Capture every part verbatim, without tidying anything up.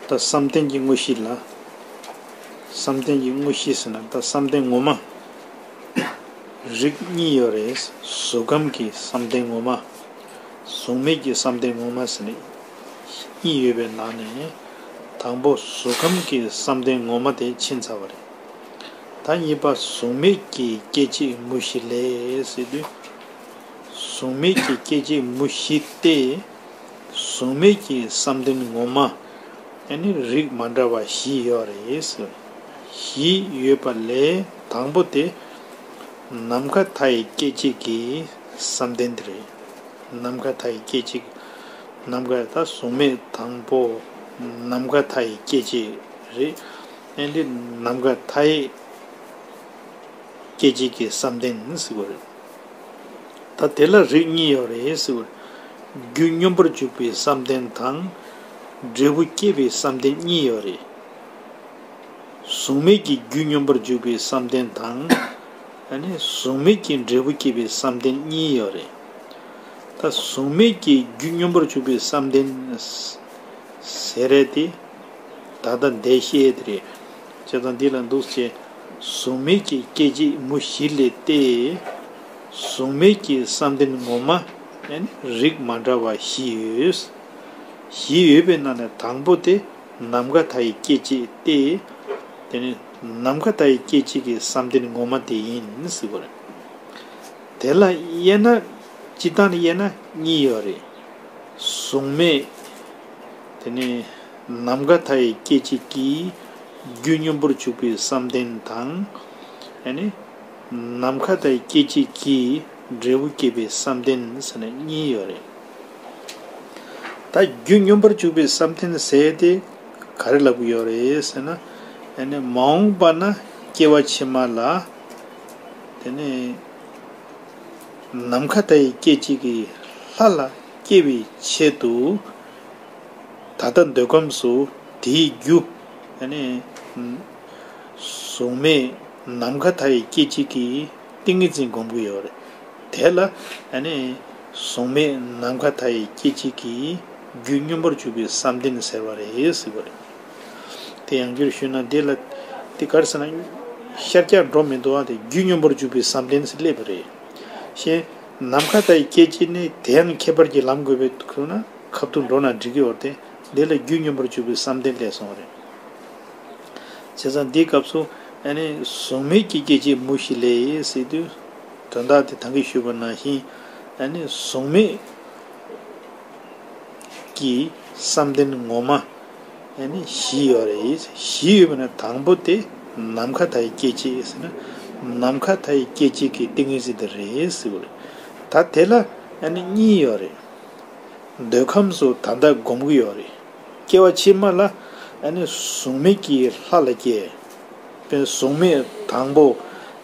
ད་བསམ་གཏན་གྱི་དངོས་གཞི་ལ། བསམ་གཏན་གྱི་དངོས་གཞི་ཟེར་ན་ད་བསམ་གཏན་ངོ་མ། རིགས་གཉིས་ཡོད་རེད། གཟུགས་ཁམས་ཀྱི་བསམ་གཏན་ངོ་མ། གཟུགས་མེད་ཀྱི་བསམ་གཏན་ངོ་མ་ཟེར་ནས་གཉིས་ཡོད་པའི་ནང་ནས། དང་པོ་གཟུགས་ཁམས་ཀྱི་བསམ་གཏན་ངོ་མ་དེ་ཕྱིན་ཚར་བ་རེད། ད་གཉིས་པ་གཟུགས་མེད་ཀྱི་སྐྱེ་མཆེད་མུ་བཞི་ལས་ཟེར་དུས། གཟུགས་མེད་ཀྱི་སྐྱེ་མཆེད་མུ་བཞི་སྟེ། གཟུགས་མེད་ཀྱི་བསམ་གཏན་ངོ་མ། ཨ་ནི་རིགས་མ་འདྲ་བ་བཞི་ཡོད་རེད། བཞི་ཡོད་པ་ལས་དང་པོ་དེ། ནམ་མཁའ་མཐའ་ཡི་སྐྱེ་མཆེད་ཀྱི་བསམ་གཏན་དེ་རེད། ནམ་མཁའ་མཐའ་ཡི་སྐྱེ་མཆེད། ནམ་མཁའ་ད་གཟུགས་མེད་དང་པོ། ནམ་མཁའ་མཐའ་ཡི་སྐྱེ་མཆེད་རེད། ཨ་ནི་ནམ་མཁའ་མཐའ་ཡི་སྐྱེ་མཆེད་ཀྱི་བསམ་གཏན་ཟེར་བ་རེད། ད་དེ་ལ་རིགས་གཉིས་ཡོད་རེད་ཟེར་བ་རེད། རྒྱུ་སྙོམས་པར་འཇུག་པའི་བསམ་གཏན་དང་། འབྲས་བུ་སྐྱེད་པའི་བསམ་གཏན་གཉིས་ཡོད་རེད། གཟུགས་མེད་ཀྱི་རྒྱུ་སྙོམས་པར་འཇུག་པའི་བསམ་གཏན་དང་། ཨ་ནི་གཟུགས་མེད་ཀྱི་འབྲས་བུ་སྐྱེད་པའི་བསམ་གཏན་གཉིས་ཡོད་རེད། ད་གཟུགས་མེད་ཀྱི་རྒྱུ་སྙོམས་པར་འཇུག་པའི་བསམ་གཏན་ཟེར་རེད་དེ། ད་ལྟ་འདས་བཤད་དེ་རེད། བྱས་ཙང་འདི་ལ་འདུག་ཅེས། གཟུགས་མེད་ཀྱི་སྐྱེ་མཆེད་མུ་བཞི་ལས་ཏེ། གཟུགས་མེད་ཀྱི་བསམ་གཏན་ངོ་མ། ཨ་ནི་རིགས་མ་འདྲ་བ་བཞི་ཡོད། བཞི་ཡོད་པའི་ནང་ནས་དང་པོ་དེ། ནམ་མཁའ་མཐའ་ཡི་སྐྱེ་མཆེད་དེ། དེ་ནི་ནམ་མཁའ་མཐའ་ཡི་སྐྱེ་མཆེད་ཀྱི་བསམ་གཏན་ངོ་མ་དེ་ཡིན་ཟེར་བ་རེད། དེ་ལ་དབྱེ་ན། སྤྱིར་བཏང་ནས་དབྱེ་ན་གཉིས་ཡོད་རེད། གཟུགས་མེད། དེ་ནི་ནམ་མཁའ་མཐའ་ཡི་སྐྱེ་མཆེད་ཀྱི་རྒྱུ་སྙོམས་པར་འཇུག་པའི་བསམ་གཏན་དང་། ཨ་ནི་ནམ་མཁའ་མཐའ་ཡི་སྐྱེ་མཆེད་ཀྱི་འབྲས་བུ་སྐྱེད་པའི་བསམ་གཏན་ཟེར་ནས་གཉིས་ཡོད་རེད། ད་རྒྱུ་སྙོམས་པར་འཇུག་པའི་བསམ་གཏན་ཟེར་དེ་ག་རེ་ལབ་ཀྱི་ཡོད་རེད་ཟེར་ན། ཨ་ནི་མ་འོངས་པ་ན་སྐྱེ་བ་ཕྱི་མ་ལ། དེ་ནི་ནམ་མཁའ་མཐའ་ཡི་སྐྱེ་མཆེད་ཀྱི་ལྷ་ལ་སྐྱེ་བའི་ཆེད་དུ། ད་ལྟ་འདོད་ཁམས་སུ་དེའི་རྒྱུ། ཨ་ནི་གཟུགས་མེད་ནམ་མཁའ་མཐའ་ཡི་སྐྱེ་མཆེད་ཀྱི་ཏིང་ངེ་འཛིན་སྒོམ་གྱི་ཡོད་རེད། དེ་ལ་ཨ་ནི་གཟུགས་མེད་ནམ་མཁའ་མཐའ་ཡི་སྐྱེ་མཆེད་ཀྱི་རྒྱུ་སྙོམས་པར་འཇུག་པའི་བསམ་གཏན་ཟེར་བ་རེད་ཟེར་བ་རེད། དེ་ཡང་བསྒྱུར་ཞུས་ན་འདི་ལ། དེ་ག་རེ་ཟེར་ན། ཤར་རྒྱག་འགྲོ་མི་འདུག་བ། དེ་རྒྱུ་སྙོམས་པར་འཇུག་པའི་བསམ་གཏན་ཟེར་སླེབས་པ་རེད། ཞེས། ནམ་མཁའ་མཐའ་ཡི་སྐྱེ་མཆེད་ནི་དེ་ཡང་ཁྱད་པར་གྱི་ལམ་བགོས་པའི་ཁུལ་ན་ཁ་ཐུག་འགྲོ་ན་འགྲིག་གི་ཡོད་དེ། འདི་ལ་རྒྱུ་སྙོམས་པར་འཇུག་པའི་བསམ་གཏན་སླེབས་སོང་བ་རེད། བྱས་ཙང་འདིའི་སྐབས་སུ་ཨ་ནི་གཟུགས་མེད་ཀྱི་སྐྱེ་མཆེད་མུ་བཞི་ལས་ཟེར་དུས། དོན་དག་དེ་ད་གིན་ཞུས་པ་ནང་བཞིན། ཨ་ནི་གཟུགས་མེད་ཀྱི་བསམ་གཏན་ངོ་མ་ཨ་ནི་བཞི་ཡོད་རེད། བཞི་ཡོད་པ་ན་དང་པོ་དེ་ནམ་མཁའ་མཐའ་ཡི་སྐྱེ་མཆེད་ཟེར་ན། ནམ་མཁའ་མཐའ་ཡི་སྐྱེ་མཆེད་ཀྱི་ཏིང་ངེ་འཛིན་དེ་རེད་ཟེར་བ་རེད། ད་དེ་ལ་ཨ་ནི་གཉིས་ཡོད་རེད། འདོད་ཁམས་སུ་ད་ལྟ་སྒོམ་གྱི་ཡོད་རེད། སྐྱེ་བ་ཕྱི་མ་ལ་ཨ་ནི་གཟུགས་མེད་ཀྱི་ལྷ་ལ་སྐྱེ། དཔེར་ན་གཟུགས་མེད་དང་པོ་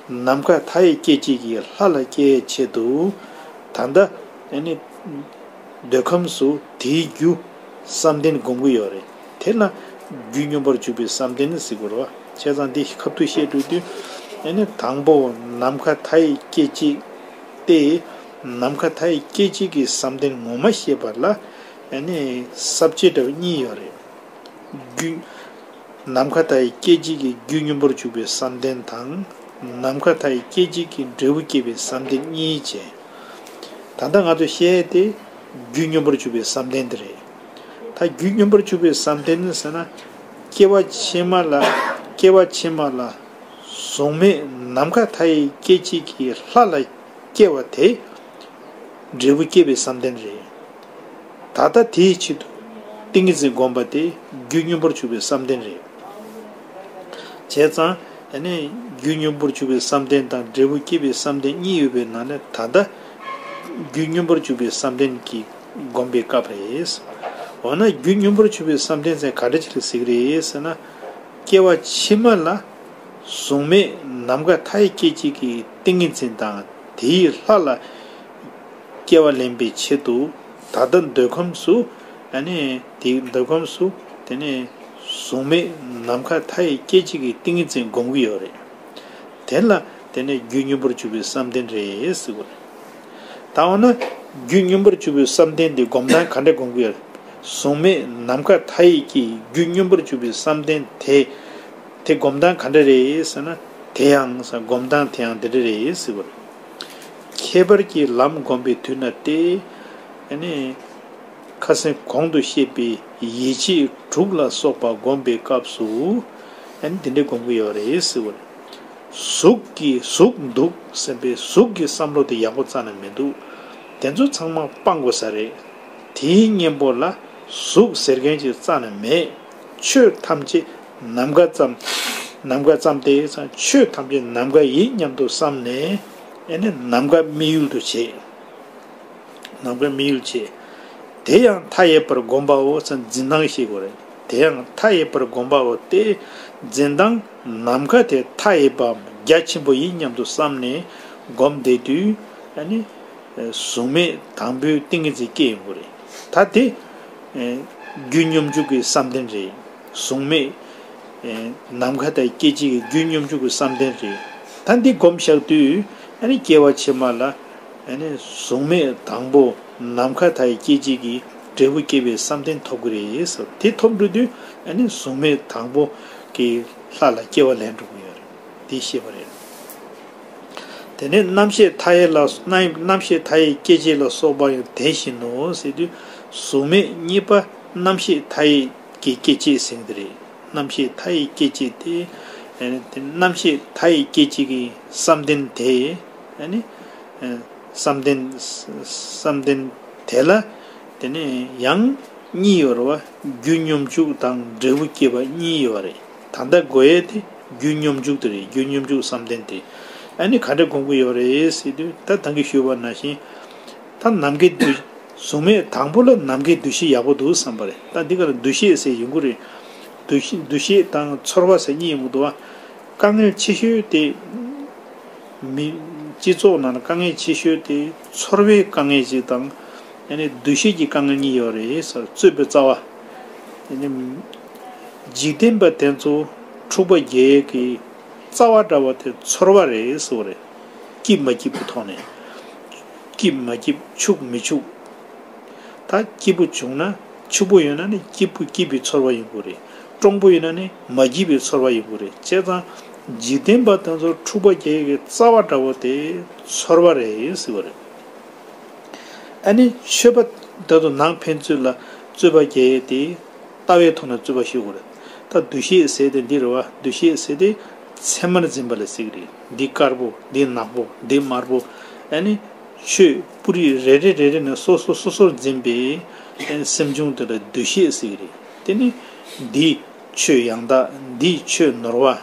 ནམ་མཁའ་མཐའ་ཡི་སྐྱེ་མཆེད་ཀྱི་ལྷ་ལ་སྐྱེ་ཆེད་དུ། ད་ལྟ་ཨ་ནི་འདོད་ཁམས་སུ་དེའི་རྒྱུ་བསམ་གཏན་སྒོམ་གྱི་ཡོད་རེད། དེ་ལ་རྒྱུ་སྙོམས་པར་འཇུག་པའི་བསམ་གཏན་ཟེར་དགོས་རེད་བ། བྱས་ཙང་འདི་ཁ་ཐུག་བཤད་འགྲོ་དུས། ཨ་ནི་དང་པོ་ནམ་མཁའ་མཐའ་ཡི་སྐྱེ་མཆེད་དེ། ནམ་མཁའ་མཐའ་ཡི་སྐྱེ་མཆེད་ཀྱི་བསམ་གཏན་ངོ་མ་ཤེས་པ་ལ། ཨ་ནི་ས་བཅད་འདྲ་བ་གཉིས་ཡོད་རེད། རྒྱུ། ནམ་མཁའ་མཐའ་ཡི་སྐྱེ་མཆེད་ཀྱི་རྒྱུ་སྙོམས་པར་འཇུག་པའི་བསམ་གཏན་དང་། ནམ་མཁའ་མཐའ་ཡི་སྐྱེ་མཆེད་ཀྱི་འབྲས་བུ་སྐྱེད་པའི་བསམ་གཏན་གཉིས་བྱས། ད་ལྟ་ང་ཚོ་བཤད་དེ་རྒྱུ་སྙོམས་པར་འཇུག་པའི་བསམ་གཏན་དེ་རེད། ད་རྒྱུ་སྙོམས་པར་འཇུག་པའི་བསམ་གཏན་ནི་ཟེར་ན། སྐྱེ་བ་ཕྱི་མ་ལ། སྐྱེ་བ་ཕྱི་མ་ལ་གཟུགས་མེད་ནམ་མཁའ་མཐའ་ཡི་སྐྱེ་མཆེད་ཀྱི་ལྷ་ལ་སྐྱེ་བ་དེ། འབྲས་བུ་སྐྱེད་པའི་བསམ་གཏན་རེད། ད་ལྟ་དེའི་ཆེད་དུ་ཏིང་ངེ་འཛིན་སྒོམ་པ་དེ་རྒྱུ་སྙོམས་པར་འཇུག་པའི་བསམ་གཏན་རེད། བྱས་ཙང་ཨ་ནི་རྒྱུ་སྙོམས་པར་འཇུག་པའི་བསམ་གཏན་དང་འབྲས་བུ་སྐྱེད་པའི་བསམ་གཏན་གཉིས་ཡོད་པའི་ནང་ནས། ད་ལྟ་རྒྱུ་སྙོམས་པར་འཇུག་པའི་བསམ་གཏན་གྱི་སྒོམ་པའི་སྐབས་རེད། འོ་ན་རྒྱུ་སྙོམས་པར་འཇུག་པའི་བསམ་གཏན་ཟེར་ག་འདྲ་ཅིག་ལ་ཟེར་གྱི་རེད་ཟེར་ན། སྐྱེ་བ་ཕྱི་མ་ལ་གཟུགས་མེད་ནམ་མཁའ་མཐའ་ཡི་སྐྱེ་མཆེད་ཀྱི་ཏིང་ངེ་འཛིན་དང་དེའི་ལྷ་ལ་སྐྱེ་བ་ལེན་པའི་ཆེད་དུ། ད་ལྟ་འདོད་ཁམས་སུ། ཨ་ནི་དེའི་འདོད་ཁམས་སུ། དེ་ནས་གཟུགས་མེད་ནམ་མཁའ་མཐའ་ཡི་སྐྱེ་མཆེད་ཀྱི་ཏིང་ངེ་འཛིན་སྒོམ་གྱི་ཡོད་རེད། དེ་ལ་དེ་ནས་རྒྱུ་སྙོམས་པར་འཇུག་པའི་བསམ་གཏན་རེད་ཟེར་དགོས་རེད། ད་འོ་ན་རྒྱུ་སྙོམས་པར་འཇུག་པའི་བསམ་གཏན་དེ་སྒོམ་སྟངས་ག་འདྲ་སྒོམ་གྱི་ཡོད། གཟུགས་མེད་ནམ་མཁའ་མཐའ་ཡས་ཀྱི་རྒྱུ་སྙོམས་པར་འཇུག་པའི་བསམ་གཏན་དེ། དེ་སྒོམ་སྟངས་ག་འདྲ་རེད་ཟེར་ན། དེ་ཡང་ཟེར། སྒོམ་སྟངས་དེ་ཡང་འདི་འདྲ་རེད་ཟེར་བ་རེད། ཁྱད་པར་གྱི་ལམ་སྒོམ་པའི་དུས་ན་སྟེ། ཨ་ནི། ཁ་སང་གོང་དུ་བཤད་པའི་ཡིད་བྱེད་དྲུག་ལ་སོགས་པ་སྒོམ་པའི་སྐབས་སུ། ཨ་ནི་འདི་འདྲ་སྒོམ་གྱི་ཡོད་རེད་ཟེར་བ་རེད། གཟུགས་ཀྱི་གཟུགས་འདུག་བསམ་པའི་གཟུགས་ཀྱི་བསམ་བློ་དེ་ཡག་པོ་རྩ་ནས་མི་འདུག་དེ་ཚོ་ཚང་མ་སྤང་དགོས་ས་རེད། དེའི་གཉེན་པོ་ལ་གཟུགས་ཟེར་མཁན་ཅིག་རྩ་ནས་མེད། ཆོས་ཐམས་ཅད་ནམ་མཁའ་ཙམ། ནམ་མཁའ་ཙམ་སྟེ། ཆོས་ཐམས་ཅད་ནམ་མཁའ་ཡིན་སྙམ་དུ་བསམ་ནས། ཨ་ནི་ནམ་མཁའ་དམིགས་ཡུལ་དུ་བྱེད། ནམ་མཁའ་དམིགས་ཡུལ་བྱེད། དེ་ཡང་མཐའ་ཡས་པར་བསྒོམ་པའོ་ཟེར། འཛིན་སྟངས་ཤེས་དགོས་རེད། དེ་ཡང་མཐའ་ཡས་པར་བསྒོམ་པའོ་སྟེ། འཛིན་སྟངས་ནམ་མཁའ་དེ་མཐའ་ཡས་པའམ་རྒྱ་ཆེན་པོ་ཡིན་སྙམ་དུ་བསམ་ནས་སྒོམ་བསྡད་དུས། ཨ་ནི་གཟུགས་མེད་དང་པོའི་ཏིང་ངེ་འཛིན་སྐྱེ་ཡོང་གི་རེད། ད་དེ་རྒྱུ་སྙོམས་འཇུག་གི་བསམ་གཏན་རེད། གཟུགས་མེད་ནམ་མཁའ་དང་སྐད་ཅིག་གི་རྒྱུ་སྙོམས་འཇུག་གི་བསམ་གཏན་རེད། ད་འདི་སྒོམ་བཞག་དུས། ཨ་ནི་སྐྱེ་བ་ཕྱི་མ་ལ། ཨ་ནི་གཟུགས་མེད་དང་པོ་ནམ་མཁའ་མཐའ་ཡས་སྐད་ཅིག་གི་འབྲས་བུ་སྐྱེ་བའི་བསམ་གཏན་ཐོབ་ཀྱི་རེད་ཟེར། དེ་ཐོབ་འགྲོ་དུས། ཨ་ནི་གཟུགས་མེད་དང་པོ་གི་ལྷ་ལ་སྐྱེ་བ་ལེན་འགྲོ་གི་ཡོད་རེད། དེ་ཤེས་པ་རེད། དེ་ནས་རྣམ་ཤེས་མཐའ་ཡས་ལ། རྣམ་རྣམ་ཤེས་མཐའ་ཡས་སྐྱེ་མཆེད་ལ་སོགས་པ་ཡང་དེ་བཞིན་ནོ་ཟེར་དུས། གཟུགས་མེད་གཉིས་པ་རྣམ་ཤེས་མཐའ་ཡས་ཀྱི་སྐྱེ་མཆེད་ཟེར་གྱི་རེད། རྣམ་ཤེས་མཐའ་ཡས་སྐྱེ་མཆེད་དེ། ཨ་ནི་དེ་རྣམ་ཤེས་མཐའ་ཡས་སྐྱེ་མཆེད་ཀྱི་བསམ་གཏན་དེ། ཨ་ནི་བསམ་གཏན། བསམ་གཏན་དེ་ལ། དེ་ནས་ཡང་གཉིས་ཡོད་རེད་བ། རྒྱུ་སྙོམས་འཇུག་དང་འབྲས་བུ་སྐྱེ་བ་གཉིས་ཡོད་རེད། ད་ལྟ་དགོས་ཡས་དེ་རྒྱུ་སྙོམས་འཇུག་དེ་རེད། རྒྱུ་སྙོམས་འཇུག་བསམ་གཏན་དེ། ཨ་ནི་ག་འདྲ་སྒོམ་གྱི་ཡོད་རེད་ཟེར་དུས། ད་ད་གིན་ཞུས་པ་ནང་བཞིན། ད་ནམ་མཁའི་འདུ། གཟུགས་མེད་དང་པོ་ལ་ནམ་མཁའི་འདུ་ཤེས་ཡག་པོ་འདུག་བསམ་པ་རེད། ད་འདི་ག་ལ་འདུ་ཤེས་ཟེར་ཡོང་གི་རེད། འདུ་ཤེས། འདུ་ཤེས་དང་ཚོར་བ་ཟེར་གཉིས་ཡོང་གི་འདུག་བ། དཀའ་ངལ་ཆེ་ཤོས་དེ། མི། སྤྱི་ཚོགས་ནང་ལ་དཀའ་ངལ་ཆེ་ཤོས་དེ་ཚོར་བའི་དཀའ་ངལ་ཅིག་དང་། ཡང་ན་འདུ་ཤེས་ཀྱི་དཀའ་ངལ་གཉིས་ཡོད་རེད་ཟེར། རྩོད་པའི་རྩ་བ། ཡང་ན་འཇིག་རྟེན་པ་དེ་ཚོ་འཁྲུག་པ་རྒྱག་ཡས་ཀྱི་རྩ་བ་འདྲ་བ་དེ་ཚོར་བ་རེད་ཟེར་བ་རེད། སྐྱིད་མ་སྐྱིད་པའི་ཐོག་ནས། སྐྱིད་མ་སྐྱིད། ཕྱུག་མི་ཕྱུག་ད་སྐྱིད་པོ་བྱུང་ན། ཕྱུག་པོ་ཡོད་ན་ནི་སྐྱིད་པོ། སྐྱིད་པའི་ཚོར་བ་ཡོང་གི་རེད། སྤྲང་པོ་ཡོད་ན་ནི་མ་སྐྱིད་པའི་ཚོར་བ་ཡོང་གི་རེད། བྱས་ཙང་འཇིག་རྟེན་པ་དེ་ཚོ་འཁྲུག་པ་རྒྱག་ཡས་ཀྱི་རྩ་བ་འདྲ་བོ་དེ་ཚོར་བ་རེད་ཟེར་བ་རེད། ཨ་ནི་ཆོས་པ་དེ་ཚོ་ནང་ཕན་ཚུན་ལ་རྩོད་པ་རྒྱག་ཡས་དེ། ལྟ་བའི་ཐོག་ནས་རྩོད་པ་ཤོད་དགོས་རེད། ད་འདུ་ཤེས་ཟེར་དེ་འདི་རེད་བ། འདུ་ཤེས་ཟེར་དེ་མཚན་མར་འཛིན་པ་ལ་ཟེར་གྱི་རེད། འདི་དཀར་པོ། འདི་ནག་པོ། འདི་དམར་པོ། ཨ་ནི་ཆོས་སྤུ་རིས་རེ་རེ་རེ་རེ་ནས་སོ་སོ་སོ་སོར་འཛིན་པའི། ཨ་ནི་སེམས་བྱུང་དེ་ལ་འདུ་ཤེས་ཟེར་གྱི་རེད། དེ་ནི་འདི་ཆོས་ཡང་དག། འདི་ཆོས་ནོར་བ།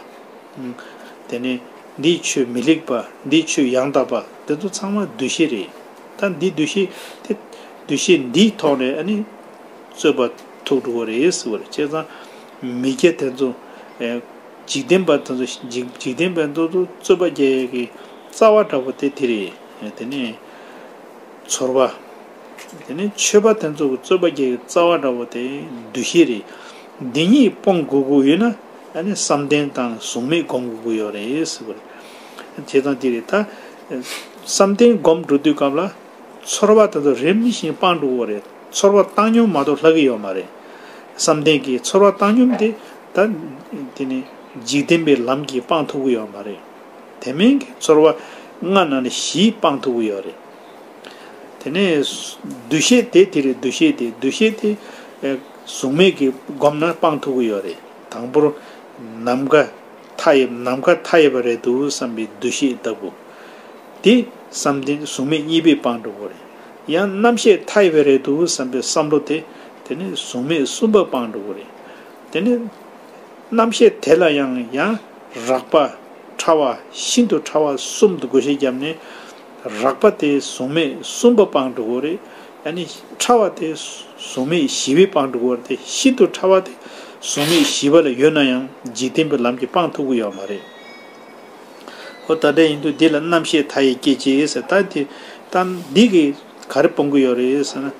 དེ་ནས་འདིའི་ཆོས་མི་ལེགས་པ། འདིའི་ཆོས་ཡང་དག་པ། དེ་ཚོ་ཚང་མ་འདུ་ཤེས་རེད། ད་འདི་འདུ་ཤེས་དེ། འདུ་ཤེས་འདིའི་ཐོག་ནས་ཨ་ནི་རྩོད་པ་ཐུག་འགྲོ་གི་རེད་ཟེར་བ་རེད། བྱས་ཙང་མི་སྐྱ་དེ་ཚོ། ཨེ། འཇིག་རྟེན་པ་དེ་ཚོ། འཇིག་འཇིག་རྟེན་པ་དེ་ཚོ་རྩོད་པ་རྒྱག་ཡས་ཀྱི་རྩ་བ་འདྲ་པོ་དེ་དེ་རེད། དེ་ནས་ཚོར་བ། དེ་ནས་ཆོས་པ་དེ་ཚོ་གི་རྩོད་པ་རྒྱག་ཡས་རྩ་བ་འདྲ་པོ་དེ་འདུ་ཤེས་རེད། འདི་གཉིས་སྤོང་དགོས་ཀྱི་ཡོད་ན། ཨ་ནི་བསམ་གཏན་དང་གཟུགས་མེད་སྒོམ་དགོས་ཀྱི་ཡོད་རེད་ཟེར་བ་རེད། བྱས་ཙང་དེ་རེད། ད་བསམ་གཏན་སྒོམ་འགྲོ་དུས་སྐབས་ལ་ཚོར་བ་དེ་ཚོ་རིམ་བཞིན་སྤང་འགྲོ་གི་ཡོད་རེད། ཚོར་བ་བཏང་སྙོམས་མ་གཏོགས་ལྷག་གི་ཡོད་མ་རེད། བསམ་གཏན་གྱི་ཚོར་བ་བཏང་སྙོམས་དེ། ད་དེ་ནི་འཇིག་རྟེན་པའི་ལམ་གྱིས་སྤང་ཐུབ་ཀྱི་ཡོད་མ་རེད། དེ་མིན་གྱི་ཚོར་བ་ལྔ་ནང་ནས་བཞི་སྤང་ཐུབ་ཀྱི་ཡོད་རེད། དེ་ནས་འདུ་ཤེས་དེ། དེ་རེད། འདུ་ཤེས་དེ། འདུ་ཤེས་དེ་གཟུགས་མེད་ཀྱི་སྒོམ་ན་སྤང་ཐུབ་ཀྱི་ཡོད་རེད། དང་པོར་ནམ་མཁའ་མཐའ་ཡས། ནམ་མཁའ་མཐའ་ཡས་པ་རེད་འདུག་བསམ་པའི་འདུ་ཤེས་ལྟ་བུ། དེ་བསམ་གཏན་གཟུགས་མེད་གཉིས་པས་སྤང་འགྲོ་གི་རེད། ཡང་རྣམ་ཤེས་མཐའ་ཡས་པ་རེད་འདུག་བསམ་པའི་བསམ་བློ་དེ། དེ་ནི་གཟུགས་མེད་གསུམ་པ་སྤང་འགྲོ་གི་རེད། དེ་ནི་རྣམ་ཤེས་དེ་ལ་ཡང་ཡང་རགས་པ། ཕྲ་བ། ཤིན་ཏུ་ཕྲ་བ་གསུམ་དུ་བགོ་བཤའ་བརྒྱབ་ནས། རགས་པ་དེ་གཟུགས་མེད་གསུམ་པ་སྤང་འགྲོ་གི་རེད། ཨ་ནི་ཕྲ་བ་དེ་གཟུགས་མེད་བཞི་པས་སྤང་འགྲོ་གི་རེད། དེ་ཤིན་ཏུ་ཕྲ་བ་དེ་གཟུགས་མེད་བཞི་པ་ལ་ཡོད་ན་ཡང་འཇིག་རྟེན་པའི་ལམ་གྱིས་སྤང་ཐུབ་ཀྱི་ཡོད་མ་རེད། ཨོ། ད་ལྟ་ཡིན་དུས་འདི་ལ་རྣམ་ཤེས་མཐའ་ཡས་སྐྱེ་མཆེད་ཟེར། ད་དེ། ད་འདི་གིས་ག་རེ་སྤོང་གི་ཡོད་རེད་ཟེར་ན།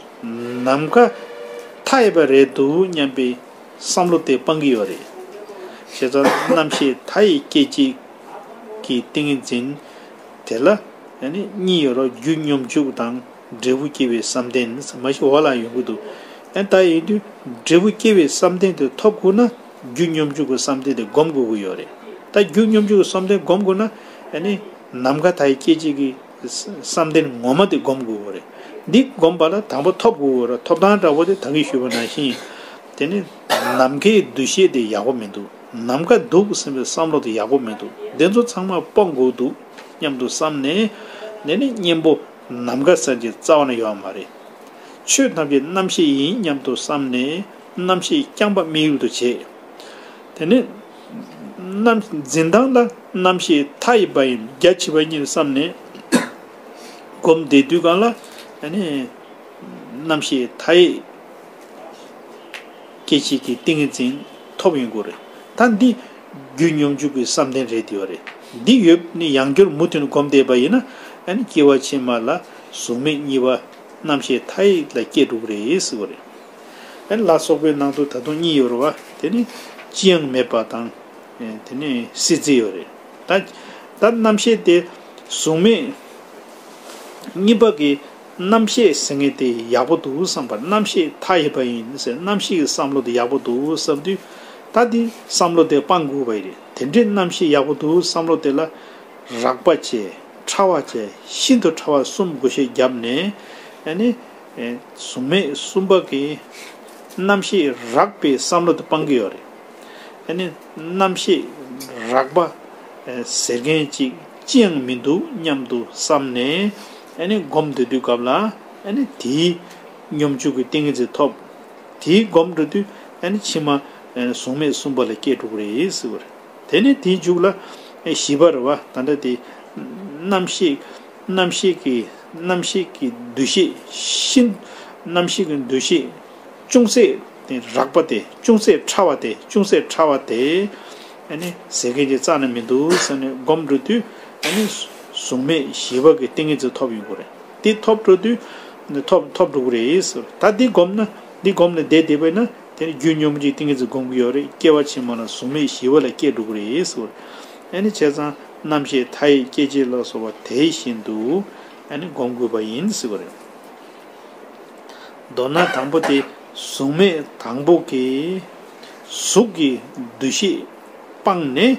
ནམ་མཁའ་མཐའ་ཡས་པ་རེད་འདུག་སྙམ་པའི་བསམ་བློ་དེ་སྤང་གི་ཡོད་རེད། བྱས་ཙང་རྣམ་ཤེས་མཐའ་ཡས་སྐྱེ་མཆེད་ཀྱི་ཏིང་ངེ་འཛིན་དེ་ལ། ཨ་ནི་གཉིས་ཡོད་རེད། རྒྱུ་སྙོམས་འཇུག་དང་འབྲས་བུ་སྐྱེ་བའི་བསམ་གཏན། མ་གཞི་འོག་ལ་ཡོང་གི་འདུག་ཨ་ད་ཡིན་དུས་འབྲས་བུ་སྐྱེ་བའི་བསམ་གཏན་དེ་ཐོབ་དགོས་ན་རྒྱུ་སྙོམས་འཇུག་གི་བསམ་གཏན་དེ་སྒོམ་དགོས་ཀྱི་ཡོད་རེད། ད་རྒྱུ་སྙོམས་འཇུག་གི་བསམ་གཏན་སྒོམ་དགོས་ན་ཨ་ནི་ནམ་མཁའ་མཐའ་ཡས་སྐྱེ་མཆེད་ཀྱི་བསམ་གཏན་ངོ་མ་དེ་སྒོམ་དགོས་ཀྱི་རེད། འདི་སྒོམ་པ་ལ་དང་པོ་ཐོབ་དགོས་ཀྱི་རེད། ཐོབ་ཐང་འདྲ་བོ་དེ་ད་གིན་ཞུས་པ་ནང་བཞིན་དེ་ནི་ནམ་མཁའི་འདུ་ཤེས་དེ་ཡག་པོ་མི་འདུག་ནམ་མཁའ་འདུག་ཟེར་བའི་བསམ་བློ་དེ་ཡག་པོ་མི་འདུག་འདི་ཚོ་ཚང་མ་སྤོང་དགོས་འདུག་སྙམ་དུ་བསམ་ནས་དེ་ནི་གཉེན་པོ་ནམ་མཁའ་ཟེར་གྱི་རྩ་བ་ནས་ཡོད་མ་རེད། ཆོས་ཐམས་ཅད་རྣམ་ཤེས་ཡིན་སྙམ་དུ་བསམ་ནས་རྣམ་ཤེས་རྐྱང་པ་དམིགས་ཡུལ་དུ་བྱེད། དེ་ནས་རྣམ་འཛིན་སྟངས་ལ་རྣམ་ཤེས་མཐའ་ཡས་པ་ཡིན། རྒྱ་ཆེ་བ་ཉིད་བསམ་ནས་སྒོམ་བསྡད་དུས་གང་ལ་ཨ་ནི་རྣམ་ཤེས་མཐའ་ཡས་སྐྱེ་མཆེད་ཀྱི་ཏིང་ངེ་འཛིན་ཐོབ་ཡོང་གི་རེད། ད་འདི་རྒྱུ་སྙོམས་འཇུག་གི་བསམ་གཏན་རེད་དེ་བ་རེད། འདི་ཡོད་ནི་ཡང་བསྐྱར་མུ་མཐུད་ནས་སྒོམ་བསྡད་པ་ཡིན་ན་ཨ་ནི་སྐྱེ་བ་ཕྱི་མ་ལ་གཟུགས་མེད་གཉིས་པ་རྣམ་ཤེས་མཐའ་ཡས་ལ་སྐྱེ་འགྲོ་གི་རེད་ཟེར་བ་རེད། ཨ་ནི་ལ་སོགས་པའི་ནང་དུ་ད་དུང་གཉིས་ཡོད་རེད་བ། དེ་ནི་ཅི་ཡང་མེད་པ་དང་། ཨེ་དེ་ནས་སྲིད་རྩེ་ཡོད་རེད། ད་ད་རྣམ་ཤེས་དེ་གཟུགས་མེད་གཉིས་པ་གི་རྣམ་ཤེས་ཟེར་མཁན་དེ་ཡག་པོ་འདུག་བསམ་པར་རྣམ་ཤེས་མཐའ་ཡས་པ་ཡིན་ཟེར། རྣམ་ཤེས་ཀྱི་བསམ་བློ་དེ་ཡག་པོ་འདུག་བསམ་དུས་ད་དེ་བསམ་བློ་དེ་སྤང་དགོས་པ་ཡིན་རེད། དེ་འདྲའི་རྣམ་ཤེས་ཡག་པོ་འདུག་བསམ་བློ་དེ་ལ་རགས་པ་བྱས། ཕྲ་བ་བྱས། ཤིན་ཏུ་ཕྲ་བ་གསུམ་བགོ་བཤའ་བརྒྱབ་ནས་ཨ་ནི་ཨེ་གཟུགས་མེད་གསུམ་པ་གི་རྣམ་ཤེས་རགས་པའི་བསམ་བློ་དེ་སྤང་གི་ཡོད་རེད། ཨ་ནི་རྣམ་ཤེས་རགས་པ་ཟེར་མཁན་ཅིག་ཅི་ཡང་མི་འདུག་སྙམ་དུ་བསམ་ནས་ཨ་ནི་སྒོམ་སྡོད་དུས་སྐབས་ལ་ཨ་ནི་དེའི་སྙོམས་འཇུག་གི་ཏིང་ངེ་འཛིན་ཐོབ། དེའི་སྒོམ་འགྲོ་དུས་ཨ་ནི་ཕྱི་མ་གཟུགས་མེད་གསུམ་པ་ལ་སྐྱེ་འགྲོ་གི་རེད་ཟེར་བ་རེད། དེ་ནས་དེའི་མཇུག་ལ་བཞི་པ་རེད་བ། ད་ལྟ་དེ་རྣམ་ཤེས་རྣམ་ཤེས་ཀྱི་རྣམ་ཤེས་ཀྱི་འདུ་ཤེས་ཤིན། རྣམ་ཤེས་ཀྱི་འདུ་ཤེས་ཅུང་ཟད་དེ་རགས་པ་དེ། ཅུང་ཟད་ཕྲ་བ་དེ། ཅུང་ཟད་ཕྲ་བ་དེ་ཨ་ནི་ཟེར་མཁན་གྱི་རྩ་ནས་མི་འདུག་ཟེར་ནས་སྒོམ་འགྲོ་དུས་ཨ་ནི་གཟུགས་མེད་བཞི་པ་གི་ཏིང་ངེ་འཛིན་ཐོབ་ཡོང་གི་རེད། དེ་ཐོབ་འགྲོ་དུས་ཐོབ་ཐོབ་འགྲོ་གི་རེད་ཟེར། ད་འདི་སྒོམ་ན་འདི་སྒོམ་ནས་བསྡད་བསྡད་པས་ན་དེ་ནི་རྒྱུ་སྙོམས་འཇུག་ཏིང་ངེ་འཛིན་སྒོམ་གྱི་ཡོད་རེད། སྐྱེ་བ་ཕྱི་མ་ལ་གཟུགས་མེད་བཞི་པ་ལ་སྐྱེ་འགྲོ་གི་རེད་ཟེར། ཨ་ནི་བྱས་ཙང་རྣམ་ཤེས་མཐའ་ཡས་སྐྱེ་མཆེད་ལ་སོགས་པ་དེ་བཞིན་དུ་ཨ་ནི་སྒོམ་དགོས་པ་ཡིན་ཟེར་བ་རེད། མདོར་ན་དང་པོ་དེ་གཟུགས་མེད་དང་པོ་གི་གཟུགས་ཀྱི་འདུ་ཤེས་སྤངས་ནས་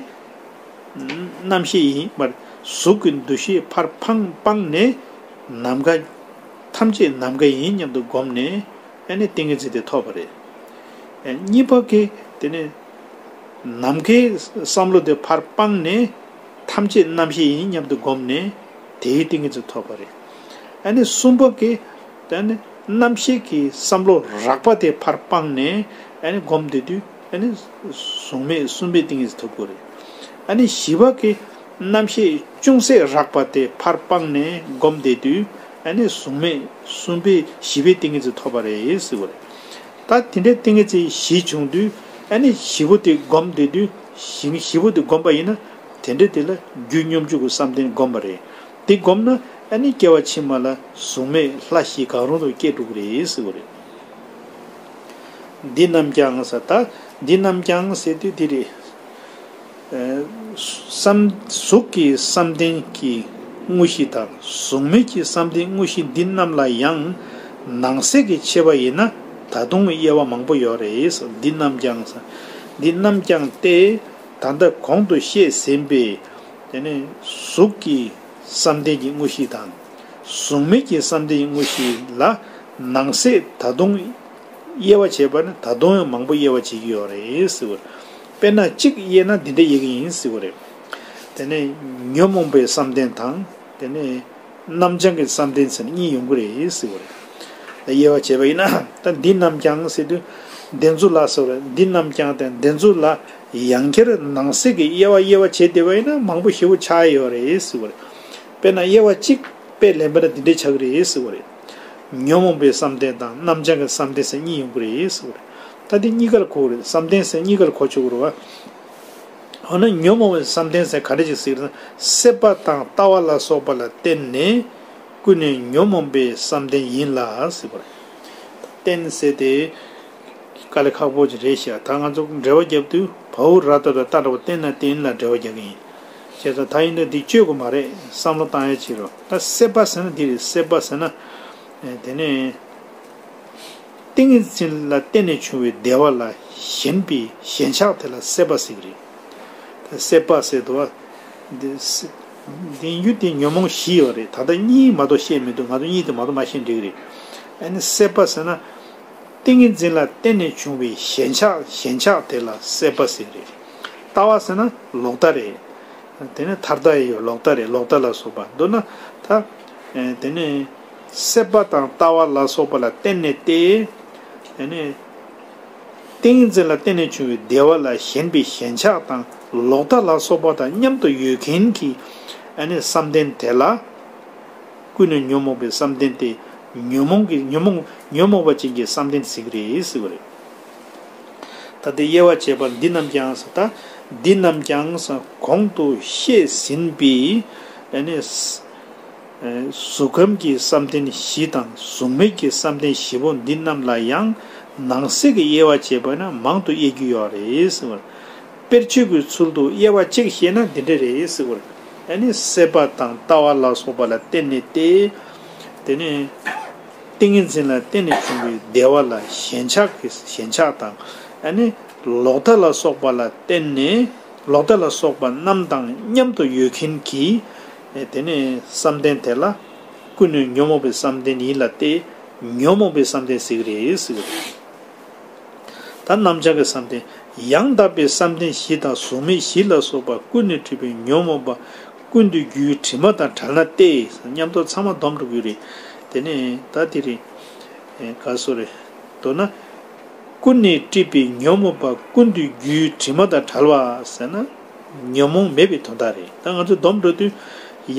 རྣམ་ཤེས་ཡིན་པར་གཟུགས་ཀྱི་འདུ་ཤེས་ཕར་འཕངས་སྤངས་ནས་ནམ་མཁའ་ཐམས་ཅད་ནམ་མཁའ་ཡིན་སྙམ་དུ་བསྒོམས་ནས་ཨ་ནི་ཏིང་ངེ་འཛིན་དེ་ཐོབ་པ་རེད། ཨ་གཉིས་པ་གི་དེ་ནི་ནམ་མཁའི་བསམ་བློ་དེ་ཕར་སྤངས་ནས་ཐམས་ཅད་རྣམ་ཤེས་ཡིན་སྙམ་དུ་བསྒོམས་ནས་དེའི་ཏིང་ངེ་འཛིན་ཐོབ་པ་རེད། ཨ་ནི་གསུམ་པ་གི་དེ་ནི་རྣམ་ཤེས་ཀྱི་བསམ་བློ་རགས་པ་དེ་ཕར་སྤངས་ནས་ཨ་ནི་བསྒོམས་བསྡད་དུས་ཨ་ནི་གཟུགས་མེད་གསུམ་པའི་ཏིང་ངེ་འཛིན་ཐོབ་དགོས་རེད། ཨ་ནི་བཞི་པ་གི་རྣམ་ཤེས་ཅུང་ཟད་རགས་པ་དེ་ཕར་སྤངས་ནས་བསྒོམས་བསྡད་དུས་ཨ་ནི་གཟུགས་མེད་གསུམ་པའི་བཞི་པའི་ཏིང་ངེ་འཛིན་ཐོབ་པ་རེད་ཟེར་བ་རེད། ད་དེ་འདྲའི་ཏིང་ངེ་འཛིན་བཞི་བྱུང་དུས་ཨ་ནི་བཞི་པོ་དེ་བསྒོམས་བསྡད་དུས་བཞི་བཞི་པོ་དེ་བསྒོམས་པ་ཡིན་ན་དེ་འདྲ་དེ་ལ་རྒྱུ་སྙོམས་འཇུག་གི་བསམ་གཏན་བསྒོམས་པ་རེད། དེ་བསྒོམས་ན་ཨ་ནི་སྐྱེ་བ་ཕྱི་མ་ལ་གཟུགས་མེད་ལྷ་བཞི་གང་རུང་དུ་སྐྱེ་འགྲོ་གི་རེད་ཟེར་བ་རེད། འདི་རྣམས་ཀྱང་ཟེར། ད་འདི་རྣམས་ཀྱང་ཟེར་དུས་འདི་རེད། ཨ་བསམ་གཟུགས་ཀྱི་བསམ་གཏན་གྱི་དངོས་གཞི་དང་གཟུགས་མེད་ཀྱི་བསམ་གཏན་དངོས་གཞི་འདི་རྣམས་ལ་ཡང་ནང་གསེས་ཀྱི་ཕྱེ་བ་ཡིན་ན་ད་དུང་དབྱེ་བ་མང་པོ་ཡོད་རེད། འདི་རྣམས་ཀྱང་ཟེར། འདི་རྣམས་ཀྱང་སྟེ་ད་ལྟ་གོང་དུ་བཤད་ཟིན་པའི་དེ་ནས་གཟུགས་ཀྱི་བསམ་གཏན་གྱི་དངོས་གཞི་དང་གཟུགས་མེད་ཀྱི་བསམ་གཏན་གྱི་དངོས་གཞི་ལ་ནང་གསེས་ད་དུང་དབྱེ་བ་བྱས་པ་ནི་ད་དུང་ཡང་མང་པོ་དབྱེ་བ་བྱེད་ཀྱི་ཡོད་རེད་ཟེར་བ་རེད། དཔེར་ན་གཅིག་དབྱེ་ན་འདི་འདྲ་དབྱེ་གི་ཡིན་ཟེར་བ་རེད། དེ་ནས་ཉོན་མོངས་པའི་བསམ་གཏན་དང་དེ་ནས་རྣམ་བྱང་གི་བསམ་གཏན་ཟེར་ནས་གཉིས་ཡོང་གི་རེད་ཟེར་བ་རེད། དབྱེ་བ་བྱས་པ་ཡིན་ན་ད་འདི་རྣམས་ཀྱང་ཟེར་དུས་འདི་ཚོ་ལ་ཟེར་བ་རེད། འདི་རྣམས་ཀྱང་དེ་འདི་ཚོ་ལ་ཡང་བསྐྱར་ནང་གསེས་ཀྱི་དབྱེ་བ་དབྱེ་བ་བྱས་བསྡད་པ་ཡིན་ན་མང་པོ་ཞེ་པོ་ཆགས་ཡོད་རེད་ཟེར་བ་རེད། དཔེར་ན་དབྱེ་བ་གཅིག་དཔེ་ལེན་པ་ན་འདི་འདྲའི་ཆགས་ཀྱི་རེད་ཟེར་བ་རེད། ཉོན་མོངས་པའི་བསམ་གཏན་དང་རྣམ་བྱང་གི་བསམ་གཏན་ཟེར་གཉིས་ཡོང་གི་རེད་ཟེར་བ་རེད། ད་འདི་གཉིས་ཀར་གོ་གི་རེད། བསམ་གཏན་ཟེར་གཉིས་ཀར་གོ་ཆོག་གི་རེད་བ། འོ་ན་ཉོན་མོངས་པའི་བསམ་གཏན་ཟེར་ག་འདྲ་ཞིག་ཟེར་ན་སྲེད་པ་དང་ལྟ་བ་ལ་སོགས་པ་ལ་བརྟེན་ནས་ཀུན་ནས་ཉོན་མོངས་པའི་བསམ་གཏན་ཡིན་ལ་ཟེར་བ་རེད། བརྟེན་ཟེར་ཏེ། དཀའ་ལས་ཁག་པོ་ཅིག་རེད་ཤག་ད་ང་ཚོ་འགྲེལ་བ་རྒྱབ་དུས་བའུ་ར་ཏ་ད་ཏ་འདྲ་བོ་བརྟེན་ན་བརྟེན་ལ་འགྲེལ་བ་རྒྱག་གི་ཡིན། བྱས་ཙང་ད་ཡིན་ན་འདི་བཅོས་དགོས་མ་རེད། བསམ་བློ་བཏང་ཡ་བྱེད་རོགས། ད་སྲེད་པ་ཟེར་ན་འདི་རེད། སྲེད་པ་ཟེར་ན། ཨེ་དེ་ནས། ཏིང་ངེ་འཛིན་ལ་བརྟེན་ནས་བྱུང་བའི་བདེ་བ་ལ་ཞེན་པའི་ཞེན་ཆགས་དེ་ལ་སྲེད་པ་ཟེར་གི་རེད། དེ་སྲེད་པ་ཟེར་དུས་བ། འདི་སྲེད་འདི་ཡུལ་དེ་ཉོན་མོངས་བཞི་ཡོད་རེད། ད་ལྟ་གཉིས་མ་གཏོགས་བཤད་མི་འདུག་ང་ཚོ་གཉིས་དེ་མ་གཏོགས་མ་བཤད་འགྲིག་གི་རེད། ཨ་ནི་སྲེད་པ་ཟེར་ན། ཏིང་ངེ་འཛིན་ལ་བརྟེན་ནས་བྱུང་བའི་ཞེན་ཆགས་ཞེན་ཆགས་དེ་ལ་སྲེད་པ་ཟེར་གི་རེད། ལྟ་བ་ཟེར་ན་ལོག་ལྟ་རེད། དེ་ནས་ཐར་ལྟ་ཡི་ཡོད་ལོག་ལྟ་རེད། ལོག་ལྟ་ལ་སོགས་པ་མདོར་ན་ད། དེ་ནས་སྲེད་པ་དང་ལྟ་བ་ལ་སོགས་པ་ལ་བརྟེན་ནས་ཏེ། དེ་ནས་ཏིང་ངེ་འཛིན་ལ་བརྟེན་ནས་བྱུང་བའི་བདེ་བ་ལ་ཞེན་པའི་ཞེན་ཆགས་དང་ལོག་ལྟ་ལ་སོགས་པ་དང་མཉམ་དུ་ཡོད་མཁན་གྱི་ཨ་ནི་བསམ་གཏན་དེ་ལ། ཀུན་ནས་ཉོན་མོངས་པའི་བསམ་གཏན་ཏེ། ཉོན་མོངས་ཀྱི་ཉོན་མོངས་ཉོན་མོངས་པ་ཅན་གྱི་བསམ་གཏན་ཟེར་གི་རེད་ཟེར་བ་རེད། ད་ལྟའི་དབྱེ་བ་བྱས་པ་འདི་རྣམས་ཀྱང་ཟེར་ད། འདི་རྣམས་ཀྱང་ཟེར་གོང་དུ་བཤད་ཟིན་པའི་ཨ་ནི་གཟུགས་ཁམས་ཀྱི་བསམ་གཏན་བཞི་དང་གཟུགས་མེད་ཀྱི་བསམ་གཏན་བཞི་པོ་འདི་རྣམས་ལ་ཡང་ནང་གསེས་ཀྱི་དབྱེ་བ་བྱས་པ་ན་མང་དུ་དབྱེ་རྒྱུ་ཡོད་རེད་ཟེར་བ་རེད། དཔེར་བརྗོད་ཀྱི་ཚུལ་དུ་དབྱེ་བ་གཅིག་བཤད་ན་འདི་འདྲ་རེད་ཟེར་བ་རེད། ཨ་ནི་སྲེད་པ་དང་ལྟ་བ་ལ་སོགས་པ་ལ་བརྟེན་ནས་ཏེ། དེ་ནས་ཏིང་ངེ་འཛིན་ལ་བརྟེན་ནས་བྱུང་བའི་བདེ་བ་ལ་ཞེན་ཆགས་ཀྱི་ཞེན་ཆགས་དང་ཨ་ནི་ལོག་ལྟ་ལ་སོགས་པ་ལ་བརྟེན་ནས་ལོག་ལྟ་ལ་སོགས་པ་རྣམས་དང་མཉམ་དུ་ཡོད་མཁན་གྱི་དེ་ནས་བསམ་གཏན་དེ་ལ་ཀུན་ནས་ཉོན་མོངས་པའི་བསམ་གཏན་ཡིན་ལ་སྟེ་ཉོན་མོངས་པའི་བསམ་གཏན་ཟེར་གི་རེད་ཟེར་གི་རེད། ད་རྣམ་བྱང་གི་བསམ་གཏན། ཡང་དག་པའི་བསམ་གཏན་བཞི་དང་གཟུགས་མེད་བཞི་ལ་སོགས་པ་ཀུན་ནས་སྒྲིབ་པའི་ཉོན་མོངས་པ་ཀུན་ཏུ་རྒྱུའི་དྲི་མ་དང་བྲལ་ན་སྟེ། མཉམ་དུ་ཚང་མ་སྡོམ་འགྲོ་གི་རེད། དེ་ནས་ད་དེ་རེད། ག་སོ་རེད། མདོར་ན། ཀུན་ནས་སྒྲིབ་པའི་ཉོན་མོངས་པ་ཀུན་ཏུ་རྒྱུའི་དྲི་མ་དང་བྲལ་བ་ཟེར་ན། ཉོན་མོངས་མེད་པའི་དོན་དག་རེད། ད་ང་ཚོས་སྡོམ་འགྲོ་དུས།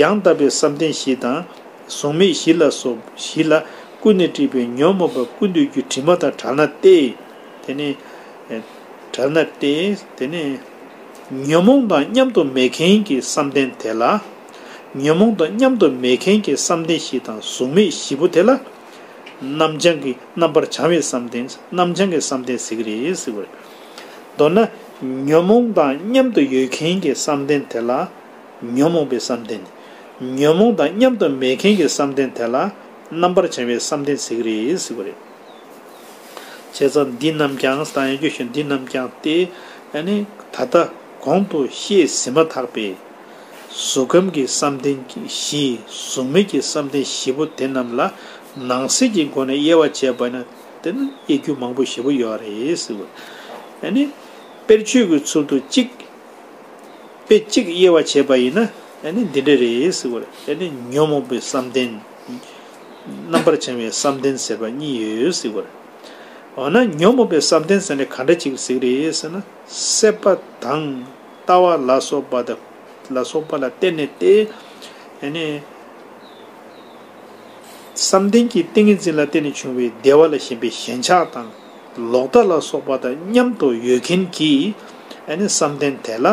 ཡང་དག་པའི་བསམ་གཏན་བཞི་དང་། གཟུགས་མེད་བཞི་ལ་སོགས་བཞི་ལ་ཀུན་ནས་སྒྲིབ་པའི་ཉོན་མོངས་པ་ཀུན་ཏུ་རྒྱུའི་དྲི་མ་དང་བྲལ་ན་སྟེ། དེ་ནས། བྲལ་ན་སྟེ། དེ་ནས། ཉོན་མོངས་དང་མཉམ་དུ་མེད་མཁན་གྱི་བསམ་གཏན་དེ་ལ། ཉོན་མོངས་དང་མཉམ་དུ་མེད་མཁན་གྱི་བསམ་གཏན་བཞི་དང་གཟུགས་མེད་བཞི་པོ་དེ་ལ། རྣམ་བྱང་གི་རྣམ་པར་བྱང་བའི་བསམ་གཏན་རྣམ་བྱང་གི་བསམ་གཏན་ཟེར་གི་རེད་ཟེར་བ་རེད། མདོར་ན། ཉོན་མོངས་དང་མཉམ་དུ་ཡོད་མཁན་གྱི་བསམ་གཏན་དེ་ལ། ཉོན་མོངས་པའི་བསམ་གཏན། ཉོན་མོངས་དང་མཉམ་དུ་མེད་མཁན་གྱི་བསམ་གཏན་དེ་ལ་རྣམ་པར་བྱང་བའི་བསམ་གཏན་ཟེར་གྱི་རེད་ཟེར་བ་རེད། བྱས་ཙང་འདི་རྣམས་ཀྱང་ད་ཡང་རྒྱུ་ཞིག་འདི་རྣམས་ཀྱང་སྟེ། ཨ་ནི་ད་ལྟ་གོང་དུ་བཤད་ཟིན་མ་ཐག་པའི་གཟུགས་ཁམས་ཀྱི་བསམ་གཏན་བཞི་གཟུགས་མེད་ཀྱི་བསམ་གཏན་བཞི་པོ་དེ་རྣམས་ལ་ནང་གསེས་ཀྱི་སྒོ་ནས་དབྱེ་བ་བྱས་པ་ན་དེ་ནི་དབྱེ་རྒྱུ་མང་པོ་ཞེ་པོ་ཡོད་རེད་ཟེར་བ། ཨ་ནི་དཔེར་བརྗོད་ཀྱི་ཚུལ་དུ་གཅིག་དཔེ་གཅིག་དབྱེ་བ་བྱས་པ་ཡིན་ན་ཨ་ནི་འདི་འདྲ་རེད་ཟེར་བ་རེད། ཨ་ནི་ཉོན་མོངས་པའི་བསམ་གཏན། རྣམ་པར་བྱང་བའི་བསམ་གཏན་ཟེར་བ་གཉིས་ཡོད་ཟེར་བ་རེད། འོ་ན་ཉོན་མོངས་པའི་བསམ་གཏན་ཟེར་ནས་ག་འདྲ་ཅིག་ཟེར་གི་རེད་ཟེར་ན། སྲེད་པ་དང་ལྟ་བ་ལ་སོགས་པ་དང་ལ་སོགས་པ་ལ་བརྟེན་ནས་ཏེ། ཨ་ནི། བསམ་གཏན་གྱི་ཏིང་ངེ་འཛིན་ལ་བརྟེན་ནས་བྱུང་བའི་བདེ་བ་ལ་ཞེན་པའི་ཞེན་ཆགས་དང་། ལོག་ལྟ་ལ་སོགས་པ་དང་མཉམ་དུ་ཡོད་མཁན་གྱི་ཨ་ནི་བསམ་གཏན་དེ་ལ་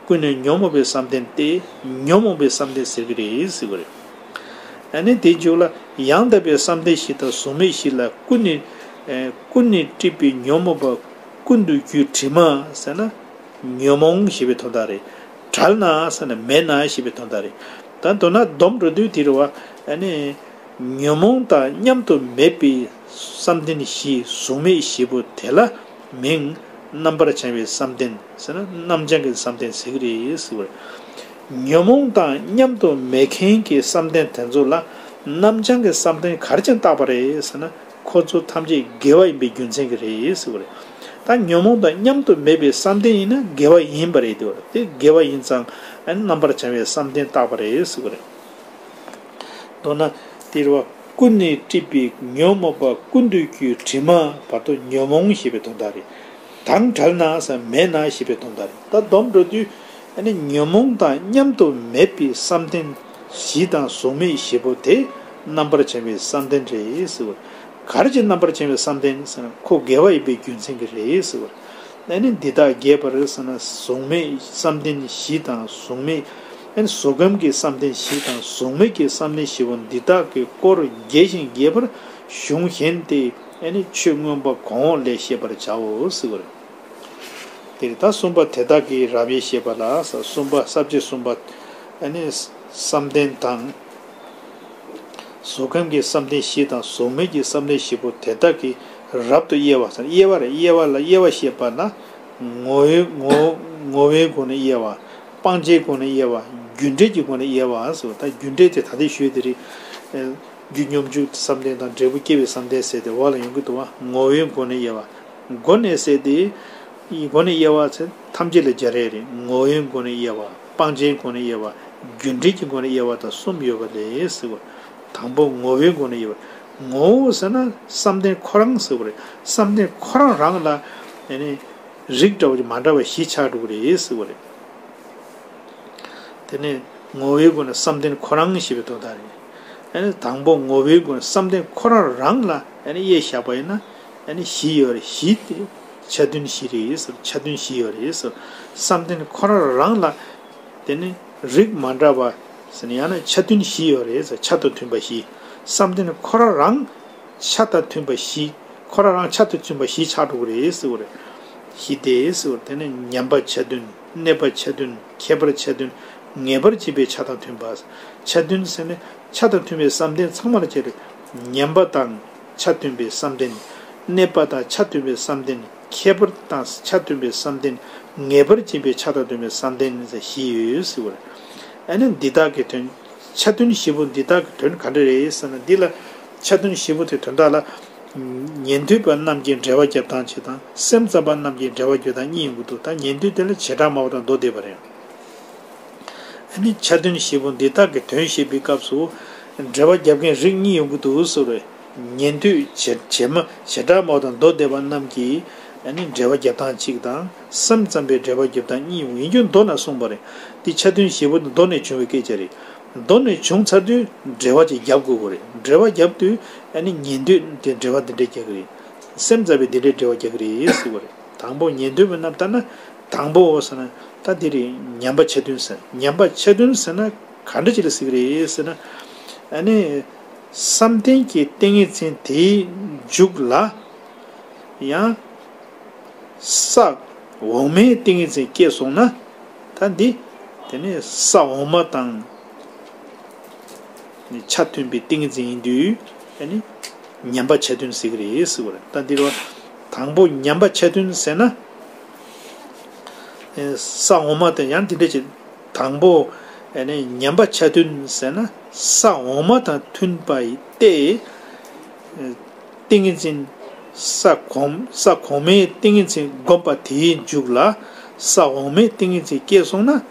ཀུན་ནས་ཉོན་མོངས་པའི་བསམ་གཏན་ཏེ་ཉོན་མོངས་པའི་བསམ་གཏན་ཟེར་གྱི་རེད་ཟེར་བ་རེད། ཨ་ནི་དེའི་མཇུག་ལ་ཡང་དག་པའི་བསམ་གཏན་བཞི་དང་གཟུགས་མེད་བཞི་ལ་ཀུན་ནས་ཨེ་ཀུན་ནས་སྒྲིབ་པའི་ཉོན་མོངས་པ་ཀུན་ཏུ་རྒྱུའི་དྲི་མ་ཟེར་ན། ཉོན་མོངས་ཞེས་པའི་དོན་དག་རེད། བྲལ་ན་ཟེར་ན་མེད་ན་ཞེས་པའི་དོན་དག་རེད། ད་མདོར་ན་སྡོམ་འགྲོ་དུས་དེ་རེད་བ། ཨ་ནི། ཉོན་མོངས་དང་མཉམ་དུ་མེད་པའི་བསམ་གཏན་བཞི་གཟུགས་མེད་བཞི་པོ་དེ་ལ་མིང་རྣམ་པར་བྱང་བའི་བསམ་གཏན་ཟེར་ན་རྣམ་བྱང་གི་བསམ་གཏན་ཟེར་གྱི་རེད་ཟེར་བ་རེད། ཉོན་མོངས་དང་མཉམ་དུ་མེད་མཁན་གྱི་བསམ་གཏན་དེ་ཚོ་ལ་རྣམ་བྱང་གི་བསམ་གཏན་ག་རེ་བྱས་ནས་བཏགས་པ་རེད་ཟེར་ན། ཁོ་ཚོ་ཐམས་ཅད་དགེ་བ་ཡིན་པའི་རྒྱུ་མཚན་གྱིས་རེད་ཟེར་བ་རེད། ད་ཉོན་མོངས་དང་མཉམ་དུ་མེད་པའི་བསམ་གཏན་ཡིན་ན་དགེ་བ་ཡིན་པ་རེད་དེ། དེ་དགེ་བ་ཡིན་ཙང་ཨ་ནི་རྣམ་པར་བྱང་བའི་བསམ་གཏན་བཏགས་པ་རེད་ཟེར་བ་རེད། མདོར་ན་དེ་རེད་བ། ཀུན་ནས་སྒྲིབ་པའི་ཉོན་མོངས་པ་ཀུན་ཏུ་རྒྱུའི་དྲི་མ་བར་དུ་ཉོན་མོངས་ཞེས་པའི་དོན་དག་རེད། དང་བྲལ་ན་ཟེར་མེད་ན་ཞེས་པའི་དོན་དག་རེད། ད་སྡོམ་འགྲོ་དུས་ཨ་ནི་ཉོན་མོངས་དང་མཉམ་དུ་མེད་པའི་བསམ་གཏན་བཞི་དང་གཟུགས་མེད་བཞི་པོ་དེ་རྣམ་པར་བྱང་བའི་བསམ་གཏན་རེད་ཟེར་བ། ག་རེ་བྱས་རྣམ་པར་བྱང་བའི་བསམ་གཏན་ཟེར་ན་ཁོ་དགེ་བ་ཡིན་པའི་རྒྱུ་མཚན་གྱིས་རེད་ཟེར་བ། ཨ་ནི་འདི་དག་རྒྱས་པར་ཟེར་ན་གཟུགས་མེད་བསམ་གཏན་བཞི་དང་གཟུགས་མེད། ཨ་ནི་གཟུགས་ཁམས་ཀྱི་བསམ་གཏན་བཞི་དང་གཟུགས་མེད་ཀྱི་བསམ་གཏན་བཞི་པོ་འདི་དག་གི་སྐོར་རྒྱས་ཤིང་རྒྱས་པར་གཞུང་གཞན་ཏེ། ཨ་ནི་ཆོས་མངོན་པ་གོང་འོག་ལས་ཤེས་པར་བྱའོ་ཟེར་བ་རེད། དེ་ལྟར་གསུངས་པ་དེ་དག་གིས་རབ་དབྱེ་ཤེས་པ་ལ་གསུངས་པ་ས་བཅད་གསུངས་པ། ཨ་ནི་བསམ་གཏན་དང་། གཟུགས་ཁམས་ཀྱི་བསམ་གཏན་བཞི་དང་གཟུགས་མེད་ཀྱི་བསམ་གཏན་བཞི་པོ་དེ་དག་གི་ རབ་ཏུ་དབྱེ་བ་ཟེར། དབྱེ་བ་རེད། དབྱེ་བ་ལ་དབྱེ་བ་བཤད་པ་ན། ངོ་བོའི་ངོ་ངོ་བོའི་སྒོ་ནས་དབྱེ་བ། སྤང་བྱའི་སྒོ་ནས་དབྱེ་བ། རྒྱུ་འབྲས་ཀྱི་སྒོ་ནས་དབྱེ་བ་ཟེར་བ། ད་རྒྱུ་འབྲས་དེ་ད་ལྟའི་ཞུས་དེ་རེད། རྒྱུ་སྙོམས་འཇུག་བསམ་གཏན་དང་འབྲས་བུ་སྐྱེ་བའི་བསམ་གཏན་ཟེར་དེ་འོག་ལ་ཡོང་གི་འདུག་བ། ངོ་བོའི་སྒོ་ནས་དབྱེ་བ། སྒོ་ནས་ཟེར་དེ། སྒོ་ནས་དབྱེ་བ་ཚེ་ཐམས་ཅད་ལ་སྦྱར་ཡས་རེད། ངོ་བོའི་སྒོ་ནས་དབྱེ་བ། སྤང་བྱའི་སྒོ་ནས་དབྱེ་བ། རྒྱུ་འབྲས་ཀྱི་སྒོ་ནས་དབྱེ་བ་དང་གསུམ་ཡོད་པ་ལས་ཟེར་བ། དང་པོ་ངོ་བོའི་སྒོ་ནས་དབྱེ་བ། ངོ་བོ་ཟེར་ན་བསམ་གཏན་ཁོ་རང་ཟེར་བ་རེད། བསམ་གཏན་ཁོ་རང་རང་ལ་ཨ་ནི་རིགས་འདྲ་བ་ཅིག་མ་འདྲ་བ་བཞི་ཆགས་འགྲོ་གི་རེད་ཟེར་བ་རེད། དེ་ནས་ངོ་བོའི་སྒོ་ནས་བསམ་གཏན་ཁོ་རང་ཞེས་པའི་དོན་དག་རེད། ཨ་ནི་དང་པོ་ངོ་བོའི་སྒོ་ནས་བསམ་གཏན་ཁོ་རང་རང་ལ་ཨ་ནི་དབྱེ་བཞག་པ་ཡིན་ན། ཨ་ནི་བཞི་ཡོད་རེད། བཞི་དེ་ཆ་མཐུན་བཞི་རེད་ཟེར། ཆ་མཐུན་བཞི་ཡོད་རེད་ཟེར། བསམ་གཏན་ཁོ་རང་རང་ལ་དེ་ནི་རིགས་མ་འདྲ་བ་ཟེར་ན་ཡང་ན་ཆ་མཐུན་བཞི་ཡོད་རེད་ཟེར། ཆ་དང་མཐུན་པ་བཞི། བསམ་གཏན་ཁོ་རང་རང་ཆ་དང་མཐུན་པ་བཞི། ཁོ་རང་རང་ཆ་དང་མཐུན་པ་བཞི་ཆགས་འགྲོ་གི་རེད་ཟེར་བ་རེད། བཞི་དེ་ཟེར་བ་དེ་ནི་ཉམས་པ་ཆ་མཐུན། གནས་པ་ཆ་མཐུན། ཁྱད་པར་ཆ་མཐུན། ངེས་པར་འབྱིན་པའི་ཆ་དང་མཐུན་པ། ཆ་མཐུན་ཟེར་ནས་ཆ་དང་མཐུན་པའི་བསམ་གཏན་ཚང་མ་ལ་བྱས་ཏེ། ཉམས་པ་དང་ཆ་མཐུན་པའི་བསམ་གཏན། གནས་པ་དང་ཆ་མཐུན་པའི་བསམ་གཏན། ཁྱད་པར་དང་ཆ་མཐུན་པའི་བསམ་གཏན། ངེས་པར་འབྱིན་པའི་ཆ་དང་མཐུན་པའི་བསམ་གཏན་ཟེར་བཞི་ཡོད་ཟེར་བ་རེད། ཨ་ནི་འདི་དག་གི་དོན། ཆ་མཐུན་བཞི་པོ་འདི་དག་གི་དོན་ག་འདྲ་རེད་ཟེར་ན། འདི་ལ་ཆ་མཐུན་བཞི་པོ་དེ་དོན་དག་ལ། ཉན་ཐོས་པ་རྣམས་ཀྱིས་འགྲེལ་པ་རྒྱབ་སྟངས་གཅིག་དང་། སེམས་ཙམ་པ་རྣམས་ཀྱིས་འགྲེལ་པ་རྒྱབ་སྟངས་གཉིས་ཡོང་གི་འདུག་ད་ཉན་ཐོས་དེ་ལ་བྱེ་བྲག་སྨྲ་བ་དང་མདོ་སྡེ་པ་རེད། ཨ་ནི་ཆ་མཐུན་བཞི་པོ་འདི་དག་གི་དོན་བཤད་པའི་སྐབས་སུ། འགྲེལ་པ་རྒྱབ་མཁན་རིགས་གཉིས་ཡོང་གི་འདུག་ཟེར་བས། ཉན་ཐོས་བྱེ་བྱེ་སྨྲ་བྱེ་བྲག་སྨྲ་བ་དང་མདོ་སྡེ་པ་རྣམས་ཀྱིས་ཨ་ནི་འགྲེལ་པ་རྒྱབ་སྟངས་གཅིག་དང་། སེམས་ཙམ་པའི་འགྲེལ་པ་རྒྱབ་སྟངས་གཉིས་ཡོང་། ཡིན་རྒྱུ་མདོ་ན་གསུངས་པ་རེད། འདི་ཆ་མཐུན་བཞི་པོ་འདི་མདོ་ནས་བྱུང་བའི་སྐད་ཆ་རེད། མདོ་ནས་བྱུང་ཚར་དུས་འགྲེལ་པ་ཅིག་རྒྱབ་དགོས་ཀྱི་རེད། འགྲེལ་པ་རྒྱབ་དུས་ཨ་ནི་ཉན་ཐོས་དེ་འགྲེལ་པ་འདི་འདྲ་རྒྱག་གི་རེད། སེམས་ཙམ་པས་འདི་འདྲའི་འགྲེལ་པ་རྒྱག་གི་རེད་ཟེར་བ་རེད། དང་པོ་ཉན་ཐོས་པའི་རྣམས་ལྟར་ན། དང་པོ་ཟེར་ན་ད་འདི་རེད། ཉན་པ་ཆ་མཐུན་ཟེར། ཉན་པ་ཆ་མཐུན་ཟེར་ན་ག་འདྲ་ཅིག་ལ་ཟེར་གི་རེད་ཟེར་ན། ཨ་ནི་བསམ་གཏན་གྱི་ཏིང་ངེ་འཛིན་དེའི་མཇུག་ལ་ཡང་ས་འོག་མའི་ཏིང་ངེ་འཛིན་སྐྱེས་སོང་ན། ད་འདི་དེ་ནི་ས་འོག་མ་དང་ཆ་མཐུན་པའི་ཏིང་ངེ་འཛིན་ཡིན་དུས། ཨ་ནི་ཉན་པ་ཆ་མཐུན་ཟེར་གི་རེད་ཟེར་བ་རེད། ད་འདིར་བ་དང་པོ་ཉན་པ་ཆ་མཐུན་ཟེར་ན། ཨེ་ས་འོག་མ་དེ་ཡང་འདི་འདྲ་ཅིག་དང་པོ་ཨ་ནི་ཉན་པ་ཆ་མཐུན་ཟེར་ན། ས་འོག་མ་དང་མཐུན་པ་ཡི་སྟེ། ཨེ་ཏིང་ངེ་འཛིན་ས་གོང་ས་གོང་མའི་ཏིང་ངེ་འཛིན་བསྒོམས་པ་དེའི་མཇུག་ལ་ས་འོག་མའི་ཏིང་ངེ་འཛིན་སྐྱེས་སོང་ན།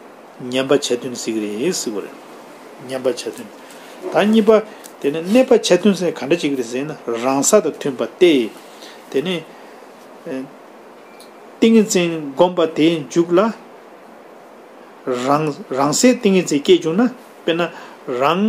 ཉན་པ་ཆ་མཐུན་ཟེར་གི་རེད་ཟེར་བ་རེད། ཉན་པ་ཆ་མཐུན། ད་གཉིས་པ། དེ་ནི་གནས་པ་ཆ་མཐུན་ཟེར་ག་འདྲ་ཅིག་རེད་ཟེར་ན། རང་ས་དང་མཐུན་པ་སྟེ། དེ་ནི་ཨེ་ཏིང་ངེ་འཛིན་བསྒོམས་པ་དེའི་མཇུག་ལ་རང་རང་སའི་ཏིང་ངེ་འཛིན་སྐྱེས་བྱུང་ན། དཔེར་ན་རང་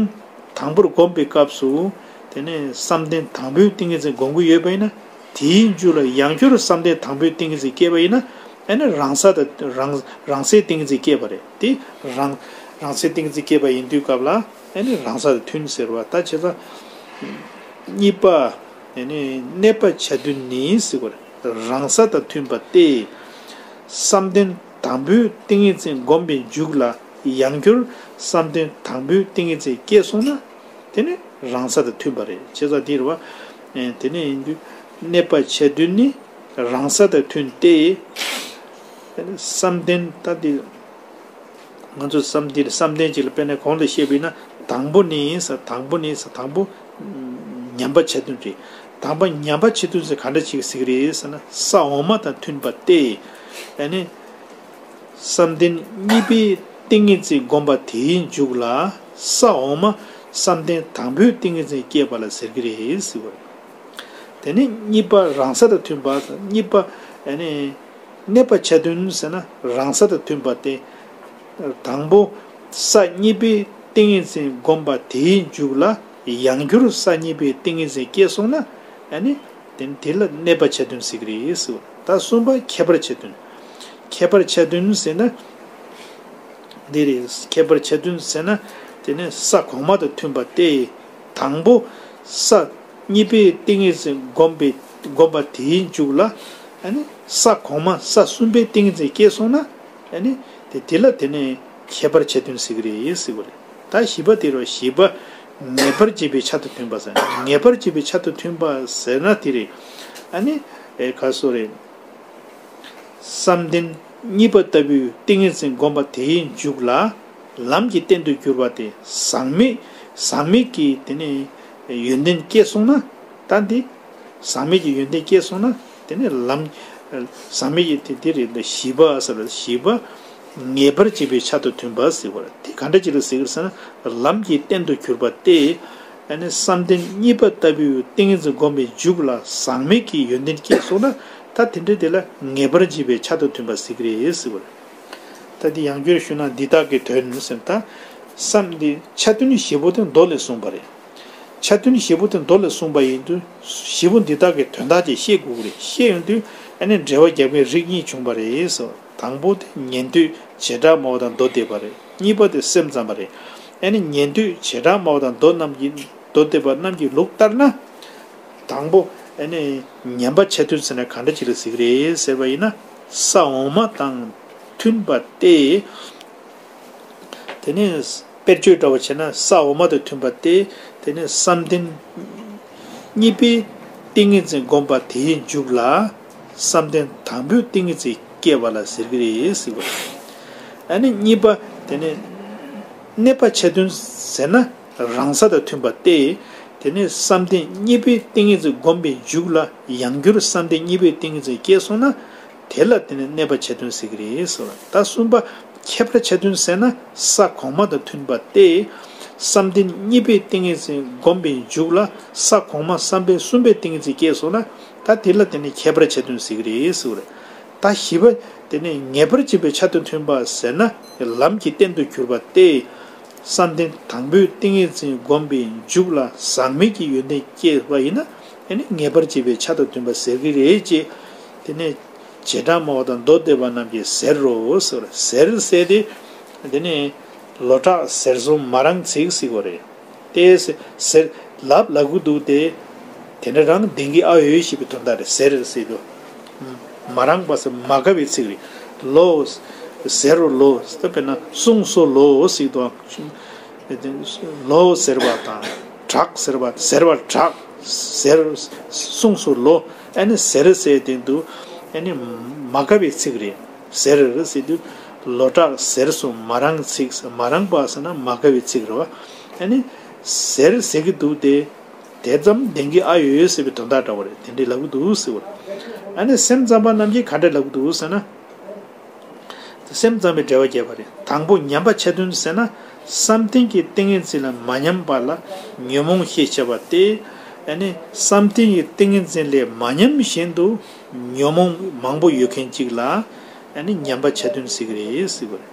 དང་པོར་བསྒོམས་པའི་སྐབས་སུ། དེ་ནི་བསམ་གཏན་དང་པོའི་ཏིང་ངེ་འཛིན་བསྒོམ་གྱི་ཡོད་པ་ཡིན་ན། དེའི་མཇུག་ལ་ཡང་བསྐྱར་བསམ་གཏན་དང་པོའི་ཏིང་ངེ་འཛིན་སྐྱེས་པ་ཡིན་ན། ཨ་ནི་རང་ས་དང་རང་རང་སའི་ཏིང་ངེ་འཛིན་སྐྱེས་པ་རེད། དེ་རང་རང་སའི་ཏིང་ངེ་འཛིན་སྐྱེས་པ་ཡིན་དུས་སྐབས་ལ་ཨ་ནི་རང་ས་དང་མཐུན་ཟེར་བ། ད་བྱས་ཙང་གཉིས་པ། ཨ་ནི་གནས་པ་ཆ་མཐུན་ནི་ཟེར་བ་རེད། རང་ས་དང་མཐུན་པ་སྟེ། བསམ་གཏན་དང་པོའི་ཏིང་ངེ་འཛིན་བསྒོམས་པའི་མཇུག་ལ་ཡང་བསྐྱར་བསམ་གཏན་དང་པོའི་ཏིང་ངེ་འཛིན་སྐྱེས་སོང་ན། དེ་ནི་རང་ས་དང་མཐུན་པ་རེད། བྱས་ཙང་འདི་རེད་བ། ཨེ་དེ་ནི་ཡིན་དུས་གནས་པ་ཆ་མཐུན་ནི་རང་ས་དང་མཐུན་ཏེ། བསམ་གཏན་ད་འདི་ང་ཚོ་བསམ་འདི་བསམ་གཏན་གཅིག་ལ་དཔེར་ན་གོང་དུ་བཤད་པ་ཡིན་ན། དང་པོ་ནི་ས་དང་པོ་ནི་ས་དང་པོ་ཉན་པ་ཆ་མཐུན་རེད། དང་པོ་ཉན་པ་ཆ་མཐུན་ཟེར་ག་འདྲ་ཅིག་ཟེར་གི་རེད་ཟེར་ན། ས་འོག་མ་དང་མཐུན་པ་སྟེ། ཨ་ནི། བསམ་གཏན་གཉིས་པའི་ཏིང་ངེ་འཛིན་བསྒོམས་པ་དེའི་མཇུག་ལ་ས་འོག་མ་བསམ་གཏན་དང་པོའི་ཏིང་ངེ་འཛིན་སྐྱེས་པ་ལ་ཟེར་གྱི་རེད་ཟེར་བ་རེད། དེ་ནས་གཉིས་པ་རང་ས་དང་མཐུན་པ། གཉིས་པ་ཨ་ནི་གནས་པ་ཆ་མཐུན་ཟེར་ན་རང་ས་དང་མཐུན་པ་སྟེ། དང་པོ་ས་གཉིས་པའི་ཏིང་ངེ་འཛིན་བསྒོམས་པ་དེའི་མཇུག་ལ་ཡང་བསྐྱར་ས་གཉིས་པའི་ཏིང་ངེ་འཛིན་སྐྱེས་སོང་ན། ཨ་ནི། དེ་དེ་ལ་གནས་པ་ཆ་མཐུན་ཟེར་གྱི་རེད་ཟེར་བ། ད་གསུམ་པ་ཁྱད་པར་ཆ་མཐུན། ཁྱད་པར་ཆ་མཐུན་ཟེར་ན། འདི་རེད། ཁྱད་པར་ཆ་མཐུན་ཟེར་ན། དེ་ནི་ས་གོང་མ་དང་མཐུན་པ་སྟེ། དང་པོ་ས་གཉིས་པའི་ཏིང་ངེ་འཛིན་བསྒོམས་པའི་བསྒོམས་པ་དེའི་མཇུག་ལ། ཨ་ནི་ས་གོང་མ་ས་གསུམ་པའི་ཏིང་ངེ་འཛིན་སྐྱེས་སོང་ན། ཨ་ནི་དེ་དེ་ལ་དེ་ནི་ཁྱད་པར་ཆ་མཐུན་ཟེར་གྱི་རེད་ཟེར་བ་རེད། ད་བཞི་པ་དེ་རུ་བཞི་པ་ངེས་པར་འབྱིན་པའི་ཆ་དང་མཐུན་པ་ཟེར། ངེས་པར་འབྱིན་པའི་ཆ་དང་མཐུན་པ་ཟེར་ན་དེ་རེད། ཨ་ནི་ཨེ་ག་སོ་རེད། བསམ་གཏན་གཉིས་པ་ལྟ་བུའི་ཏིང་ངེ་འཛིན་བསྒོམ་པ་དེའི་མཇུག་ལ། ལམ་གྱི་རྟེན་དུ་གྱུར་པ་དེ་ཟག་མེད། ཟག་མེད་ཀྱི་དེ་ནས་ཡོན་ཏན་སྐྱེས་སོང་ན། ད་འདི་ཟག་མེད་ཀྱི་ཡོན་ཏན་སྐྱེས་སོང་ན། དེ་ནས་ལམ། ཟག་མེད་ཀྱི་དེ་དེ་རེད་ལ། བཞི་པ་ཟེར་བ། བཞི་པ་ངེས་པར་བྱེད་པའི་ཆ་དང་མཐུན་པ་ཟེར་བ་རེད། དེ་ག་འདྲ་ཅིག་ལ་ཟེར་གི་ཟེར་ན། ལམ་གྱི་རྟེན་དུ་གྱུར་པ་སྟེ། ཨ་ནི་བསམ་གཏན་གཉིས་པ་ལྟ་བུའི་ཏིང་ངེ་འཛིན་བསྒོམ་པའི་མཇུག་ལ་ཟག་མེད་ཀྱི་ཡོན་ཏན་སྐྱེས་སོང་ན། ད་དེ་འདྲ་དེ་ལ་ངེས་པར་བྱེད་པའི་ཆ་དང་མཐུན་པ་ཟེར་གི་རེད་ཟེར་བ་རེད། ད་འདི་ཡང་བསྐྱར་ཞུས་ན། འདི་དག་གི་དོན་ཟེར་ན། ད་བསམ་འདི་ཆ་མཐུན་བཞི་པོ་དེ་མདོ་ལས་གསུངས་པ་རེད། ཆ་མཐུན་བཞི་པོ་དེ་མདོ་ལས་གསུངས་པ་ཡིན་དུས། བཞི་པོ་འདི་དག་གི་དོན་དག་ཅིག་ཤེས་དགོས་ཀྱི་རེད། ཤེས་ཡོང་དུས་ཨ་ནི་འགྲེལ་པ་རྒྱབ་མཁན་རིགས་གཉིས་བྱུང་བ་རེད་ཟེར། དང་པོ་དེ་ཉན་ཐོས་བྱེ་བྲག་སྨྲ་བ་དང་མདོ་སྡེ་པ་རེད། གཉིས་པ་དེ་སེམས་ཙམ་པ་རེད། ཨ་ནི་ཉན་ཐོས་བྱེ་བྲག་སྨྲ་བ་དང་མདོ་རྣམས་ཀྱི། མདོ་སྡེ་པ་རྣམས་ཀྱི་ལུགས་ལྟར་ན། དང་པོ་ཨ་ནི་ཉན་པ་ཆ་མཐུན་ཟེར་ན་ག་འདྲ་ཅིག་ལ་ཟེར་གི་རེད་ཟེར་བ་ཡིན་ན། ས་འོག་མ་དང་མཐུན་པ་སྟེ། དེ་ནས་དཔེར་བརྗོད་འདྲ་བོ་བྱས་ན། ས་འོག་མ་དང་མཐུན་པ་སྟེ། དེ་ནས་བསམ་གཏན་གཉིས་པའི་ཏིང་ངེ་འཛིན་བསྒོམ་པ་དེའི་མཇུག་ལ། བསམ་གཏན་དང་པོའི་ཏིང་ངེ་འཛིན་སྐྱེ་བ་ལ་ཟེར་གི་རེད་ཟེར་བ་རེད། ཨ་ནི་གཉིས་པ་དེ་ནས་གནས་པ་ཆ་མཐུན་ཟེར་ན། རང་ས་དང་མཐུན་པ་སྟེ། དེ་ནས་བསམ་གཏན་གཉིས་པའི་ཏིང་ངེ་འཛིན་བསྒོམ་པའི་མཇུག་ལ། ཡང་བསྐྱར་བསམ་གཏན་གཉིས་པའི་ཏིང་ངེ་འཛིན་སྐྱེས་སོང་ན། དེ་ལ་དེ་ནི་གནས་པ་ཆ་མཐུན་ཟེར་གྱི་རེད་ཟེར་བ། ད་གསུམ་པ་ཁྱད་པར་ཆ་མཐུན་ཟེར་ན། ས་གོང་མ་དང་མཐུན་པ་སྟེ། བསམ་གཏན་གཉིས་པའི་ཏིང་ངེ་འཛིན་བསྒོམ་པའི་མཇུག་ལ། ས་གོང་མ་བསམ་གཏན་གསུམ་པའི་ཏིང་ངེ་འཛིན་སྐྱེས་སོང་ན། ད་དེ་ལ་དེ་ནི་ཁྱད་པར་ཆ་མཐུན་ཟེར་གྱི་རེད་ཟེར་བ་རེད། ད་བཞི་པ་དེ་ནི་ངེས་པར་བྱེད་པའི་ཆ་དང་མཐུན་པ་ཟེར་ན། ལམ་གྱི་རྟེན་དུ་གྱུར་པ་སྟེ། བསམ་གཏན་དང་པོའི་ཏིང་ངེ་འཛིན་བསྒོམ་པའི་མཇུག་ལ་ཟག་མེད་ཀྱི་ཡོན་ཏན་སྐྱེས་པ་ཡིན་ན། ཨ་ནི་ངེས་པར་བྱེད་པའི་ཆ་དང་མཐུན་པ་ཟེར་གྱི་རེད་ཅེས། དེ་ནས་བྱེ་བྲག་སྨྲ་བ་དང་མདོ་སྡེ་པ་རྣམས་ཀྱིས་ཟེར་རོ་ཟེར། ཟེར་ཟེར་ཏེ། དེ་ནས་ལོ་གྲགས་ཟེར་གསུམ་མ་རང་ཚིག་ཟེར་གྱི་རེད། དེ་ཟེར་ལབ་ལབ་གི་འདུག་སྟེ། དེ་འདྲ་རང་བདེན་གྱི་ཨ་ཡོད་ཞེས་པའི་དོན་དག་རེད། ཟེར་ཟེར་དུས། མ་རང་པ་ཟེར་མ་དགའ་བའི་ཚིག་རེད། ལོ། ཟེར་རོ་ལོ། ད་དཔེར་ན་གསུངས་སོ་ལོ་ཟེར་དུས། ལོ་ཟེར་བ་དང་། གྲགས་ཟེར་བ། ཟེར་བ་གྲགས། ཟེར། གསུངས་སོ་ལོ། ཨ་ནི་ཟེར་ཟེར་དེ་འདུག་ཨ་ནི་མ་དགའ་བའི་ཚིག་རེད། ཟེར་ཟེར་དུས། ལོ་གྲགས་ཟེར་གསུམ་མ་རང་ཚིག་མ་རང་པ་ཟེར་ན་མ་དགའ་བའི་ཚིག་རེད་བ། ཨ་ནི་ཟེར་ཟེར་གྱི་འདུག་སྟེ། དེ་ཙམ་བདེན་གྱི་ཨ་ཡོད་ཟེར་བའི་དོན་དག་འདྲ་བ་རེད། དེ་འདྲའི་ལབ་ཀྱི་འདུག་ཟེར་བ་རེད། ཨ་ནི་སེམས་ཙམ་པ་རྣམས་ཀྱིས་ག་འདྲ་ལབ་ཀྱི་འདུག་ཟེར་ན། སེམས་ཙམ་པའི་འགྲེལ་པ་རྒྱས་པ་རེད། དང་པོ་ཉན་པ་ཆ་མཐུན་ཟེར་ན། བསམ་གཏན་གྱི་ཏིང་ངེ་འཛིན་ལ་མ་མཉམ་པ་ལ་ཉོན་མོངས་ཞེས་བྱ་བ་སྟེ། ཨ་ནི་བསམ་གཏན་གྱི་ཏིང་ངེ་འཛིན་ལས་མ་ཉམས་བཞིན་དུ་ཉོན་མོངས་མང་པོ་ཡོད་མཁན་ཅིག་ལ། ཨ་ནི་ཉན་པ་ཆ་མཐུན་ཟེར་གྱི་རེད་ཟེར་བ་རེད།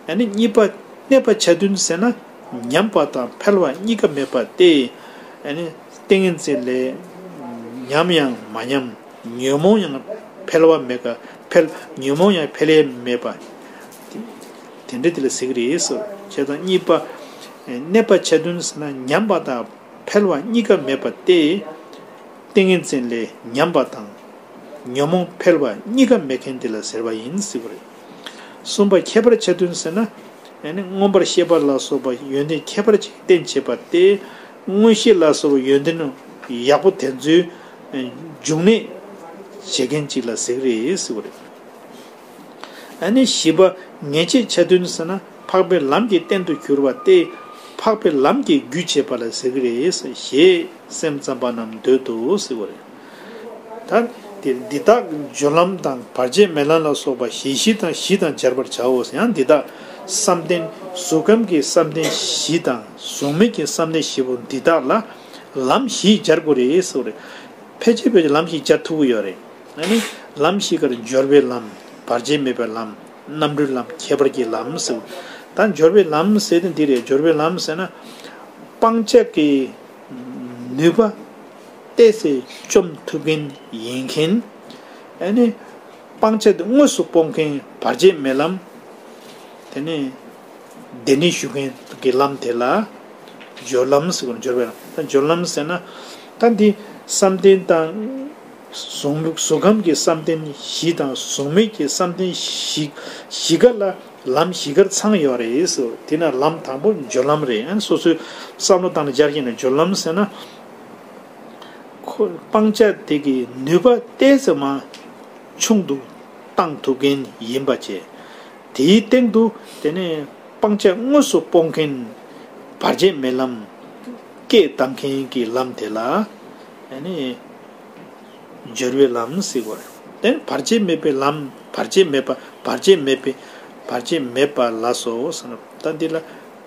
ཨ་ནི་གཉིས་པ་གནས་པ་ཆ་མཐུན་ཟེར་ན། ཉམས་པ་དང་འཕེལ་བ་གཉིས་ཀ་མེད་པ་སྟེ། ཨ་ནི་ཏིང་ངེ་འཛིན་ལས་ཉམས་ཡང་མ་ཉམས། ཉོན་མོངས་ཡང་འཕེལ་བ་མེད་ཀ་འཕེལ། ཉོན་མོངས་ཡང་འཕེལ་ཡས་མེད་པ། དེ་འདྲ་དེ་ལ་ཟེར་གྱི་རེད་ཟེར། བྱས་ཙང་གཉིས་པ་གནས་པ་ཆ་མཐུན་ཟེར་ན། ཉམས་པ་དང་འཕེལ་བ་གཉིས་ཀ་མེད་པ་སྟེ། ཏིང་ངེ་འཛིན་ལས་ཉམས་པ་དང་ཉོན་མོངས་འཕེལ་བ་གཉིས་ཀ་མེད་མཁན་དེ་ལ་ཟེར་བ་ཡིན་ཟེར་བ་རེད། གསུམ་པ་ཁྱད་པར་ཆ་མཐུན་ཟེར་ན། ཨ་ནི་མངོན་པར་ཤེས་པ་ལ་སོགས་པ་ཡོན་ཏན་ཁྱད་པར་ཅིག་བསྟན་བྱེད་པ་སྟེ། མངོན་ཤེས་ལ་སོགས་པ་ཡོན་ཏན་ཡག་པོ་དེ་ཚོའི་འབྱུང་གནས་བྱེད་མཁན་ཅིག་ལ་ཟེར་གྱི་རེད་ཟེར་བ་རེད། ཨ་ནི་བཞི་པ་ངེས་བྱེད་ཆ་མཐུན་ཟེར་ན། འཕགས་པའི་ལམ་གྱི་རྟེན་དུ་གྱུར་པ་སྟེ། འཕགས་པའི་ལམ་གྱི་རྒྱུ་བྱེད་པ་ལ་ཟེར་གྱི་རེད་ཞེས་སེམས་ཙམ་པ་རྣམས་འདོད་དོ་ཟེར་བ་རེད། ད་དེ་འདི་དག་སྦྱོར་ལམ་དང་བར་ཆད་མེད་ལམ་ལ་སོགས་པ་གཞི་བཞི་དང་བཞི་དང་སྦྱར་བར་བྱའོ་ཟེར། ཡང་འདི་དག་བསམ་གཏན་གཟུགས་ཁམས་ཀྱི་བསམ་གཏན་བཞི་དང་གཟུགས་མེད་ཀྱི་བསམ་གཏན་བཞི་པོ་འདི་དག་ལ་ལམ་བཞི་སྦྱར་དགོས་རེད་ཟེར་བ་རེད། ཕལ་ཆེར་ཕལ་ཆེར་ལམ་བཞི་སྦྱར་ཐུབ་ཀྱི་ཡོད་རེད། ཨ་ནི་ལམ་བཞི་ཀར་སྦྱོར་བའི་ལམ། བར་ཆད་མེད་པའི་ལམ། རྣམ་གྲོལ་ལམ། ཁྱད་པར་གྱི་ལམ་ཟེར། ད་སྦྱོར་བའི་ལམ་ཟེར་དེ་འདི་རེད། སྦྱོར་བའི་ལམ་ཟེར་ན། སྤང་བྱ་གི་ནུས་པ་ཏོག་ཙམ་བཅོམ་ཐུབ་མཁན་ཡིན་མཁན། ཨ་ནི་སྤང་བྱ་དེ་དངོས་སུ་སྤོང་མཁན་བར་ཆད་མེད་ལམ། དེ་ནས་གདན་འདྲེན་ཞུ་མཁན་གྱི་ལམ་དེ་ལ་སྦྱོར་ལམ་ཟེར་བ། སྦྱོར་བའི་ལམ། ད་སྦྱོར་ལམ་ཟེར་ན། ད་འདི་བསམ་གཏན་དང་གཟུགས། གཟུགས་ཁམས་ཀྱི་བསམ་གཏན་བཞི་དང་གཟུགས་མེད་ཀྱི་བསམ་གཏན་བཞི། བཞི་ཀ་ལ་ལམ་བཞི་ཀར་ཚང་ཡོད་རེད་ཟེར། དེ་ན་ལམ་དང་པོ་སྦྱོར་ལམ་རེད། ཨ་ནི་སོ་སོའི་བསམ་བློ་བཏང་ནས་སྦྱར་ཤེས་ན། སྦྱོར་ལམ་ཟེར་ན། ཁོ་སྤང་བྱ་དེ་གི་ནུས་པ་ཏོག་ཙམ་མ་ཆུང་དུ་བཏང་ཐུབ་མཁན་ཡིན་པ་བྱས། དེའི་སྟེང་དུ་དེ་ནས་སྤང་བྱ་དངོས་སུ་སྤོང་མཁན་བར་ཆད་མེད་ལམ་སྐད་བཏང་མཁན་གྱི་ལམ་དེ་ལ་ཨ་ནི་སྦྱོར་བའི་ལམ་ཟེར་གོ་རེད། དེ་ནི་བར་ཆད་མེད་པའི་ལམ། བར་ཆད་མེད་པ། བར་ཆད་མེད་པའི། བར་ཆད་མེད་པ་ལ་སོགས་ཟེར་ན། ད་འདི་ལ་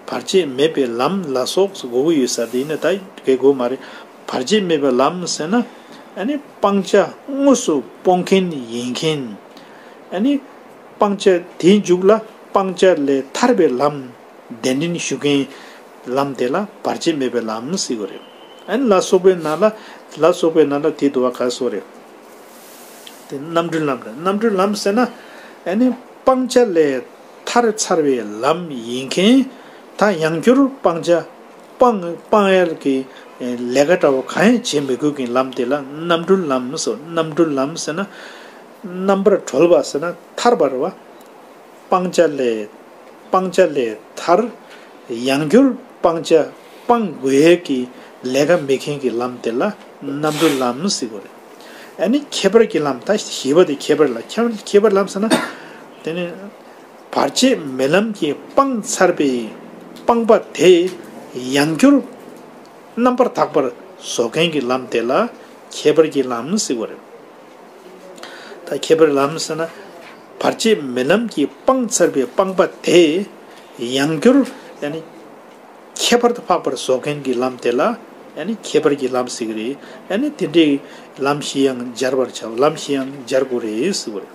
བར་ཆད་མེད་པའི་ལམ་ལ་སོགས་གོ་གི་ཡོད་ས་དེ་ཡིན་ན་ད་གལ་དགོས་མ་རེད། བར་ཆད་མེད་པའི་ལམ་ཟེར་ན། ཨ་ནི་སྤང་བྱ་དངོས་སུ་སྤོང་མཁན་ཡིན་མཁན། ཨ་ནི་སྤང་བྱ་དེའི་མཇུག་ལ་སྤང་བྱ་ལས་ཐར་པའི་ལམ་གདན་འདྲེན་ཞུ་མཁན་ལམ་དེ་ལ་བར་ཆད་མེད་པའི་ལམ་ཟེར་གྱི་རེད། ཨ་ནི་ལ་སོགས་པའི་ནང་ལ། ལ་སོགས་པའི་ནང་ལ་དེ་འདུ་བ་ག་སོགས་རེད། དེ་རྣམ་གྲོལ་ལམ་རེད། རྣམ་གྲོལ་ལམ་ཟེར་ན། ཨ་ནི་སྤང་བྱ་ལས་ཐར་ཚར་བའི་ལམ་ཡིན་མཁན། ད་ཡང་བསྐྱར་སྤང་བྱ་སྤང་སྤང་ཡར་གྱི་ལས་ཀ་འདྲ་བོ་གང་ཡང་བྱེད་མི་དགོས་མཁན་ལམ་དེ་ལ་རྣམ་གྲོལ་ལམ་ཟེར། རྣམ་གྲོལ་ལམ་ཟེར་ན། རྣམ་པར་གྲོལ་བ་ཟེར་ན་ཐར་པ་རེད་བ། སྤང་བྱ་ལས། སྤང་བྱ་ལས་ཐར། ཡང་བསྐྱར་སྤང་བྱ་སྤང་དགོས་ཡས་ཀྱི་ལས་ཀ་མེད་མཁན་གྱི་ལམ་དེ་ལ་རྣམ་གྲོལ་ལམ་ཟེར་གྱི་རེད། ཨ་ནི་ཁྱད་པར་གྱི་ལམ། ད་བཞི་པ་དེ་ཁྱད་པར་ལ། ཁྱད་ཁྱད་པར་ལམ་ཟེར་ན། དེ་ནི་བར་ཆད་མེད་ལམ་གྱིས་སྤངས་ཚར་བའི་སྤངས་པ་དེ་ཡང་བསྐྱར་རྣམ་པར་དག་པར་བཟོ་མཁན་གྱི་ལམ་དེ་ལ་ཁྱད་པར་གྱི་ལམ་ཟེར་གྱི་རེད། ད་ཁྱད་པར་ལམ་ཟེར་ན། བར་ཆད་མེད་ལམ་གྱིས་སྤངས་ཚར་བའི་སྤངས་པ་དེ་ཡང་བསྐྱར་ཨ་ནི་ཁྱད་པར་དུ་འཕགས་པར་བཟོ་མཁན་གྱི་ལམ་དེ་ལ་ཨ་ནི་ཁྱད་པར་གྱི་ལམ་ཟེར་གྱི་རེད། ཨ་ནི་དེ་འདྲའི་ལམ་བཞི་ཡང་སྦྱར་བར་བྱའོ། ལམ་བཞི་ཡང་སྦྱར་དགོས་རེད་ཟེར་གྱི་རེད།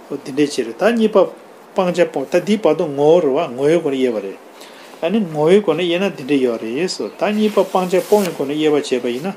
འོ་དེ་འདྲའི་ཕྱིར་ད་གཉིས་པ་སྤང་བྱ་སྤོང་། ད་འདིའི་བར་དུ་ངོ་བོ་རེད་བ། ངོ་བོའི་སྒོ་ནས་དབྱེ་བ་རེད། ཨ་ནི་ངོ་བོའི་སྒོ་ནས་དབྱེ་ན་འདི་འདྲ་ཡོད་རེད་ཟེར། ད་གཉིས་པ་སྤང་བྱ་སྤོང་བའི་སྒོ་ནས་དབྱེ་བ་བྱས་པ་ཡིན་ན།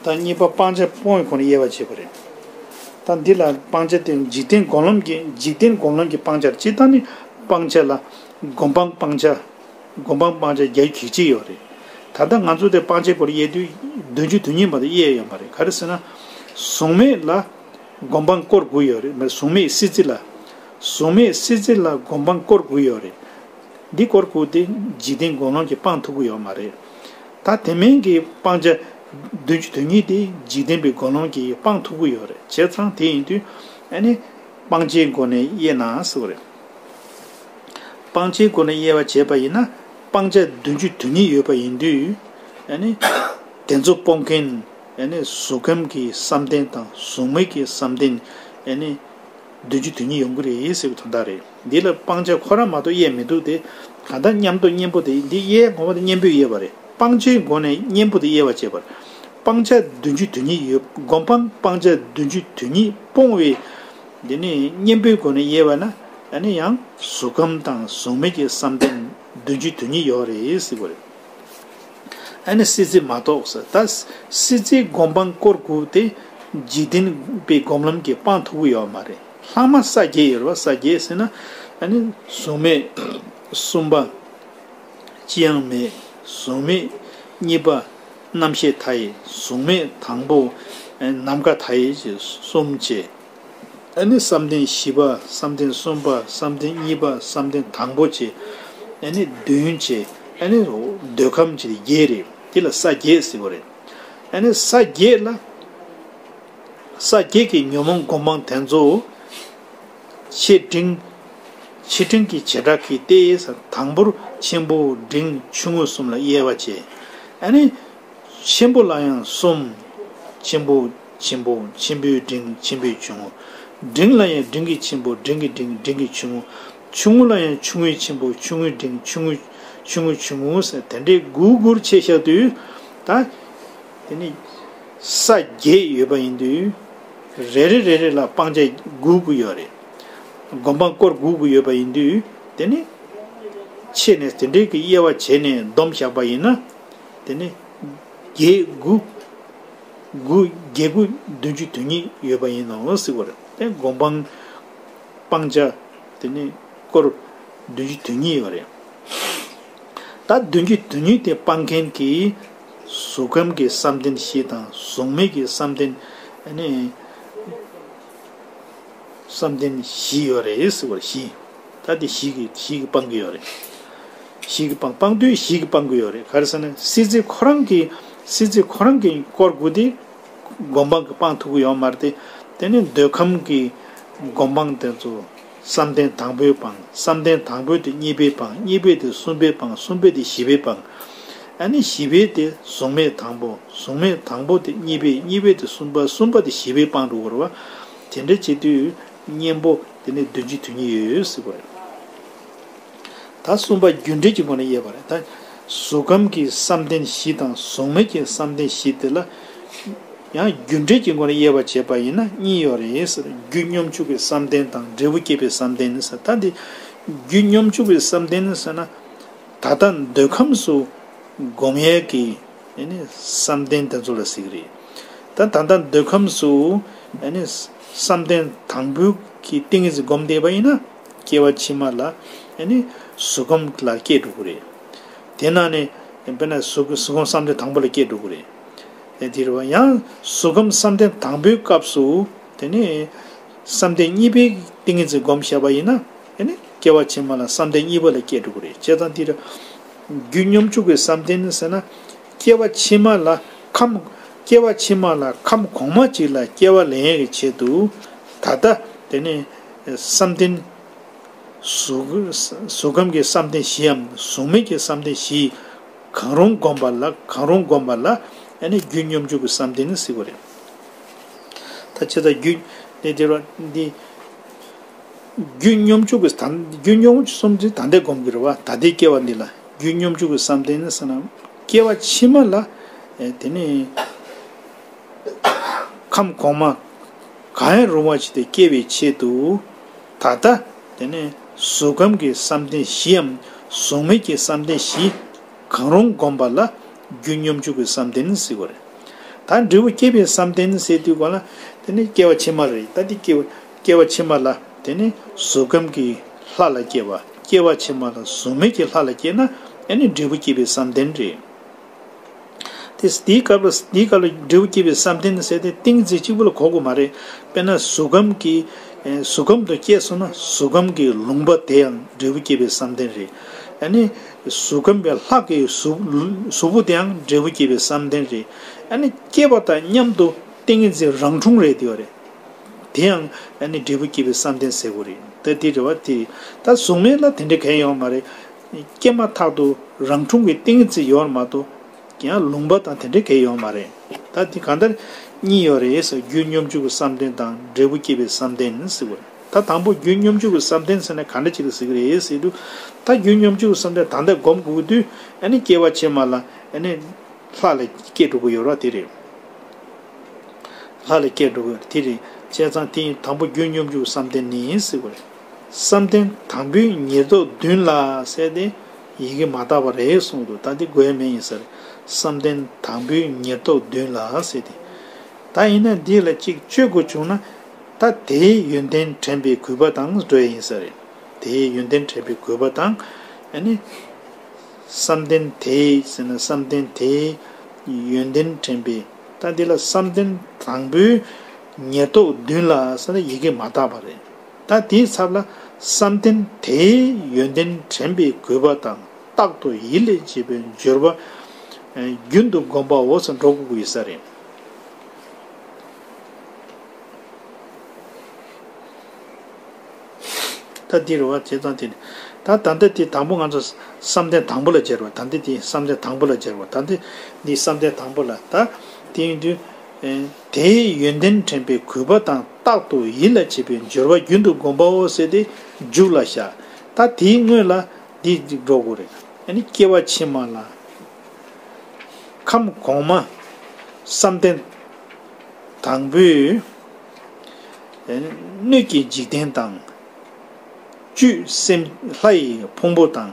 ད་གཉིས་པ་སྤང་བྱ་སྤོང་བའི་སྒོ་ནས་དབྱེ་བ་བྱེད་པ་རེད། ད་འདི་ལ་སྤང་བྱ་དེ་འཇིག་རྟེན་སྒོམ་ལམ་གྱི། འཇིག་རྟེན་སྒོམ་ལམ་གྱི་སྤང་བྱ་རེད། སྤྱིར་བཏང་ནི་སྤང་བྱ་ལ་སྒོམ་སྤང་སྤང་བྱ། སྒོམ་སྤང་སྤང་བྱ་བརྒྱ་ཁྱད་གཅིག་ཡོད་རེད། ད་ལྟ་ང་ཚོ་དེ་སྤང་བྱའི་སྐོར་དབྱེ་དུས་བདུན་ཅུ་དོན་གཉིས་མ་གཏོགས་དབྱེ་ཡོད་མ་རེད། ག་རེ་ཟེར་ན། གཟུགས་མེད་ལ་སྒོམ་སྤང་སྐོར་དགུ་ཡོད་རེད། མ་གཟུགས་མེད་སྲིད་རྩེ་ལ། གཟུགས་མེད་སྲིད་རྩེ་ལ་སྒོམ་སྤང་སྐོར་དགུ་ཡོད་རེད། འདི་སྐོར་དགུ་དེ་འཇིག་རྟེན་སྒོམ་ལམ་གྱིས་སྤང་ཐུབ་ཀྱི་ཡོད་མ་རེད། ད་དེ་མིན་གྱི་སྤང་བྱ་བདུན་ཅུ་དོན་གཉིས་དེ་འཇིག་རྟེན་པའི་སྒོམ་ལམ་གྱིས་སྤང་ཐུབ་ཀྱི་ཡོད་རེད། བྱས་ཙང་དེ་ཡིན་དུས་ཨ་ནི་སྤང་བྱའི་སྒོ་ནས་དབྱེ་ན་ཟེར་བ་རེད། སྤང་བྱའི་སྒོ་ནས་དབྱེ་བ་བྱས་པ་ཡིན་ན། སྤང་བྱ་བདུན་ཅུ་དོན་གཉིས་ཡོད་པ་ཡིན་དུས། ཨ་ནི་དེ་ཚོ་སྤོང་མཁན། ཨ་ནི་གཟུགས་ཁམས་ཀྱི་བསམ་གཏན་དང་གཟུགས་མེད་ཀྱི་བསམ་གཏན། ཨ་ནི་བདུན་ཅུ་དོན་གཉིས་ཡོང་གི་རེད་ཟེར་བའི་དོན་དག་རེད། འདི་ལ་སྤང་བྱ་ཁོ་རང་མ་གཏོགས་དབྱེ་མི་འདུག་སྟེ། གང་ལྟར་མཉམ་དུ་གཉེན་པོ་དེ། འདི་དབྱེ་དགོས་པ་དེ་གཉེན་པོས་དབྱེ་བ་རེད། སྤང་བྱའི་སྒོ་ནས་གཉེན་པོ་དེ་དབྱེ་བ་བྱས་པར། སྤང་བྱ་བདུན་ཅུ་དོན་གཉིས་ཡོད། སྒོམ་སྤང་སྤང་བྱ་བདུན་ཅུ་དོན་གཉིས་སྤོང་བའི། འདི་ནི་གཉེན་པོའི་སྒོ་ནས་དབྱེ་བ་ན། ཨ་ནི་ཡང་གཟུགས་ཁམས་དང་གཟུགས་མེད་ཀྱི་བསམ་གཏན་བདུན་ཅུ་དོན་གཉིས་ཡོད་རེད་ཟེར་བ་རེད། ཨ་ནི་སྲིད་རྩེ་མ་གཏོགས་ཟེར། ད་སྲིད་རྩེའི་སྒོམ་སྤང་སྐོར་དགུ་དེ་འཇིག་རྟེན་པའི་སྒོམ་ལམ་གྱིས་སྤང་ཐུབ་ཀྱི་ཡོད་མ་རེད། ལྷག་མ་ས་བརྒྱད་ཡོད་རེད་བ། ས་བརྒྱད་ཟེར་ན། ཨ་ནི་གཟུགས་མེད་གསུམ་པ། ཅི་ཡང་མེད། གཟུགས་མེད་གཉིས་པ། རྣམ་ཤེས་མཐའ་ཡས། གཟུགས་མེད་དང་པོ། ནམ་མཁའ་མཐའ་ཡས་ཀྱི་གསུམ་བྱས། ཨ་ནི་བསམ་གཏན་བཞི་པ། བསམ་གཏན་གསུམ་པ། བསམ་གཏན་གཉིས་པ། བསམ་གཏན་དང་པོ་བྱས། ཨ་ནི་བདུན་བྱས། ཨ་ནི་འདོད་ཁམས་ཀྱི་བརྒྱད་རེད། དེ་ལ་ས་བརྒྱད་ཟེར་བ་རེད། ཨ་ནི་ས་བརྒྱད་ལ། ས་བརྒྱད་ཀྱི་ཉོན་མོངས་སྒོམ་སྤང་དེ་ཚོ། ཆེ་འབྲིང་། ཆེ་འབྲིང་གི་བྱེ་བྲག་གིས་ཏེ། དང་པོར་ཆེན་པོ་འབྲིང་ཆུང་ངུ་གསུམ་ལ་དབྱེ་བ་བྱས། ཨ་ནི། ཆེན་པོ་ལ་ཡང་གསུམ། ཆེན་པོ། ཆེན་པོ། ཆེན་པོའི་འབྲིང་། ཆེན་པོའི་ཆུང་ངུ། འབྲིང་ལ་ཡང་འབྲིང་གི་ཆེན་པོ། འབྲིང་གི་འབྲིང་། འབྲིང་གི་ཆུང་ངུ། ཆུང་ངུ་ལ་ཡང་ཆུང་ངུའི་ཆེན་པོ། ཆུང་ངུའི་འབྲིང་། ཆུང་ངུ། ཆུང་ངུ་ཆུང་ངུ་ཟེར་དེ་འདྲའི་དགུ་དགུར་ཕྱེ་བཞག་དུས། ད། དེ་ནི། ས་བརྒྱད་ཡོད་པ་ཡིན་དུས། རེ་རེ་རེ་རེ་ལ་སྤང་བྱ་དགུ་དགུ་ཡོད་རེད། སྒོམ་སྤང་སྐོར་དགུ་དགུ་ཡོད་པ་ཡིན་དུས། དེ་ནི་ཕྱེ་ནས་དེ་འདྲའི་གི་དབྱེ་བ་བྱས་ནས་བསྡོམས་བཞག་པ་ཡིན་ན། དེ་ནི་བརྒྱད་དགུ། དགུ་བརྒྱད་དགུ་བདུན་ཅུ་དོན་གཉིས་ཡོད་པ་ཡིན་ནོ་ཟེར་བ་རེད། དེ་སྒོམ་སྤང་སྤང་བྱ་དེ་ནི་སྐོར་བདུན་ཅུ་དོན་གཉིས་ཡོད་རེད། ད་བདུན་ཅུ་དོན་གཉིས་དེ་སྤང་མཁན་གྱི་གཟུགས་ཁམས་ཀྱི་བསམ་གཏན་བཞི་དང་གཟུགས་མེད་ཀྱི་བསམ་གཏན། ཨ་ནི་བསམ་གཏན་བཞི་ཡོད་རེད་ཟེར་བ་བཞི། ད་དེ་བཞི་གི་བཞི་གི་སྤང་གི་ཡོད་རེད། བཞི་གི་སྤང་སྤང་དུས་བཞི་གི་སྤང་གི་ཡོད་རེད། ག་རེ་ཟེར་ན་སྲིད་རྩེ་ཁོ་རང་གི་སྲིད་རྩེ་ཁོ་རང་གི་སྐོར་དགུ་དེ་སྒོམ་སྤང་གི་སྤང་ཐུབ་ཀྱི་ཡོད་མ་རེད་དེ། དེ་ནི་འདོད་ཁམས་ཀྱི་སྒོམ་སྤང་དེ་ཚོ། བསམ་གཏན་དང་པོའི་སྤང་། བསམ་གཏན་དང་པོའི་དེ་གཉིས་པའི་སྤང་། གཉིས་པའི་དེ་གསུམ་པའི་སྤང་། གསུམ་པའི་དེ་བཞི་པའི་སྤང་། ཨ་ནི་བཞི་པའི་དེ་གཟུགས་མེད་དང་པོ། གཟུགས་མེད་དང་པོ་དེ་གཉིས་པའི། གཉིས་པའི་དེ་གསུམ་པ། གསུམ་པ་དེ་བཞི་པའི་སྤང་འགྲོ་དགོས་རེད་བ། དེ་འདྲ་བྱེད་དུས་གཉེན་པོ་དེ་ནི་བདུན་ཅུ་དོན་གཉིས་ཡོད་ཟེར་བ་རེད། ད་གསུམ་པ་རྒྱུ་འབྲས་ཀྱི་སྒོ་ནས་དབྱེ་བ་རེད། ད་གཟུགས་ཁམས་ཀྱི་བསམ་གཏན་བཞི་དང་གཟུགས་མེད་ཀྱི་བསམ་གཏན་བཞི་དེ་ལ། ཡང་རྒྱུ་འབྲས་ཀྱི་སྒོ་ནས་དབྱེ་བ་བྱས་པ་ཡིན་ན་གཉིས་ཡོད་རེད་ཟེར། རྒྱུ་སྙོམས་འཇུག་གི་བསམ་གཏན་དང་འབྲས་བུ་སྐྱེད་པའི་བསམ་གཏན་ཟེར། ད་འདི་རྒྱུ་སྙོམས་འཇུག་གི་བསམ་གཏན་ཟེར་ན། ད་ལྟ་འདོད་ཁམས་སུ་སྒོམ་ཡས་ཀྱི་ཨ་ནི་བསམ་གཏན་དེ་ཚོ་ལ་ཟེར་གྱི་རེད། ད་ད་ལྟ་འདོད་ཁམས་སུ་ཨ་ནི་བསམ་གཏན་དང་པོའི་གི་ཏིང་ངེ་འཛིན་སྒོམ་བསྡད་པ་ཡིན་ན། སྐྱེ་བ་ཕྱི་མ་ལ་ཨ་ནི་གཟུགས་ཁམས་ལ་སྐྱེ་འགྲོ་གི་རེད། དེ་ན་ནི་དཔེར་ན་གཟུགས་གཟུགས་ཁམས་བསམ་གཏན་དང་པོ་ལ་སྐྱེ་འགྲོ་གི་རེད། དེ་དེ་རེད་བ། ཡང་གཟུགས་ཁམས་བསམ་གཏན་དང་པོའི་སྐབས་སུ་དེ་ནི་བསམ་གཏན་གཉིས་པའི་ཏིང་ངེ་འཛིན་སྒོམ་བཞག་པ་ཡིན་ན། ཨ་ནི་སྐྱེ་བ་ཕྱི་མ་ལ་བསམ་གཏན་གཉིས་པ་ལ་སྐྱེ་འགྲོ་གི་རེད། བྱས་ཙང་དེ་རེད། རྒྱུ་སྙོམས་འཇུག་གི་བསམ་གཏན་ཟེར་ན། སྐྱེ་བ་ཕྱི་མ་ལ་ཁམས། སྐྱེ་བ་ཕྱི་མ་ལ་ཁམས་གོང་མ་གཅིག་ལ་སྐྱེ་བ་ལེན་ཡས་ཀྱི་ཆེད་དུ། ད་ལྟ་དེ་ནི་བསམ་གཏན། གཟུགས་གཟུགས་ཁམས་ཀྱི་བསམ་གཏན་བཞི་འམ་གཟུགས་མེད་ཀྱི་བསམ་གཏན་བཞི་གང་རུང་བསྒོམ་པ་ལ། གང་རུང་བསྒོམ་པ་ལ་ཨ་ནི་རྒྱུ་སྙོམས་འཇུག་གི་བསམ་གཏན་ཟེར་གྱི་རེད། ད་བྱས་ཙང་རྒྱུ་འདི་དེ་ར་འདི་རྒྱུ་སྙོམས་འཇུག་གི་ད་རྒྱུ་སྙོམས་འཇུག་གསུམ་དེ་ད་ལྟའི་སྒོམ་གྱི་རེད་བ། ད་ལྟའི་སྐྱེ་བ་འདི་ལ་རྒྱུ་སྙོམས་འཇུག་གི་བསམ་གཏན་ཟེར་ན། སྐྱེ་བ་ཕྱི་མ་ལ་ཨེ་དེ་ནི། ཁམས་གོང་མ་གང་ཡང་རུང་བ་ཞིག་ཏུ་སྐྱེ་བའི་ཆེད་དུ། ད་ལྟ་དེ་ནི་གཟུགས་ཁམས་ཀྱི་བསམ་གཏན་བཞིའམ་གཟུགས་མེད་ཀྱི་བསམ་གཏན་བཞི་གང་རུང་བསྒོམ་པ་ལ་རྒྱུ་སྙོམས་འཇུག་གི་བསམ་གཏན་ཟེར་བ་རེད། ད་འབྲས་བུ་སྐྱེད་པའི་བསམ་གཏན་ཟེར་དུས་ག་ལ་དེ་ནི་སྐྱེ་བ་ཕྱི་མ་རེད། ད་དེ་སྐྱེ་བ་སྐྱེ་བ་ཕྱི་མ་ལ་དེ་ནི་གཟུགས་ཁམས་ཀྱི་ལྷ་ལ་སྐྱེ་བ། སྐྱེ་བ་ཕྱི་མ་ལ་གཟུགས་མེད་ཀྱི་ལྷ་ལ་སྐྱེ་ན་ཨ་ནི་འབྲས་བུ་སྐྱེད་པའི་བསམ་གཏན་རེད། དེ་དེའི་སྐབས་ལ་དེའི་སྐབས་ལ་འབྲས་བུ་སྐྱེད་པའི་བསམ་གཏན་ཟེར་དེ་ཏིང་ངེ་འཛིན་གཅིག་པུ་ལ་གོ་དགོས་མ་རེད། དཔེར་ན་གཟུགས་ཁམས་ཀྱི་ཨེ་གཟུགས་ཁམས་དུ་སྐྱེས་སོང་ན་གཟུགས་ཁམས་ཀྱི་ལུང་པ་དེ་ཡང་འབྲས་བུ་སྐྱེད་པའི་བསམ་གཏན་རེད། ཨ་ནི་གཟུགས་ཁམས་པའི་ལྷ་གི་གཟུགས་གཟུགས་པོ་དེ་ཡང་འབྲས་བུ་སྐྱེད་པའི་བསམ་གཏན་རེད། ཨ་ནི་སྐྱེས་པ་དང་མཉམ་དུ་ཏིང་ངེ་འཛིན་རང་འཁྲུངས་རེད་དེ་ཡོད་རེད། དེ་ཡང་ཨ་ནི་འབྲས་བུ་སྐྱེད་པའི་བསམ་གཏན་ཟེར་དགོས་རེད། ད་དེ་རེད་བ། དེ་ད་གཟུགས་མེད་ལ་དེ་འདྲ་གང་ཡང་ཡོད་མ་རེད། སྐྱེས་མ་ཐག་ཏུ་རང་འཁྲུངས་ཀྱི་ཏིང་ངེ་འཛིན་ཡོད་མ་གཏོགས། ཡང་ལུང་པ་དང་དེ་འདྲའི་གང་ཡང་ཡོད་མ་རེད། ད་དེ་གང་ལྟར་གཉིས་ཡོད་རེད་ཟེར། རྒྱུ་སྙོམས་འཇུག་གི་བསམ་གཏན་དང་འབྲས་བུ་སྐྱེད་པའི་བསམ་གཏན་ཟེར་བ་རེད། ད་དང་པོ་རྒྱུ་སྙོམས་འཇུག་གི་བསམ་གཏན་ཟེར་ན་ག་འདྲ་ཅིག་ལ་ཟེར་གྱི་རེད་ཟེར་དུས། ད་རྒྱུ་སྙོམས་འཇུག་གི་བསམ་གཏན་ད་ལྟ་སྒོམ་དགོས་དུས་ཨ་ནི་སྐྱེ་བ་ཕྱི་མ་ལ་ཨ་ནི་ལྷ་ལ་སྐྱེ་འགྲོ་གི་ཡོད་རེད་བ། དེ་རེད། ལྷ་ལ་སྐྱེ་འགྲོ་གི་ཡོད་རེད། དེ་རེད། བྱས་ཙང་དེ་ཡིན་དང་པོ་རྒྱུ་སྙོམས་འཇུག་གི་བསམ་གཏན་ནི་ཟེར་བ་རེད། བསམ་གཏན་དང་པོའི་ཉེར་བསྡོགས་བདུན་ལ་ཟེར་ཏེ་ཡི་གེ་མ་དག་པ་རེད་གསུངས་འདུག་ད་འདི་དགོས་ཡ་མེད་ཡིན་ས་རེད། བསམ་གཏན་དང་པོའི་ཉེར་བསྡོགས་བདུན་ལ་ཟེར་ཏེ། ད་ཡིན་ན་འདི་ལ་གཅིག་གཅོད་དགོས་བྱུང་ན། ད་དེའི་ཡོན་ཏན་དྲན་པའི་དགོས་པ་དང་འགྲོ་ཡ་ཡིན་ས་རེད། དེའི་ཡོན་ཏན་དྲན་པའི་དགོས་པ་དང་། ཨ་ནི། བསམ་གཏན་དེའི་ཟེར་ན་བསམ་གཏན་དེའི་ཡོན་ཏན་དྲན་པའི། ད་འདི་ལ་བསམ་གཏན་དང་པོའི་ཉེར་བསྡོགས་བདུན་ལ་ཟེར་ན་ཡི་གེ་མ་དག་པ་རེད། ད་དེའི་ཚབ་ལ་བསམ་གཏན་དེའི་ཡོན་ཏན་དྲན་པའི་དགོས་པ་དང་རྟག་ཏུ་ཡིད་ལ་བྱེད་པའི་སྦྱོར་བ་རྒྱུན་དུ་བསྒོམ་པའོ་ཟེར་འགྲོ་དགོས་ཀྱི་ཡོད་ས་རེད། ད་འདི་རེད་བ། བྱས་ཙང་དེ་ནི་ད་ད་ལྟ་དེ་དང་པོ་ང་ཚོ་བསམ་གཏན་དང་པོ་ལ་སྦྱར་བ། ད་ལྟ་དེ་བསམ་གཏན་དང་པོ་ལ་སྦྱར་བ། ད་ལྟ་འདི་བསམ་གཏན་དང་པོ་ལ། ད་དེ་ཡིན་དུས་ཨེ་དེའི་ཡོན་ཏན་དྲན་པའི་དགོས་པ་དང་རྟག་ཏུ་ཡིད་ལ་བྱེད་པའི་སྦྱོར་བ་རྒྱུན་དུ་བསྒོམ་པའོ་ཟེར་ཏེ་མཇུག་ལ་བཞག་ད་དེའི་སྔོན་ལ་འདི་འགྲོ་དགོས་རེད། ཨ་ནི་སྐྱེ་བ་ཕྱི་མ་ལ། ཁམས་གོང་མ། བསམ་གཏན་ དང་པོས་སྣོད་ཀྱི་འཇིག་རྟེན་དང་། བཅུད་སེམས་ལྷ་ཡི་ཕུང་པོ་དང་།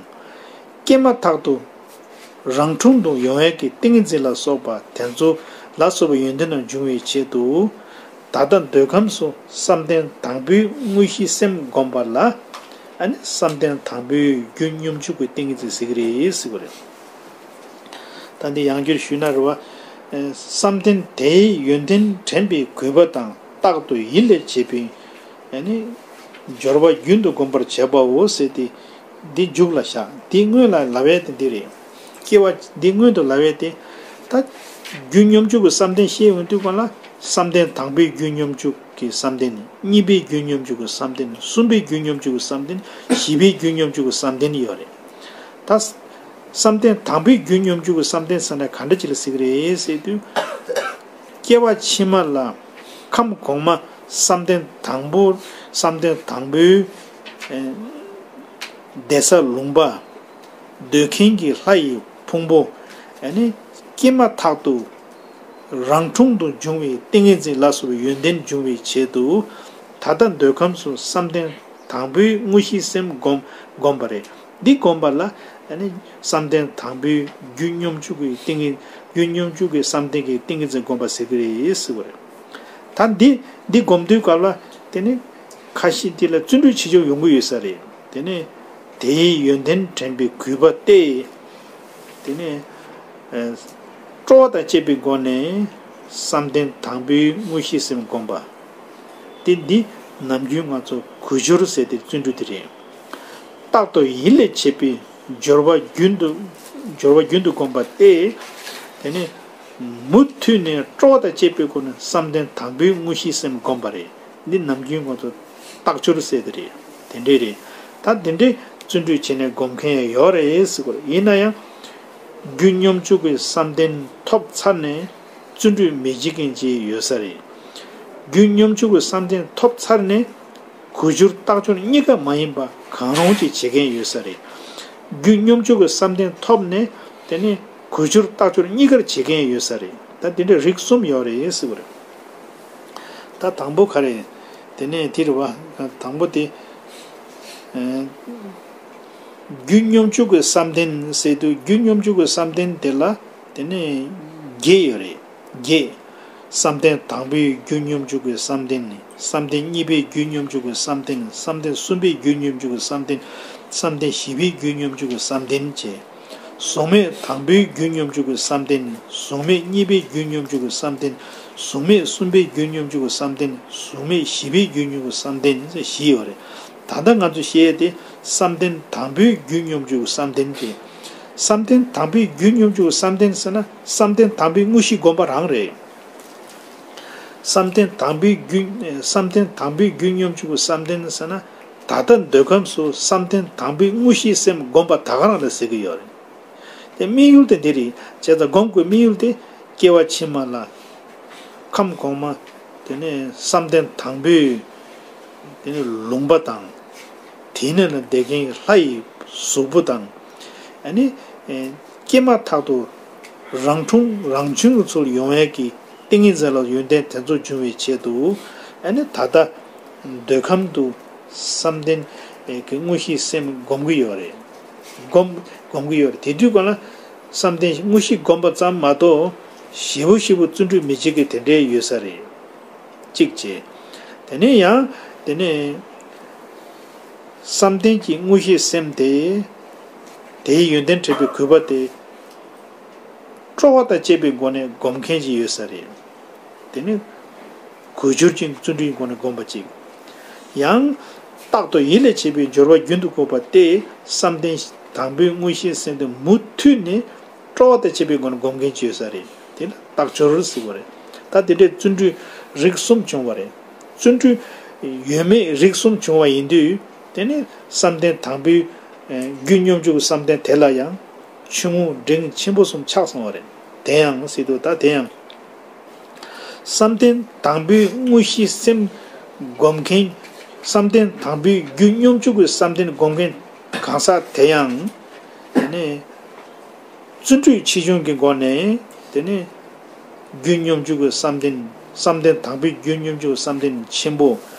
སྐྱེས་མ་ཐག་ཏུ་རང་འཁྲུངས་སུ་ཡོང་ཡས་ཀྱི་ཏིང་ངེ་འཛིན་ལ་སོགས་པ་དེ་ཚོ་ལ་སོགས་པའི་ཡོན་ཏན་རྣམས་འབྱུང་བའི་ཆེད་དུ། ད་ལྟ་འདོད་ཁམས་སུ་བསམ་གཏན་དང་པོའི་དངོས་གཞིའི་སེམས་བསྒོམ་པ་ལ། ཨ་ནི་བསམ་གཏན་དང་པོའི་རྒྱུ་སྙོམས་འཇུག་གི་ཏིང་ངེ་འཛིན་ཟེར་གྱི་རེད་ཟེར་བ་རེད། ད་འདི་ཡང་བསྐྱར་ཞུས་ན་རེད་བ། བསམ་གཏན་དེའི་ཡོན་ཏན་དྲན་པའི་གུས་པ་དང་རྟག་ཏུ་ཡིད་ལ་བྱེད་པའི། ཨ་ནི་སྦྱོར་བ་རྒྱུན་དུ་བསྒོམ་པར་བྱེད་པའོ་ཟེར་ཏེ། འདི་མཇུག་ལ་བཞག་འདི་སྔོན་ལ་ལབ་ཡས་དེ་འདི་རེད། སྐྱེ་བ་འདི་སྔོན་དུ་ལབ་ཡས་དེ། ད་རྒྱུ་སྙོམས་འཇུག་གི་བསམ་གཏན་བཤད་ཡོང་དུས་སྒང་ལ། བསམ་གཏན་དང་པོའི་རྒྱུ་སྙོམས་འཇུག་གི་བསམ་གཏན། གཉིས་པའི་རྒྱུ་སྙོམས་འཇུག་གི་བསམ་གཏན། གསུམ་པའི་རྒྱུ་སྙོམས་འཇུག་གི་བསམ་གཏན། བཞི་པའི་རྒྱུ་སྙོམས་འཇུག་གི་བསམ་གཏན་ཡོད་རེད། ད་བསམ་གཏན་དང་པོའི་རྒྱུ་སྙོམས་འཇུག་གི་བསམ་གཏན་ཟེར་ན་ག་འདྲ་ཅིག་ལ་ཟེར་གྱི་རེད་ཟེར་དུས། སྐྱེ་བ་ཕྱི་མ་ལ་ཁམས་གོང་མ་བསམ་གཏན་དང་པོ། བསམ་གཏན་དང་པོའི་ཨེ་བསྡད་ས་ལུང་པ། འདོད་མཁན་གྱི་ལྷ་ཡི་ཕུང་པོ། ཨ་ནི་སྐྱེས་མ་ཐག་ཏུ་རང་འཁྲུངས་སུ་འབྱུང་བའི་ཏིང་ངེ་འཛིན་ལ་སོགས་པའི་ཡོན་ཏན་འབྱུང་བའི་ཆེད་དུ། ད་ལྟ་འདོད་ཁམས་སུ་བསམ་གཏན་དང་པོའི་དངོས་གཞིའི་སེམས་བསྒོམ་བསྒོམ་པ་རེད། འདི་བསྒོམ་པ་ལ། ཨ་ནི་བསམ་གཏན་དང་པོའི་རྒྱུ་སྙོམས་འཇུག་གི་ཏིང་ངེ་རྒྱུ་སྙོམས་འཇུག་གི་བསམ་གཏན་གྱི་ཏིང་ངེ་འཛིན་བསྒོམ་པ་ཟེར་གྱི་རེད་ཟེར་བ་རེད། ད་འདི་འདི་བསྒོམ་དུས་སྐབས་ལ། དེ་ནི་ཁ་ཤས་འདི་ལ་བརྩོན་འགྲུས་བྱེད་ཆོག་ཡོང་གི་ཡོད་ས་རེད། དེ་ནི་དེའི་ཡོན་ཏན་དྲན་པའི་གུས་པ་སྟེ། དེ་ནི་ཨ་སྤྲོ་བ་དང་བཅས་པའི་སྒོ་ནས་བསམ་གཏན་དང་པོའི་དངོས་གཞིའི་སེམས་བསྒོམ་པ། དེ་འདི་ནམ་རྒྱུན་ང་ཚོ་གུས་སྦྱོར་ཟེར་ཏེ་བརྩོན་འགྲུས་དེ་རེད། རྟག་ཏུ་ཡིད་ལ་བྱེད་པའི་སྦྱོར་བ་རྒྱུན་དུ་སྦྱོར་བ་རྒྱུན་དུ་བསྒོམ་པ་སྟེ། དེ་ནི་མུ་མཐུད་ནས་སྤྲོ་བ་དང་བཅས་པའི་སྒོ་ནས་བསམ་གཏན་དང་པོའི་དངོས་གཞིའི་སེམས་བསྒོམ་པ་རེད། འདི་ནམ་རྒྱུན་ང་ཚོ་རྟག་སྦྱོར་ཟེར་དེ་རེད། དེ་འདྲས་རེད། ད་དེ་འདྲས་བརྩོན་འགྲུས་བྱས་ནས་སྒོམ་མཁན་ཡང་ཡོད་རེད་ཟེར་གོ། ཡིན་ན་ཡང་རྒྱུ་སྙོམས་འཇུག་གི་བསམ་གཏན་ཐོབ་ཚར་ནས་བརྩོན་འགྲུས་མི་བྱེད་མཁན་ཅིག་ཡོད་ས་རེད། རྒྱུ་སྙོམས་འཇུག་གི་བསམ་གཏན་ཐོབ་ཚར་ནས་གུས་སྦྱོར་རྟག་སྦྱོར་གཉིས་ཀ་མ་ཡིན་པ་གང་རུང་ཅིག་བྱེད་མཁན་ཡོད་ས་རེད། རྒྱུ་སྙོམས་འཇུག་གི་བསམ་གཏན་ཐོབ་ནས་དེ་ནས་གུས་སྦྱོར་རྟག་སྦྱོར་གཉིས་ཀར་བྱེད་མཁན་ཡོད་ས་རེད། ད་དེ་འདྲ་རིགས་གསུམ་ཡོད་རེད་ཟེར་བ་རེད། ད་དང་པོ་ག་རེ། དེ་ནས་དེ་རེད་བ། དང་པོ་དེ། ཨ་རྒྱུ་སྙོམས་འཇུག་གི་བསམ་གཏན་ཟེར་དུས་རྒྱུ་སྙོམས་འཇུག་གི་བསམ་གཏན་དེ་ལ་དེ་ནས་བརྒྱད་ཡོད་རེད། བརྒྱད། བསམ་གཏན་དང་པོའི་རྒྱུ་སྙོམས་འཇུག་གི་བསམ་གཏན། བསམ་གཏན་གཉིས་པའི་རྒྱུ་སྙོམས་འཇུག་གི་བསམ་གཏན། བསམ་གཏན་གསུམ་པའི་རྒྱུ་སྙོམས་འཇུག་གི་བསམ་གཏན། བསམ་གཏན་བཞི་པའི་རྒྱུ་སྙོམས་འཇུག་གི་བསམ་གཏན་བཅས། གཟུགས་མེད་དང་པོའི་རྒྱུ་སྙོམས་འཇུག་གི་བསམ་གཏན། གཟུགས་མེད་གཉིས་པའི་རྒྱུ་སྙོམས་འཇུག་གི་བསམ་གཏན། གཟུགས་མེད་གསུམ་པའི་རྒྱུ་སྙོམས་འཇུག་གི་བསམ་གཏན། གཟུགས་མེད་བཞི་པའི་རྒྱུ་སྙོམས་འཇུག་གི་བསམ་གཏན་ཟེར་བཞི་ཡོད་རེད། ད་ལྟ་ང་ཚོ་བཤད་ཡས་དེ་བསམ་གཏན་དང་པོའི་རྒྱུ་སྙོམས་འཇུག་གི་བསམ་གཏན་དེ། བསམ་གཏན་དང་པོའི་རྒྱུ་སྙོམས་འཇུག་གི་བསམ་གཏན་ཟེར་ན་བསམ་གཏན་དང་པོའི་དངོས་གཞི་བསྒོམ་པ་རང་རེད། བསམ་གཏན་དང་པོའི་རྒྱུ། བསམ་གཏན་དང་པོའི་རྒྱུ་སྙོམས་འཇུག་གི་བསམ་གཏན་ཟེར་ན། ད་ལྟ་འདོད་ཁམས་སུ་བསམ་གཏན་དང་པོའི་དངོས་གཞིའི་སེམས་བསྒོམ་པ་ད་ག་རང་ལ་ཟེར་གྱི་ཡོད་རེད། དེ་དམིགས་ཡུལ་དེ་འདི་རེད། བྱས་ཙང་སྒོམ་དགོས་དམིགས་ཡུལ་དེ་སྐྱེ་བ་ཕྱི་མ་ལ་ཁམས་གོང་མ། དེ་ནས་བསམ་གཏན་དང་པོའི་དེ་ནས་ལུང་པ་དང་། དེ་ནས་ལ་བསྡད་མཁན་ལྷ་ཡི་གཟུགས་པོ་དང་། ཨ་ནི་ཨེ་སྐྱེས་མ་ཐག་ཏུ་རང་འཁྲུངས་རང་བྱུང་གི་ཚུལ་ཡོང་ཡས་ཀྱི་ཏིང་ངེ་འཛིན་ལ་ཡོན་ཏན་དེ་ཚོ་འབྱུང་བའི་ཆེད་དུ། ཨ་ནི་ད་ལྟ་འདོད་ཁམས་དུ་བསམ་གཏན་གྱི་དངོས་གཞིའི་སེམས་སྒོམ་གྱི་ཡོད་རེད། སྒོམ་སྒོམ་གྱི་ཡོད་རེད། དེ་དུས་གང་ལ་བསམ་གཏན་དངོས་གཞི་སྒོམ་པ་ཙམ་མ་གཏོགས་ཞེ་པོ་ཞེ་པོ་བརྩོན་འགྲུས་མི་བྱེད་ཀྱི་དེ་འདྲའི་ཡོད་ས་རེད། གཅིག་བྱས། དེ་ནས་ཡང་དེ་ནས་བསམ་གཏན་གྱི་དངོས་གཞིའི་སེམས་དེ། དེའི་ཡོན་ཏན་དྲན་པའི་གུས་པ་དེ། སྤྲོ་བ་དང་བཅས་པའི་སྒོ་ནས་སྒོམ་མཁན་ཅིག་ཡོད་ས་རེད། དེ་ནི་གུས་སྦྱོར་གྱི་བརྩོན་འགྲུས་སྒོ་ནས་སྒོམ་པ་གཅིག། ཡང་རྟག་ཏུ་ཡིད་ལ་བྱེད་པའི་སྦྱོར་བ་རྒྱུན་དུ་བཀོད་པ་སྟེ་བསམ་གཏན་དང་པོའི་དངོས་གཞིའི་སེམས་དེ་མུ་མཐུད་ནས་སྤྲོ་བ་དང་བཅས་པའི་སྒོ་ནས་སྒོམ་མཁན་ཅིག་ཡོད་ས་རེད། དེ་ལ་རྟག་སྦྱོར་ཟེར་བ་རེད། ད་དེ་འདྲའི་བརྩོན་འགྲུས་རིགས་གསུམ་བྱུང་བ་རེད། བརྩོན་འགྲུས་ཡོད་མེད་རིགས་གསུམ་བྱུང་བ་ཡིན་དུས་དེ་ནི་བསམ་གཏན་དང་པོའི་རྒྱུ་སྙོམས་འཇུག་གི་བསམ་གཏན་དེ་ལ་ཡང་། ཆུང་ངུ་འབྲིང་ཆེན་པོ་གསུམ་ཆགས་སོང་བ་རེད། དེ་ཡང་སྲིད་དུ་ད་དེ་ཡང་། བསམ་གཏན་དང་པོའི་དངོས་གཞིའི་སེམས་སྒོམ་མཁན། བསམ་གཏན་དང་པོའི་རྒྱུ་སྙོམས་འཇུག་གི་བསམ་གཏན་སྒོམ་མཁན་གང་ཟག་དེ་ཡང་། དེ་ནས་བརྩོན་འགྲུས་ཆེ་ཆུང་གི་སྒོ་ནས་དེ་ནས་རྒྱུ་སྙོམས་འཇུག་གི་བསམ་གཏན་ བསམ་གཏན་དང་པོའི་རྒྱུ་སྙོམས་འཇུག་བསམ་གཏན་ཆེན་པོ།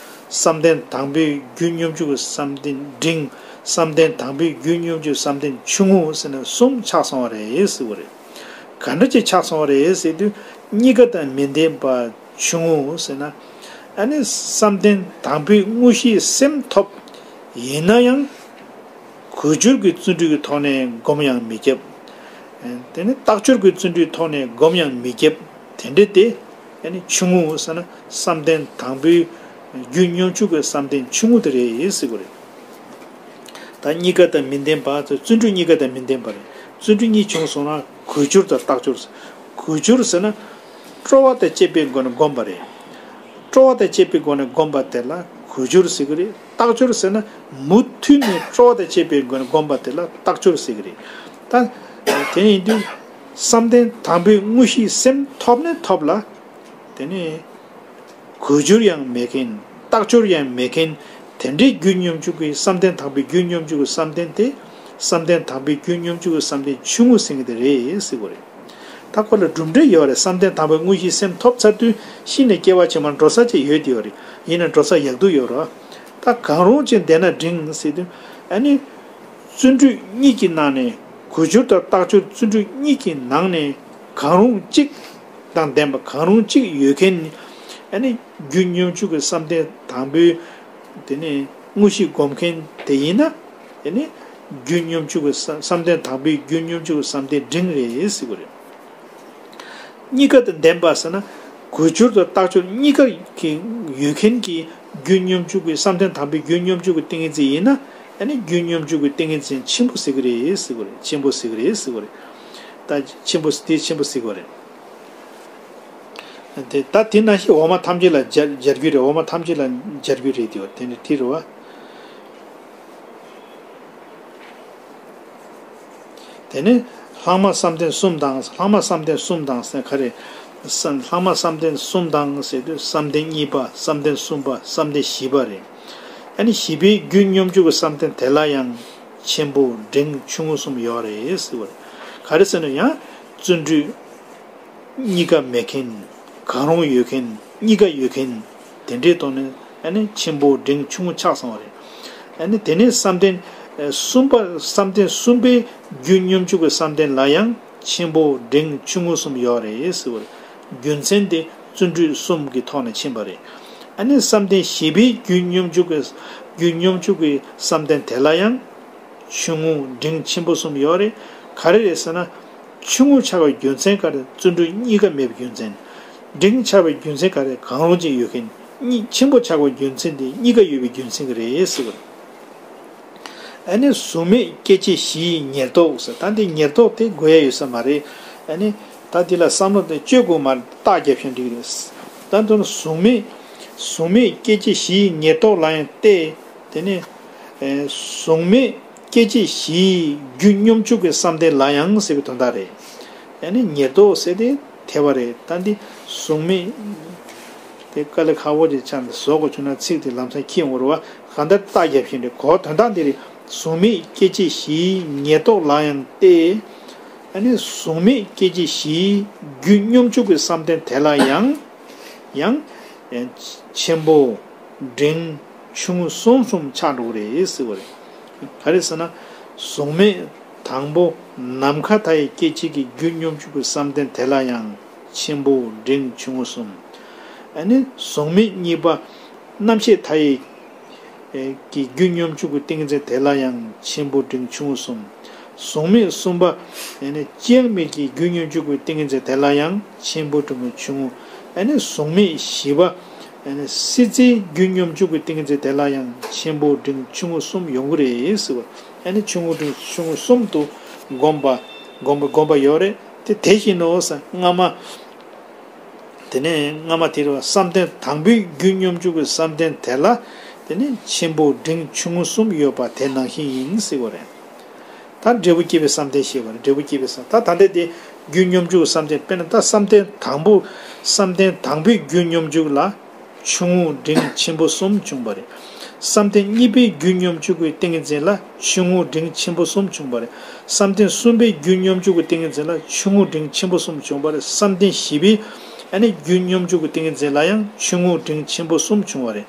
བསམ་གཏན་དང་པོའི་རྒྱུ་སྙོམས་འཇུག་བསམ་གཏན་འབྲིང་། བསམ་གཏན་དང་པོའི་རྒྱུ་སྙོམས་འཇུག་བསམ་གཏན་ཆུང་ངུ་ཟེར་ནས་གསུམ་ཆགས་སོང་བ་རེད་ཟེར་བ་རེད། ག་འདྲ་ཅིག་ཆགས་སོང་བ་རེད་ཟེར་དུས། གཉིས་ཀ་དང་མི་ལྡན་པ་ཆུང་ངུ་ཟེར་ན། ཨ་ནི་བསམ་གཏན་དང་པོའི་དངོས་གཞིའི་སེམས་ཐོབ། ཡིན་ན་ཡང་། གོས་སྦྱོར་གྱི་བརྩོན་འགྲུས་ཀྱི་ཐོག་ནས་སྒོམ་ཡང་མི་བརྒྱབ། དེ་ནི་རྟགས་སྦྱོར་གྱི་བརྩོན་འགྲུས་ཐོག་ནས་སྒོམ་ཡང་མི་བརྒྱབ། དེ་འདྲ་དེ་ཨ་ནི་ཆུང་ངུ་ཟེར་ན། བསམ་གཏན་དང་པོའི་རྒྱུ་སྙོམས་འཇུག་གི་བསམ་གཏན་ཆུང་ངུ་དེ་རེད་ཟེར་གྱི་རེད། ད་གཉིས་ཀ་དང་མི་ལྡན་པ། བརྩོན་འགྲུས་གཉིས་ཀ་དང་མི་ལྡན་པ་རེད། བརྩོན་འགྲུས་གཉིས་བྱུང་སོང་ན་གོས་སྦྱོར་དང་རྟགས་སྦྱོར། གོས་སྦྱོར་ཟེར་ན། སྤྲོ་བ་དང་བཅས་པའི་སྒོ་ནས་བསྒོམས་པ་རེད། སྤྲོ་བ་དང་བཅས་པའི་སྒོ་ནས་བསྒོམས་པ་དེ་ལ་གོས་སྦྱོར་ཟེར་གྱི་རེད། རྟགས་སྦྱོར་ཟེར་ན། མུ་མཐུད་ནས་སྤྲོ་བ་དང་བཅས་པའི་སྒོ་ནས་བསྒོམས་པ་དེ་ལ་རྟགས་སྦྱོར་ཟེར་གྱི་རེད། ད་དེ་ཡིན་དུས། བསམ་གཏན་དང་པོའི་དངོས་གཞིའི་སེམས་ཐོབ་ནས་ཐོབ་ལ། དེ་ནས་གོས་སྦྱོར་ཡང་མེད་མཁན། རྟགས་སྦྱོར་ཡང་མེད་མཁན། དེ་འདྲའི་རྒྱུ་སྙོམས་འཇུག་གི་བསམ་གཏན་དང་པོའི་རྒྱུ་སྙོམས་འཇུག་གི་བསམ་གཏན་དེ། བསམ་གཏན་དང་པོའི་རྒྱུ་སྙོམས་འཇུག་གི་བསམ་གཏན་ཆུང་ངུ་ཟེར་མཁན་དེ་རེད་ཟེར་གྱི་རེད། ད་ཁོ་ལ་གྲུབ་འབྲས་ཡོད་རེད། བསམ་གཏན་དང་པོའི་དངོས་གཞིའི་སེམས་ཐོབ་ཚར་དུས་གཞི་ནས་སྐྱེ་བ་ཕྱི་མར་འགྲོ་ས་ཅིག་ཡོད་དེ་ཡོད་རེད། ཡིན་ན་འགྲོ་ས་ཡག་སྡུག་ཡོད་རེད། ད་གང་རུང་ཅིག་བསྡད་ན་འགྲིག་ཟེར་དུས། ཨ་ནི། བརྩོན་འགྲུས་གཉིས་ཀྱི་ནང་ནས། གོས་སྦྱོར་དང་རྟགས་སྦྱོར་བརྩོན་འགྲུས་གཉིས་ཀྱི་ནང་ནས་གང་རུང་གཅིག་དང་ལྡན་པ། གང་རུང་གཅིག་ཡོད་མཁན། ཨ་ནི་རྒྱུ་སྙོམས་འཇུག་གི་བསམ་གཏན་དང་པོའི། དེ་ནས་དངོས་གཞི་སྒོམ་མཁན་དེ་ཡིན་ན། ཨ་ནི་རྒྱུ་སྙོམས་འཇུག་གི་བསམ་བསམ་གཏན་དང་པོའི་རྒྱུ་སྙོམས་འཇུག་གི་བསམ་གཏན་འབྲིང་རེད་ཟེར་གྱི་རེད། གཉིས་ཀ་དང་ལྡན་པ་ཟེར་ན། གོས་སྦྱོར་དང་རྟགས་སྦྱོར་གཉིས་ཀ་གི་ཡོད་མཁན་གྱི་རྒྱུ་སྙོམས་འཇུག་གི་བསམ་གཏན་དང་པོའི་རྒྱུ་སྙོམས་འཇུག་གི་ཏིང་ངེ་འཛིན་ཡིན་ན། ཨ་ནི་རྒྱུ་སྙོམས་འཇུག་གི་ཏིང་ངེ་འཛིན་ཆེན་པོ་ཟེར་གྱི་རེད་ཟེར་གྱི་རེད། ཆེན་པོ་ཟེར་གྱི་རེད་ཟེར་གྱི་རེད། ད་ཆེན་པོ་དེ་ཆེན་པོ་ཟེར་གྱི་རེད། དེ་ད་དེ་ནང་བཞིན་འོག་མ་ཐམས་ཅད་ལ་སྦྱར་སྦྱར་རྒྱུ་རེད། འོག་མ་ཐམས་ཅད་ལ་སྦྱར་རྒྱུ་རེད་དེ་བ། དེ་ནི་དེ་རེད་བ། དེ་ནས་ལྷག་མ་བསམ་གཏན་གསུམ་དང་། ལྷག་མ་བསམ་གཏན་གསུམ་དང་ཟེར་ག་རེ། ལྷག་མ་བསམ་གཏན་གསུམ་དང་ཟེར་དུས་བསམ་གཏན་གཉིས་པ། བསམ་གཏན་གསུམ་པ། བསམ་གཏན་བཞི་པ་རེད། ཨ་ནི་བཞི་པའི་རྒྱུ་སྙོམས་འཇུག་གི་བསམ་གཏན་དེ་ལ་ཡང་ཆེན་པོ་འབྲིང་ཆུང་ངུ་གསུམ་ཡོད་རེད་ཟེར་བ་རེད། ག་རེ་ཟེར་ན་ཡང་བརྩོན་འགྲུས། གཉིས་ཀ་མེད་མཁན། གང་རུང་ཡོད་མཁན། གཉིས་ཀ་ཡོད་མཁན། དེ་འདྲའི་ཐོག་ནས་ཨ་ནི་ཆེན་པོ་འབྲིང་ཆུང་ངུ་ཆགས་སོང་བ་རེད། ཨ་ནི་དེ་ནས་བསམ་གཏན་གསུམ་པ། བསམ་གཏན་གསུམ་པའི་རྒྱུ་སྙོམས་འཇུག་གི་བསམ་གཏན་ལ་ཡང་ཆེན་པོ་འབྲིང་ཆུང་ངུ་གསུམ་ཡོད་རེད་ཟེར་བ་རེད། རྒྱུ་མཚན་དེ་བརྩོན་འགྲུས་གསུམ་གྱི་ཐོག་ནས་ཕྱིན་པ་རེད། ཨ་ནི་བསམ་གཏན་བཞི་པའི་རྒྱུ་སྙོམས་འཇུག་གི་རྒྱུ་སྙོམས་འཇུག་གི་བསམ་གཏན་དེ་ལ་ཡང་། ཆུང་ངུ་འབྲིང་ཆེན་པོ་གསུམ་ཡོད་རེད། ག་རེ་རེད་ཟེར་ན། ཆུང་ངུ་ཆགས་པའི་རྒྱུ་མཚན་ག་རེ། བརྩོན་འགྲུས་གཉིས་ཀ་མེད་པའི་རྒྱུ་མཚན། འབྲིང་ཆགས་པའི་རྒྱུ་མཚན་ག་རེ། གང་རུང་ཅིག་ཡོད་མཁན། གཉིས་ཆེན་པོ་ཆགས་པའི་རྒྱུ་མཚན་དེ་གཉིས་ཀ་ཡོད་པའི་རྒྱུ་མཚན་གྱིས་རེད་ཟེར་བ་རེད། ཨ་ནི་གཟུགས་མེད་སྐྱེ་མཆེད་བཞིའི་ཉེར་བསྡོགས་ཟེར། ད་འདི་ཉེར་བསྡོགས་དེ་དགོས་ཡ་ཡོད་ས་མ་རེད། ཨ་ནི་ད་འདི་ལ་བསམ་བློ་དེ་བཅོས་དགོས་མ་རེད། རྟགས་རྒྱབ་ཤིང་འགྲིག་རེད། ད་དོན་གཟུགས་མེད་གཟུགས་མེད་སྐྱེ་མཆེད་བཞིའི་ཉེར་བསྡོགས་ལ་ཡང་སྟེ། དེ་ནས་ཨེ་གཟུགས་མེད་སྐྱེ་མཆེད་བཞིའི་རྒྱུ་སྙོམས་འཇུག་གི་བསམ་གཏན་ལ་ཡང་ཟེར་བའི་དོན་དག་རེད། ཨ་ནི་ཉེར་བསྡོགས་ཟེར་དེ་ཐེ་བ་རེད། ད་འདི་གཟུགས་མེད་དེ་དཀའ་ལས་ཁག་པོ་ཅིག་ཆགས་ནས་བཟོ་དགོས་བྱུང་ན་ཚིག་དེ་ལམ་སང་འཁྱེར་ཡོང་གི་རེད་བ། གང་ལྟར་རྟགས་རྒྱབ་ཤིང་རེད། གོ་དོན་དག་འདི་རེད། གཟུགས་མེད་སྐྱེ་མཆེད་བཞིའི་ཉེར་བསྡོགས་ལ་ཡང་སྟེ། ཨ་ནི་གཟུགས་མེད་སྐྱེ་མཆེད་བཞིའི་རྒྱུ་སྙོམས་འཇུག་གི་བསམ་གཏན་དེ་ལ་ཡང་། ཡང་། ཆེན་པོ། འབྲིང་། ཆུང་ངུ་གསུམ་གསུམ་ཆགས་འགྲོ་གི་རེད་ཟེར་བ་རེད། ག་རེ་ཟེར་ན། གཟུགས་མེད་དང་པོ་ནམ་མཁའ་མཐའ་ཡས་སྐྱེ་མཆེད་ཀྱི་རྒྱུ་སྙོམས་འཇུག་གི་བསམ་གཏན་དེ་ལ་ཡང་ཆེན་པོ་འབྲིང་ཆུང་ངུ་གསུམ། ཨ་ནི་གཟུགས་མེད་གཉིས་པ་རྣམ་ཤེས་མཐའ་ཡས་ཀྱི་རྒྱུ་སྙོམས་འཇུག་གི་ཏིང་འཛིན་དེ་ལ་ཡང་ཆེན་པོ་འབྲིང་ཆུང་ངུ་གསུམ། གཟུགས་མེད་གསུམ་པ་ཨ་ནི་སྤྱི་ཡང་མེད་ཀྱི་རྒྱུ་སྙོམས་འཇུག་གི་ཏིང་འཛིན་དེ་ལ་ཡང་ཆེན་པོ་འབྲིང་ཆུང་ངུ། ཨ་ནི་གཟུགས་མེད་བཞི་པ་ཨ་ནི་སྲིད་རྩེའི་རྒྱུ་སྙོམས་འཇུག་གི་ཏིང་འཛིན་དེ་ལ་ཡང་ཆེན་པོ་འབྲིང་ཆུང་ངུ་གསུམ་ཡོང་གི་རེད་ཟེར་བ། ཨ་ནི་ཆུང་ངུ་འབྲིང་ཆུང་ངུ་གསུམ་དུ་བསྒོམ་པ་བསྒོམ་པ་བསྒོམ་པ་ཡོད་རེད། དེ་དེ་བཞིན་ནོ་ཟེར་སྔ་མ། དེ་ནས་སྔ་མ་དེ་རུ་བསམ་གཏན་དང་པོའི་རྒྱུ་སྙོམས་འཇུག་གི་བསམ་གཏན་དེ་ལ་དེ་ནས་ཆེན་པོ་འབྲིང་ཆུང་ངུ་གསུམ་ཡོད་པ་དེ་ནང་བཞིན་ཡིན་ཟེར་བ་རེད། ད་འབྲས་བུ་སྐྱེད་པའི་བསམ་གཏན་ཞེས་པ་རེད། འབྲས་བུ་སྐྱེད་པའི་བསམ། ད་ད་ལྟ་དེ་རྒྱུ་སྙོམས་འཇུག་གི་བསམ་གཏན། དཔེར་ན་ད་བསམ་གཏན་དང་པོ། བསམ་གཏན་དང་པོའི་རྒྱུ་སྙོམས་འཇུག་ལ་ཆུང་ངུ་འབྲིང་ཆེན་པོ་གསུམ་བྱུང་བ་རེད། བསམ་གཏན་གཉིས་པའི་རྒྱུ་སྙོམས་འཇུག་གི་ཏིང་ངེ་འཛིན་ལ་ཆུང་ངུ་འབྲིང་ཆེན་པོ་གསུམ་བྱུང་བ་རེད། བསམ་གཏན་གསུམ་པའི་རྒྱུ་སྙོམས་འཇུག་གི་ཏིང་ངེ་འཛིན་ལ་ཆུང་ངུ་འབྲིང་ཆེན་པོ་གསུམ་བྱུང་བ་རེད། བསམ་གཏན་བཞི་པའི་ ཨ་ནི་རྒྱུ་སྙོམས་འཇུག་གི་ཏིང་ངེ་འཛིན་ལ་ཡང་ཆུང་ངུ་འབྲིང་ཆེན་པོ་གསུམ་བྱུང་བ་རེད།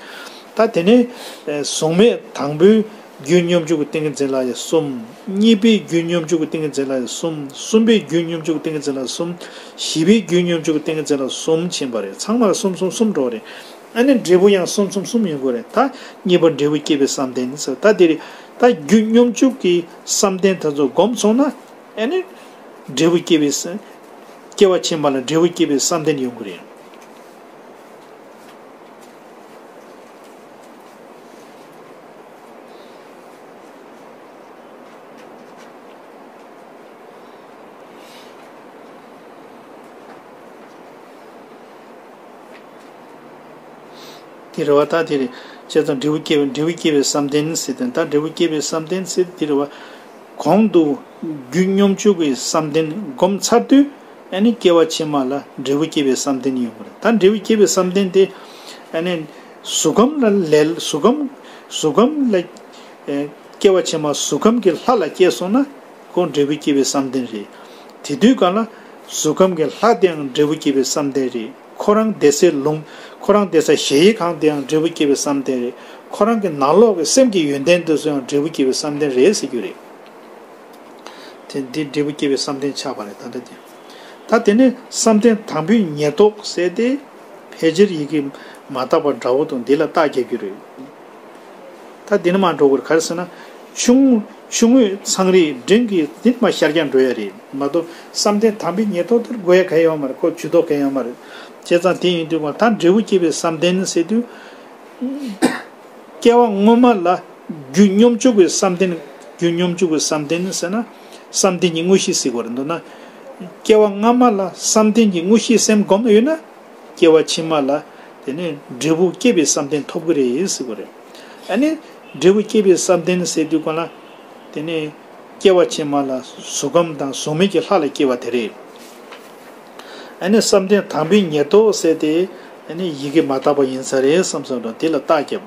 ད་དེ་ནས་གཟུགས་མེད་དང་པོའི་རྒྱུ་སྙོམས་འཇུག་གི་ཏིང་ངེ་འཛིན་ལ་ཡང་གསུམ། གཉིས་པའི་རྒྱུ་སྙོམས་འཇུག་གི་ཏིང་ངེ་འཛིན་ལ་ཡང་གསུམ། གསུམ་པའི་རྒྱུ་སྙོམས་འཇུག་གི་ཏིང་ངེ་འཛིན་ལ་གསུམ། བཞི་པའི་རྒྱུ་སྙོམས་འཇུག་གི་ཏིང་ངེ་འཛིན་ལ་གསུམ་ཕྱིན་པ་རེད། ཚང་མ་ལ་གསུམ་གསུམ་གསུམ་འགྲོ་བ་རེད། ཨ་ནི་འབྲས་བུ་ཡང་གསུམ་གསུམ་གསུམ་ཡོང་གི་རེད། ད་གཉིས་པ་འབྲས་བུ་སྐྱེས་པའི་བསམ་གཏན་ཟེར། ད་དེ་རེད། ད་རྒྱུ་སྙོམས་འཇུག་གི་བསམ་གཏན་དེ་ཚོ་བསྒོམས་སོང་ན། ཨ་ནི་འབྲས་བུ་སྐྱེས་པའི་ས། སྐྱེ་བ་ཕྱི་མ་ལ་འབྲས་བུ་སྐྱེས་པའི་བསམ་གཏན་ཡོང་གི་རེད། དེ་རེད་བ། ད་དེ་རེད། བྱས་ཙང་འབྲས་བུ་སྐྱེས་པའི་འབྲས་བུ་སྐྱེས་པའི་བསམ་གཏན་ཟེར་དེ། ད་འབྲས་བུ་སྐྱེས་པའི་བསམ་གཏན་ཟེར་དེ་རེད་བ། གོང་དུ་རྒྱུ་སྙོམས་འཇུག་གི་བསམ་གཏན་བསྒོམས་ཚར་དུས། ཨ་ནི་སྐྱེ་བ་ཕྱི་མ་ལ་འབྲས་བུ་སྐྱེས་པའི་བསམ་གཏན་ཡོང་གི་རེད། ད་འབྲས་བུ་སྐྱེས་པའི་བསམ་གཏན་དེ། ཨ་ནི་གཟུགས་ཁམས་ལ་ལས། གཟུགས་ཁམས། གཟུགས་ཁམས་ལ། ཨེ། སྐྱེ་བ་ཕྱི་མ་གཟུགས་ཁམས་ཀྱི་ལྷ་ལ་སྐྱེས་སོང་ན། ཁོ་འབྲས་བུ་སྐྱེས་པའི་བསམ་གཏན་རེད། དེ་དུས་གང་ལ་གཟུགས་ཁམས་ཀྱི་ལྷ་དེའང་འབྲས་བུ་སྐྱེས་པའི་བསམ་གཏན་རེད། ཁོ་རང་བསྡད་སའི་ལུང་། ཁོ་རང་བསྡད་ས་གཞལ་ཡས་ཁང་དེའང་འབྲས་བུ་སྐྱེས་པའི་བསམ་གཏན་རེད། ཁོ་རང་གི་ནང་ལོགས་ཀྱི་སེམས་ཀྱི་ཡོན་ཏན་དེ་ཚོ་ཡང་འབྲས་བུ་སྐྱེས་པའི་བསམ་གཏན་རེད་ཟེར་རྒྱུ་རེད། དེ་འདི་འབྲས་བུ་སྐྱེས་པའི་བསམ་གཏན་ཆགས་པ་རེད། ད་ལྟ་དེ། ད་དེ་ནས་བསམ་གཏན་དང་པོའི་ཉེར་བསྡོགས་ཟེར་ཏེ། ཕལ་ཆེར་ཡི་གེ་མ་དག་པ་འདྲ་བོ་དང་འདི་ལ་རྟགས་རྒྱག་རྒྱུ་རེད། ད་འདི་ནས་མར་འགྲོ་དགོས་རེད། ག་རེ་ཟེར་ན། ཆུང་། ཆུང་ངུས་ཚངས་རིས་འབྲིང་གིས་འདི་མར་ཤར་རྒྱག་འགྲོ་ཡ་རེད་མ་གཏོགས། བསམ་གཏན་དང་པོའི་ཉེར་བསྡོགས་དེར་དགོས་ཡ་གང་ཡོད་མ་རེད། ཁོ་ཇུས་གཏོགས་གང་ཡོད་མ་རེད། བྱས་ཙང་དེ་ཡིན་དུས་ད་འབྲས་བུ་སྐྱེས་པའི་བསམ་གཏན་ཟེར་དུས། སྐྱེ་བ་སྔོན་མ་ལ་རྒྱུ་སྙོམས་འཇུག་གི་བསམ་གཏན། རྒྱུ་སྙོམས་འཇུག་གི་བསམ་གཏན་ཟེར་ན། བསམ་གཏན་གྱི་དངོས་གཞི་ཟེར་དགོས་རེད། མདོར་ན། སྐྱེ་བ་སྔ་མ་ལ་བསམ་གཏན་གྱི་དངོས་གཞིའི་སེམས་བསྒོམས་ཡོད་ན། སྐྱེ་བ་ཕྱི་མ་ལ་དེ་ནས་འབྲས་བུ་སྐྱེས་པའི་བསམ་གཏན་ཐོབ་ཀྱི་རེད་ཟེར་དགོས་རེད། ཨ་ནི་འབྲས་བུ་སྐྱེས་པའི་བསམ་གཏན་ཟེར་དུས་གང་ལ། དེ་ནས་སྐྱེ་བ་ཕྱི་མ་ལ་གཟུགས་ཁམས་དང་གཟུགས་མེད་ཀྱི་ལྷ་ལ་སྐྱེ་བ་དེ་རེད། ཨ་ནི་བསམ་གཏན་དང་པོའི་ཉེར་བསྡོགས་ཟེར་དེ། ཨ་ནི་ཡི་གེ་མ་དག་པ་ཡིན་ས་རེད་བསམ་བསམ་རོགས་དེ་ལ་རྟགས་རྒྱབ།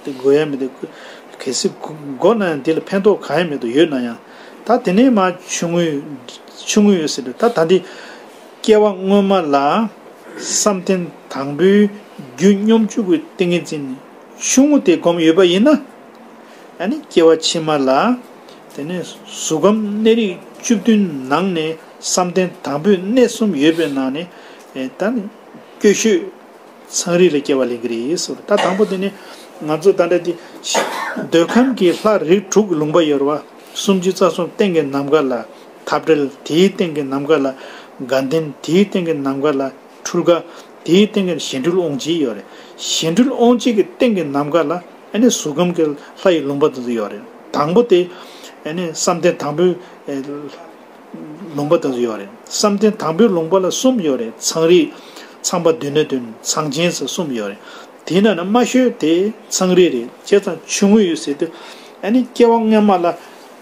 དེ་དགོས་ཡ་མི་འདུག་གལ་སྲིད་དགོས་ན་ཡང་དེ་ལ་ཕན་ཐོགས་གང་ཡང་མི་འདུག་ཡོད་ན་ཡང་། ད་དེ་ནས་མར་ཆུང་ངུ། ཆུང་ངུ་ཡོད་ཟེར་དུས་ད་ད་འདི། སྐྱེ་བ་སྔོན་མ་ལ་བསམ་གཏན་དང་པོའི་རྒྱུ་སྙོམས་འཇུག་གི་ཏིང་ངེ་འཛིན་ཆུང་ངུ་དེ་བསྒོམས་ཡོད་པ་ཡིན་ན། ཨ་ནི་སྐྱེ་བ་ཕྱི་མ་ལ། དེ་ནས་གཟུགས་ཁམས་གནས་རིས་བཅུ་བདུན་ནང་ནས་བསམ་གཏན་དང་པོའི་གནས་གསུམ་ཡོད་པའི་ནང་ནས། ཨེ། ད་ནི་སྐྱོ་ཤོས་ཚངས་རིས་ལ་སྐྱེ་བ་ལེན་གྱི་རེད་ཟེར། ད་དང་པོ་དེ་ནི་ང་ཚོ་ད་ལྟ་དེ་འདོད་ཁམས་ཀྱི་ལྷ་རིགས་དྲུག་གི་ལུང་པ་ཡོད་རེད་བ། སུམ་ཅུ་རྩ་གསུམ་སྟེང་གི་ནམ་མཁའ་ལ་འཐབ་བྲལ། དེའི་སྟེང་གི་ནམ་མཁའ་ལ་དགའ་ལྡན། དེའི་སྟེང་གི་ནམ་མཁའ་ལ་འཕྲུལ་དགའ། དེའི་སྟེང་གི་གཞན་འཕྲུལ་དབང་བྱེད་ཡོད་རེད། གཞན་འཕྲུལ་དབང་བྱེད་ཀྱི་སྟེང་གི་ནམ་མཁའ་ལ་ཨ་ནི་གཟུགས་ཁམས་ཀྱི་ལྷ་ཡི་ལུང་པ་དེ་ཚོ་ཡོད་རེད། དང་པོ་དེ་ཨ་ནི་བསམ་གཏན་དང་པོའི་ཨེ་ལུང་པ་དེ་ཚོ་ཡོད་རེད། བསམ་གཏན་དང་པོའི་ལུང་པ་ལ་གསུམ་ཡོད་རེད། ཚངས་རིས། ཚངས་པ་མདུན་ནས་བདུན། ཚངས་ཆེན་ཟེར་གསུམ་ཡོད་རེད། དེའི་ནང་ནས་དམའ་ཤོས་དེ་ཚངས་རིས་རེད། བྱས་ཙང་ཆུང་ངུ་ཡོད་ཟེར་དུས། ཨ་ནི་སྐྱེ་བ་སྔོན་མ་ལ་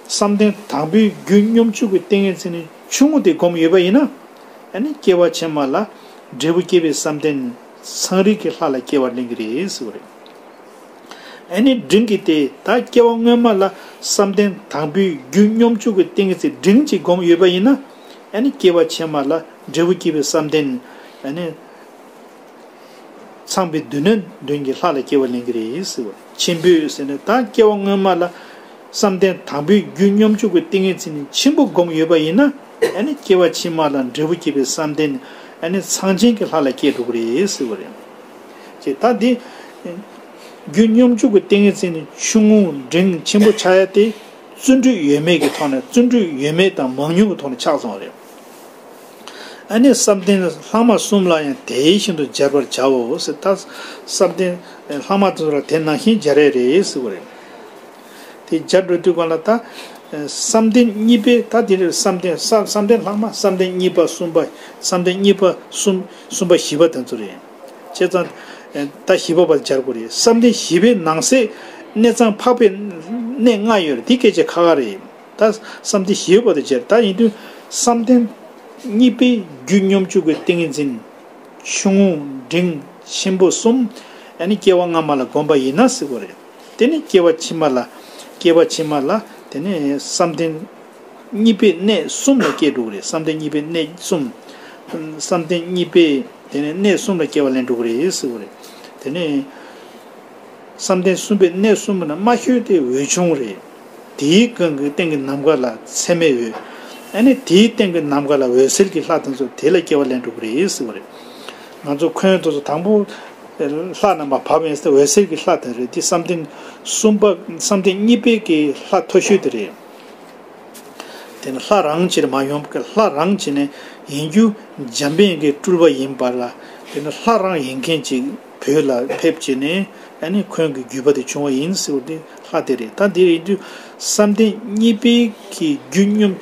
བསམ་གཏན་དང་པོའི་རྒྱུ་སྙོམས་འཇུག་གི་ཏིང་ངེ་འཛིན་ནི་ཆུང་ངུ་དེ་བསྒོམས་ཡོད་པ་ཡིན་ན། ཨ་ནི་སྐྱེ་བ་ཕྱི་མ་ལ་འབྲས་བུ་སྐྱེས་པའི་བསམ་གཏན་ཚངས་རིས་ཀྱི་ལྷ་ལ་སྐྱེ་བ་ལེན་གྱི་རེད་ཟེར་བ་རེད། ཨ་ནི་འབྲིང་གི་དེ་ད་སྐྱེ་བ་སྔོན་མ་ལ་བསམ་གཏན་དང་པོའི་རྒྱུ་སྙོམས་འཇུག་གི་ཏིང་ངེ་འཛིན་འབྲིང་གཅིག་བསྒོམས་ཡོད་པ་ཡིན་ན། ཨ་ནི་སྐྱེ་བ་ཕྱི་མ་ལ་འབྲས་བུ་སྐྱེས་པའི་བསམ་གཏན། ཨ་ནི་ཚངས་པའི་མདུན་ནས་བདུན་གྱི་ལྷ་ལ་སྐྱེ་བ་ལེན་གྱི་རེད་ཟེར་བ། ཆེན་པོས་ཟེར་ནས་ད་སྐྱེ་བ་སྔོན་མ་ལ་བསམ་གཏན་དང་པོའི་རྒྱུ་སྙོམས་འཇུག་གི་ཏིང་ངེ་འཛིན་ནི་ཆེན་པོ་བསྒོམས་ཡོད་པ་ཡིན་ན། ཨ་ནི་སྐྱེ་བ་ཕྱི་མ་ལ་འབྲས་བུ་སྐྱེས་པའི་བསམ་གཏན། ཨ་ནི་ཚངས་ཆེན་གྱི་ལྷ་ལ་སྐྱེ་འགྲོ་གི་རེད་ཟེར་བ་རེད། ཅེས་ད་འདི། རྒྱུ་སྙོམས་འཇུག་གི་ཏིང་ངེ་འཛིན་ནི་ཆུང་ངུ་འབྲིང་ཆེན་པོ་ཆགས་ཡ་དེ། བརྩོན་འགྲུས་ཡོད་མེད་ཀྱི་ཐོག་ནས། བརྩོན་འགྲུས་ཡོད་མེད་དང་མང་ཉུང་གི་ཐོག་ནས་ཆགས་སོང་བ་རེད། ཨ་ནི་བསམ་གཏན་ལྷག་མ་གསུམ་ལ་ཡང་དེ་བཞིན་དུ་སྦྱར་བར་བྱའོ་ཟེར། ད་བསམ་གཏན་ལྷག་མ་དེ་ཚོ་ལ་དེ་ནང་བཞིན་སྦྱར་ཡ་རེད་ཟེར་བ་རེད། དེ་སྦྱར་འགྲོ་དུས་གང་ལ་ད། བསམ་གཏན་གཉིས་པའི་ད་དེ་རེད། བསམ་གཏན་བསམ་བསམ་གཏན་ལྷག་མ། བསམ་གཏན་གཉིས་པ་གསུམ་པ། བསམ་གཏན་གཉིས་པ་གསུམ་གསུམ་པ་བཞི་པ་དེ་ཚོ་རེད། བྱས་ཙང་། ད་བཞི་པ་བར་སྦྱར་དགོས་རེད། བསམ་གཏན་བཞི་པའི་ནང་གསེས་གནས་ཚང་འཕགས་པའི་གནས་ལྔ་ཡོད་རེད། དེ་སྐད་ཆ་ཁ་ཁ་རེད། ད་བསམ་གཏན་བཞི་པ་དེ་སྦྱར། ད་ཡིན་དུས་བསམ་གཏན་གཉིས་པའི་རྒྱུ་སྙོམས་འཇུག་གི་ཏིང་ངེ་འཛིན་ཆུང་ངུ་འབྲིང་ཆེན་པོ་གསུམ། ཨ་ནི་སྐྱེ་བ་སྔ་མ་ལ་བསྒོམས་པ་ཡིན་ན་ཟེར་དགོས་རེད། དེ་ནི་སྐྱེ་བ་ཕྱི་མ་ལ། སྐྱེ་བ་ཕྱི་མ་ལ་དེ་ནི་བསམ་གཏན་གཉིས་པའི་གནས་གསུམ་ལ་སྐྱེ་འགྲོ་གི་རེད། བསམ་གཏན་གཉིས་པའི་གནས་གསུམ། བསམ་གཏན་གཉིས་པའི་ དེ་ནས་གནས་གསུམ་ལ་སྐྱེ་བ་ལེན་འགྲོ་གི་རེད་ཟེར་བ་རེད། དེ་ནས་བསམ་གཏན་གསུམ་པའི་གནས་གསུམ་པོ་ནི་མ་ཤོད་དེ་འོད་ཆུང་རེད། དེའི་སྒང་གི་སྟེང་གི་ནམ་མཁའ་ལ་ཚད་མེད་འོད། ཨ་ནི་དེའི་སྟེང་གི་ནམ་མཁའ་ལ་འོད་གསལ་གྱི་ལྷ་དེ་ཚོ་དེ་ལ་སྐྱེ་བ་ལེན་འགྲོ་གི་རེད་ཟེར་བ་རེད། ང་ཚོ་འཁོན་དེ་ཚོ་དང་པོ་ལྷ་རྣམ་པར་བབས་ཡིན་ཟེར་འོད་གསལ་གྱི་ལྷ་དེ་རེད། དེ་བསམ་གཏན་གསུམ་པ་བསམ་གཏན་གཉིས་པའི་གི་ལྷ་མཐོ་ཤོས་དེ་རེད། དེ་ནི་ལྷ་རང་ཕྱིར་མ་ཡོང་བར་ལྷ་རང་ཕྱིར་ནས་ཡིན་རྒྱུ་འཇམ་དཔལ་གྱི་སྤྲུལ་པ་ཡིན་པ་ལ། དེ་ནི་ལྷ་རང་ཡིན་མཁན་ཅིག་བོད་ལ་ཕེབས་བྱས་ནས་ཨ་ནི་འཁོན་གྱི་བརྒྱུད་པ་དེ་བྱུང་བ་ཡིན་ཟེར་བ་དེ་ལྷ་དེ་རེད། ད་དེ་ཡིན་དུས་བསམ་གཏན་གཉིས་པའི་གི་རྒྱུད་སྙོམས།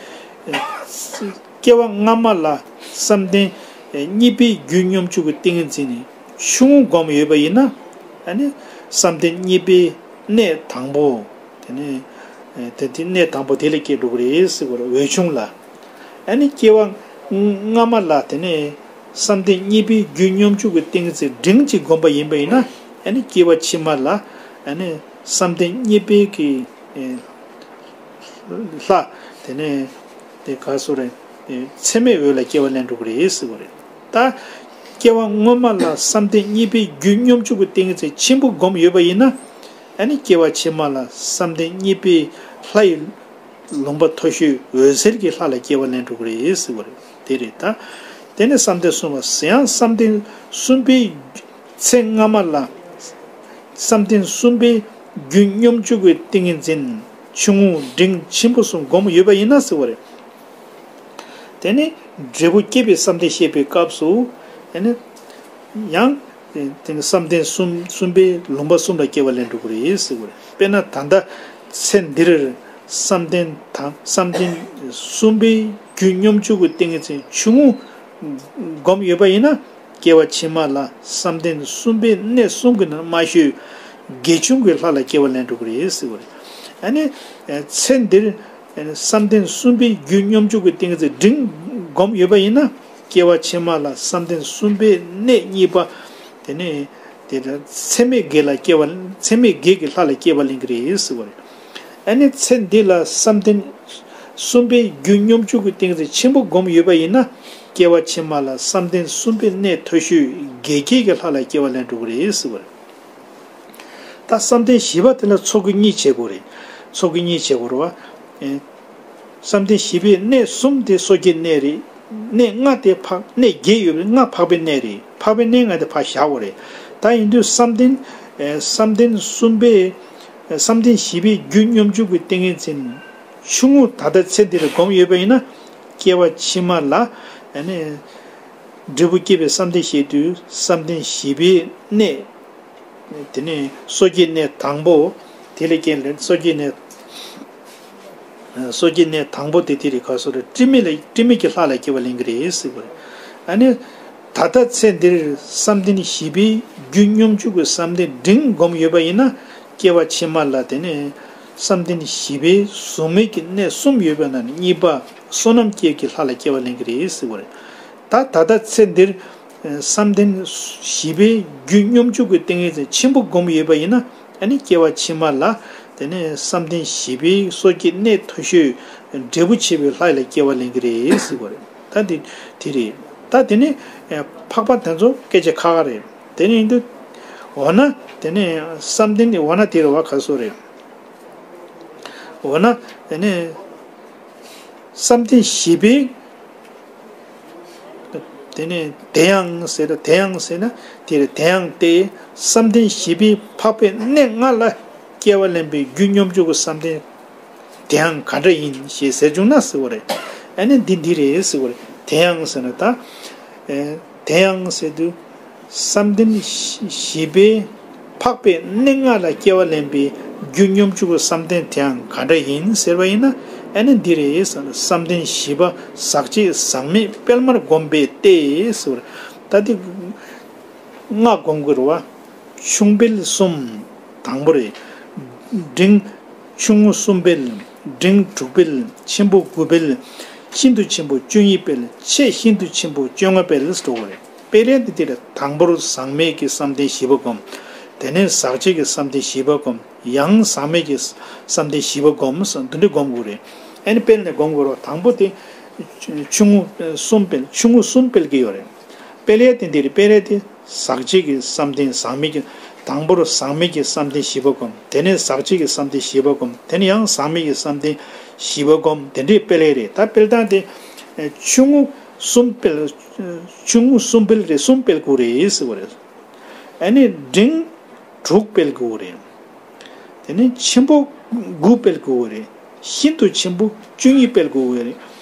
སྐྱེ་བ་སྔ་མ་ལ་བསམ་གཏན་གཉིས་པའི་རྒྱུད་སྙོམས་འཇུག་གི་ཏིང་ངེ་འཛིན་ནི་ཆུང་ངུ་བསྒོམས་ཡོད་པ་ཡིན་ན། ཨ་ནི་བསམ་གཏན་གཉིས་པའི་གནས་དང་པོ། དེ་ནས་དེ་དེ་གནས་དང་པོ་དེ་ལ་སྐྱེ་འགྲོ་གི་རེད་ཟེར་བ་རེད། འོད་ཆུང་ལ། ཨ་ནི་སྐྱེ་བ་སྔ་མ་ལ་དེ་ནས་བསམ་གཏན་གཉིས་པའི་རྒྱུད་སྙོམས་འཇུག་གི་ཏིང་ངེ་འཛིན་འབྲིང་གཅིག་བསྒོམས་པ་ཡིན་པ་ཡིན་ན། ཨ་ནི་སྐྱེ་བ་ཕྱི་མ་ལ་ཨ་ནི་བསམ་གཏན་གཉིས་པའི་གི་ལྷ། དེ་ནས་དེ་ག་སོ་རེད། ཚད་མེད་འོད་ལ་སྐྱེ་བ་ལེན་འགྲོ་གི་རེད་ཟེར་བ་རེད། ད་སྐྱེ་བ་སྔོན་མ་ལ་བསམ་གཏན་གཉིས་པའི་རྒྱུད་སྙོམས་འཇུག་གི་ཏིང་ངེ་འཛིན་ཆེན་པོ་བསྒོམས་ཡོད་པ་ཡིན་ན། ཨ་ནི་སྐྱེ་བ་ཕྱི་མ་ལ་བསམ་གཏན་གཉིས་པའི་ལྷ་ཡི་ལུང་པ་མཐོ་ཤོས་འོད་གསལ་གྱི་ལྷ་ལ་སྐྱེ་བ་ལེན་འགྲོ་གི་རེད་ཟེར་བ་རེད། དེ་རེད་ད། དེ་ནས་བསམ་གཏན་གསུམ་པ་ཡང་བསམ་གཏན་གསུམ་པའི་ཚེ་སྔ་མ་ལ་བསམ་གཏན་གསུམ་པའི་རྒྱུད་སྙོམས་འཇུག་གི་ཏིང་ངེ་འཛིན་ཆུང་ངུ་འབྲིང་ཆེན་པོ་གསུམ་བསྒོམས་ཡོད་པ་ཡིན་ན་ཟེར་བ་རེད། དེ་ནས་འབྲས་བུ་སྐྱེས་པའི་བསམ་གཏན་བཤད་པའི་སྐབས་སུ། དེ་ནས་ཡང་དེ་ནས་བསམ་གཏན་གསུམ་གསུམ་པའི་ལུང་པ་གསུམ་ལ་སྐྱེ་བ་ལེན་འགྲོ་གི་རེད་ཟེར་བ་རེད། དཔེར་ན་ད་ལྟ་ཚེ་འདིར་བསམ་གཏན་དང་བསམ་གཏན་གསུམ་པའི་རྒྱུད་སྙོམས་འཇུག་གི་ཏིང་ངེ་འཛིན་ཆུང་ངུ་བསྒོམས་ཡོད་པ་ཡིན་ན། སྐྱེ་བ་ཕྱི་མ་ལ་བསམ་གཏན་གསུམ་པའི་གནས་གསུམ་གྱི་ནང་མ་ཤོད་དགེ་ཆུང་གི་ལྷ་ལ་སྐྱེ་བ་ལེན་འགྲོ་གི་རེད་ཟེར་བ་རེད། ཨ་ནི་ཚེ་འདིར་བསམ་གཏན་གསུམ་པའི་རྒྱུད་སྙོམས་འཇུག་གི་ཏིང་ངེ་འཛིན་འབྲིང་བསྒོམས་ཡོད་པ་ཡིན་ན། སྐྱེ་བ་ཕྱི་མ་ལ་བསམ་གཏན་གསུམ་པའི་གནས་གཉིས་པ། དེ་ནས་དེ་ཚད་མེད་བརྒྱད་ལ་སྐྱེ་བ་ཚད་མེད་བརྒྱད་ཀྱི་ལྷ་ལ་སྐྱེ་བ་ལེན་གྱི་རེད་ཟེར་བ་རེད། ཨ་ནི་ཚེ་འདི་ལ་བསམ་གཏན་གསུམ་པའི་རྒྱུད་སྙོམས་འཇུག་གི་ཏིང་ངེ་འཛིན་ཆེན་པོ་བསྒོམས་ཡོད་པ་ཡིན་ན། སྐྱེ་བ་ཕྱི་མ་ལ་བསམ་གཏན་གསུམ་པའི་གནས་མཐོ་ཤོས་དགེ་བརྒྱད་ཀྱི་ལྷ་ལ་སྐྱེ་བ་ལེན་འགྲོ་གི་རེད་ཟེར་བ་རེད། ད་བསམ་གཏན་བཞི་པ་དེ་ལ་ཚོགས་ཀྱི་གཉིས་བྱེད་དགོས་རེད། ཚོགས་ཀྱི་གཉིས་བྱེད་དགོས་རེད་བ། ཨེ། བསམ་གཏན་བཞི་པའི་གནས་གསུམ་དེ་སོ་སྐྱེའི་གནས་རེད། གནས་ལྔ་དེ་འཕགས་གནས་བརྒྱད་ཡོད་པའི་ལྔ་འཕགས་པའི་གནས་རེད། འཕགས་པའི་གནས་ལྔ་དེ་ཕར་བཞག་དགོས་རེད། ད་ཡིན་དུས་བསམ་གཏན། ཨེ། བསམ་གཏན་གསུམ་པའི། ཨེ། བསམ་གཏན་བཞི་པའི་རྒྱུད་སྙོམས་འཇུག་གི་ཏིང་ངེ་འཛིན་ཆུང་ངུ་ད་ལྟ་ཚེ་འདི་ལ་བསྒོམས་ཡོད་པ་ཡིན་ན། སྐྱེ་བ་ཕྱི་མ་ལ། ཨ་ནི། འབྲས་བུ་སྐྱེས་པའི་བསམ་གཏན་བཤད་དུས་བསམ་གཏན་བཞི་པའི་གནས། དེ་ནས་སོ་སྐྱེའི་གནས་དང་པོ། དེ་ལས་རྐྱེན་ལས་སོ་སྐྱེའི་གནས། སོ་སྐྱེའི་གནས་དང་པོ་དེ་དེ་རེད། ག་སོ་རེད། དྲི་མེད་ལ་དྲི་མེད་ཀྱི་ལྷ་ལ་སྐྱེ་བ་ལེན་གྱི་རེད་ཟེར་བ་རེད། ཨ་ནི། ད་ལྟ་ཚེ་འདིར་བསམ་གཏན་བཞི་པའི་རྒྱུད་སྙོམས་འཇུག་གི་བསམ་གཏན་འབྲིང་བསྒོམས་ཡོད་པ་ཡིན་ན། སྐྱེ་བ་ཕྱི་མ་ལ་དེ་ནས་བསམ་གཏན་བཞི་པའི་གཟུགས་མེད་ཀྱི་གནས་གསུམ་ཡོད་པའི་ནང་ནས་གཉིས་པ་བསོད་ནམས་སྐྱེས་ཀྱི་ལྷ་ལ་སྐྱེ་བ་ལེན་གྱི་རེད་ཟེར་བ་རེད། ད་ད་ལྟ་ཚེ་འདིར། བསམ་གཏན་བཞི་པའི་རྒྱུད་སྙོམས་འཇུག་གི་ཏིང་ངེ་འཛིན་ཆེན་པོ་བསྒོམས་ཡོད་པ་ཡིན་ན། ཨ་ནི་སྐྱེ་བ་ཕྱི་མ་ལ། དེ་ནས་བསམ་གཏན་བཞི་པའི་སོ་སྐྱེའི་གནས་མཐོ་ཤོས་འབྲས་བུ་ཆེ་བའི་ལྷ་ལ་སྐྱེ་བ་ལེན་གྱི་རེད་ཟེར་བ་རེད། ད་དེ་དེ་རེད། ད་དེ་ནས་འཕགས་པ་དེ་ཚོ་སྐད་ཆ་ཁག་ཁག་རེད། དེ་ནས་ཡིན་དུས། འོ་ན། དེ་ནས་བསམ་གཏན་འོ་ན་དེ་རེད་བ། ག་སོ་རེད། འོ་ན། དེ་ནས་བསམ་གཏན་བཞི་པའི། དེ་ནས་དེ་ཡང་ཟེར་ན། དེ་ཡང་ཟེར་ན་དེ་རེད། དེ་ཡང་སྟེ། བསམ་གཏན་བཞི་པའི་འཕགས་པའི་གནས་ལྔ་ལ་སྐྱེ་བ་ལེན་པའི་རྒྱུད་སྙོམས་འཇུག་གི་བསམ་གཏན་དེ་ཡང་ག་འདྲ་ཡིན་ཞེས་ཟེར་བྱུང་ན་ཟེར་བ་རེད། ཨ་ནི་འདི་འདི་རེད་ཟེར་བ་རེད། དེ་ཡང་ཟེར་ན་ད། ཨེ། དེ་ཡང་ཟེར་དུས། བསམ་གཏན་བཞི་པའི་འཕགས་པའི་གནས་ལྔ་ལ་སྐྱེ་བ་ལེན་པའི་རྒྱུད་སྙོམས་འཇུག་གི་བསམ་གཏན་དེའང་ག་འདྲ་ཡིན་ཟེར་བ་ཡིན་ན། ཨ་ནི་འདི་རེད་ཟེར་ན། བསམ་གཏན་བཞི་པ་ཟག་བཅས་ཟག་མེད་སྤེལ་མར་བསྒོམས་པས་ཏེ་ཟེར་བ་རེད། ད་འདི་ལྔ་བསྒོམ་དགོས་རེད་བ། ཆུང་སྤེལ་གསུམ། དང་པོ་རེད། འབྲིང་། ཆུང་ངུ་གསུམ་སྤེལ། འབྲིང་དྲུག་སྤེལ། ཆེན་པོ་དགུ་སྤེལ། ཤིན་ཏུ་ཆེན་པོ་བཅུ་གཉིས་སྤེལ། ཆེས་ཤིན་ཏུ་ཆེན་པོ་བཅོ་ལྔ་སྤེལ་ཟེར་བ་རེད། སྤེལ་ཡས་དེ་དེ་ལ་དང་པོར་ཟག་མེད་ཀྱི་བསམ་གཏན་བཞི་པ་བསྒོམ། དེ་ནས་ཟག་བཅས་ཀྱི་བསམ་གཏན་བཞི་པ་བསྒོམ། ཡང་ཟག་མེད་ཀྱི་བསམ་གཏན་བཞི་པ་བསྒོམ་ཟེར་འདི་འདྲ་བསྒོམ་དགོས་རེད། ཨ་ནི་སྤེལ་ནས་བསྒོམ་དགོས་རེད། དང་པོ་དེ་ཆུང་ངུ་གསུམ་སྤེལ། ཆུང་ངུ་གསུམ་སྤེལ་གྱི་ཡོད་རེད། སྤེལ་ཡས་དེ་འདི་རེད། སྤེལ་ཡས་དེ་ཟག་བཅས་ཀྱི་བསམ་གཏན་ཟག་མེད་ཀྱི། དང་པོར་ཟག་མེད་ཀྱི་བསམ་གཏན་བཞི་པ་བསྒོམ། དེ་ནས་ཟག་བཅས་ཀྱི་བསམ་གཏན་བཞི་པ་བསྒོམ། དེ་ནས་ཡང་ཟག་མེད་ཀྱི་བསམ་གཏན་བཞི་པ་བསྒོམ། དེ་འདྲའི་སྤེལ་ཡས་རེད། ད་སྤེལ་སྟངས་དེ་ཆུང་ངུ་གསུམ་སྤེལ། ཆུང་ངུ་གསུམ་སྤེལ་རེད། གསུམ་སྤེལ་དགོས་རེད་ཟེར་བ་རེད། ཨ་ནི་འབྲིང་དྲུག་སྤེལ་དགོས་རེད། དེ་ནས་ཆེན་པོ་དགུ་སྤེལ་དགོས་རེད། ཤིན་ཏུ་ཆེན་པོ་བཅུ་གཉིས་སྤེལ་དགོས་རེད།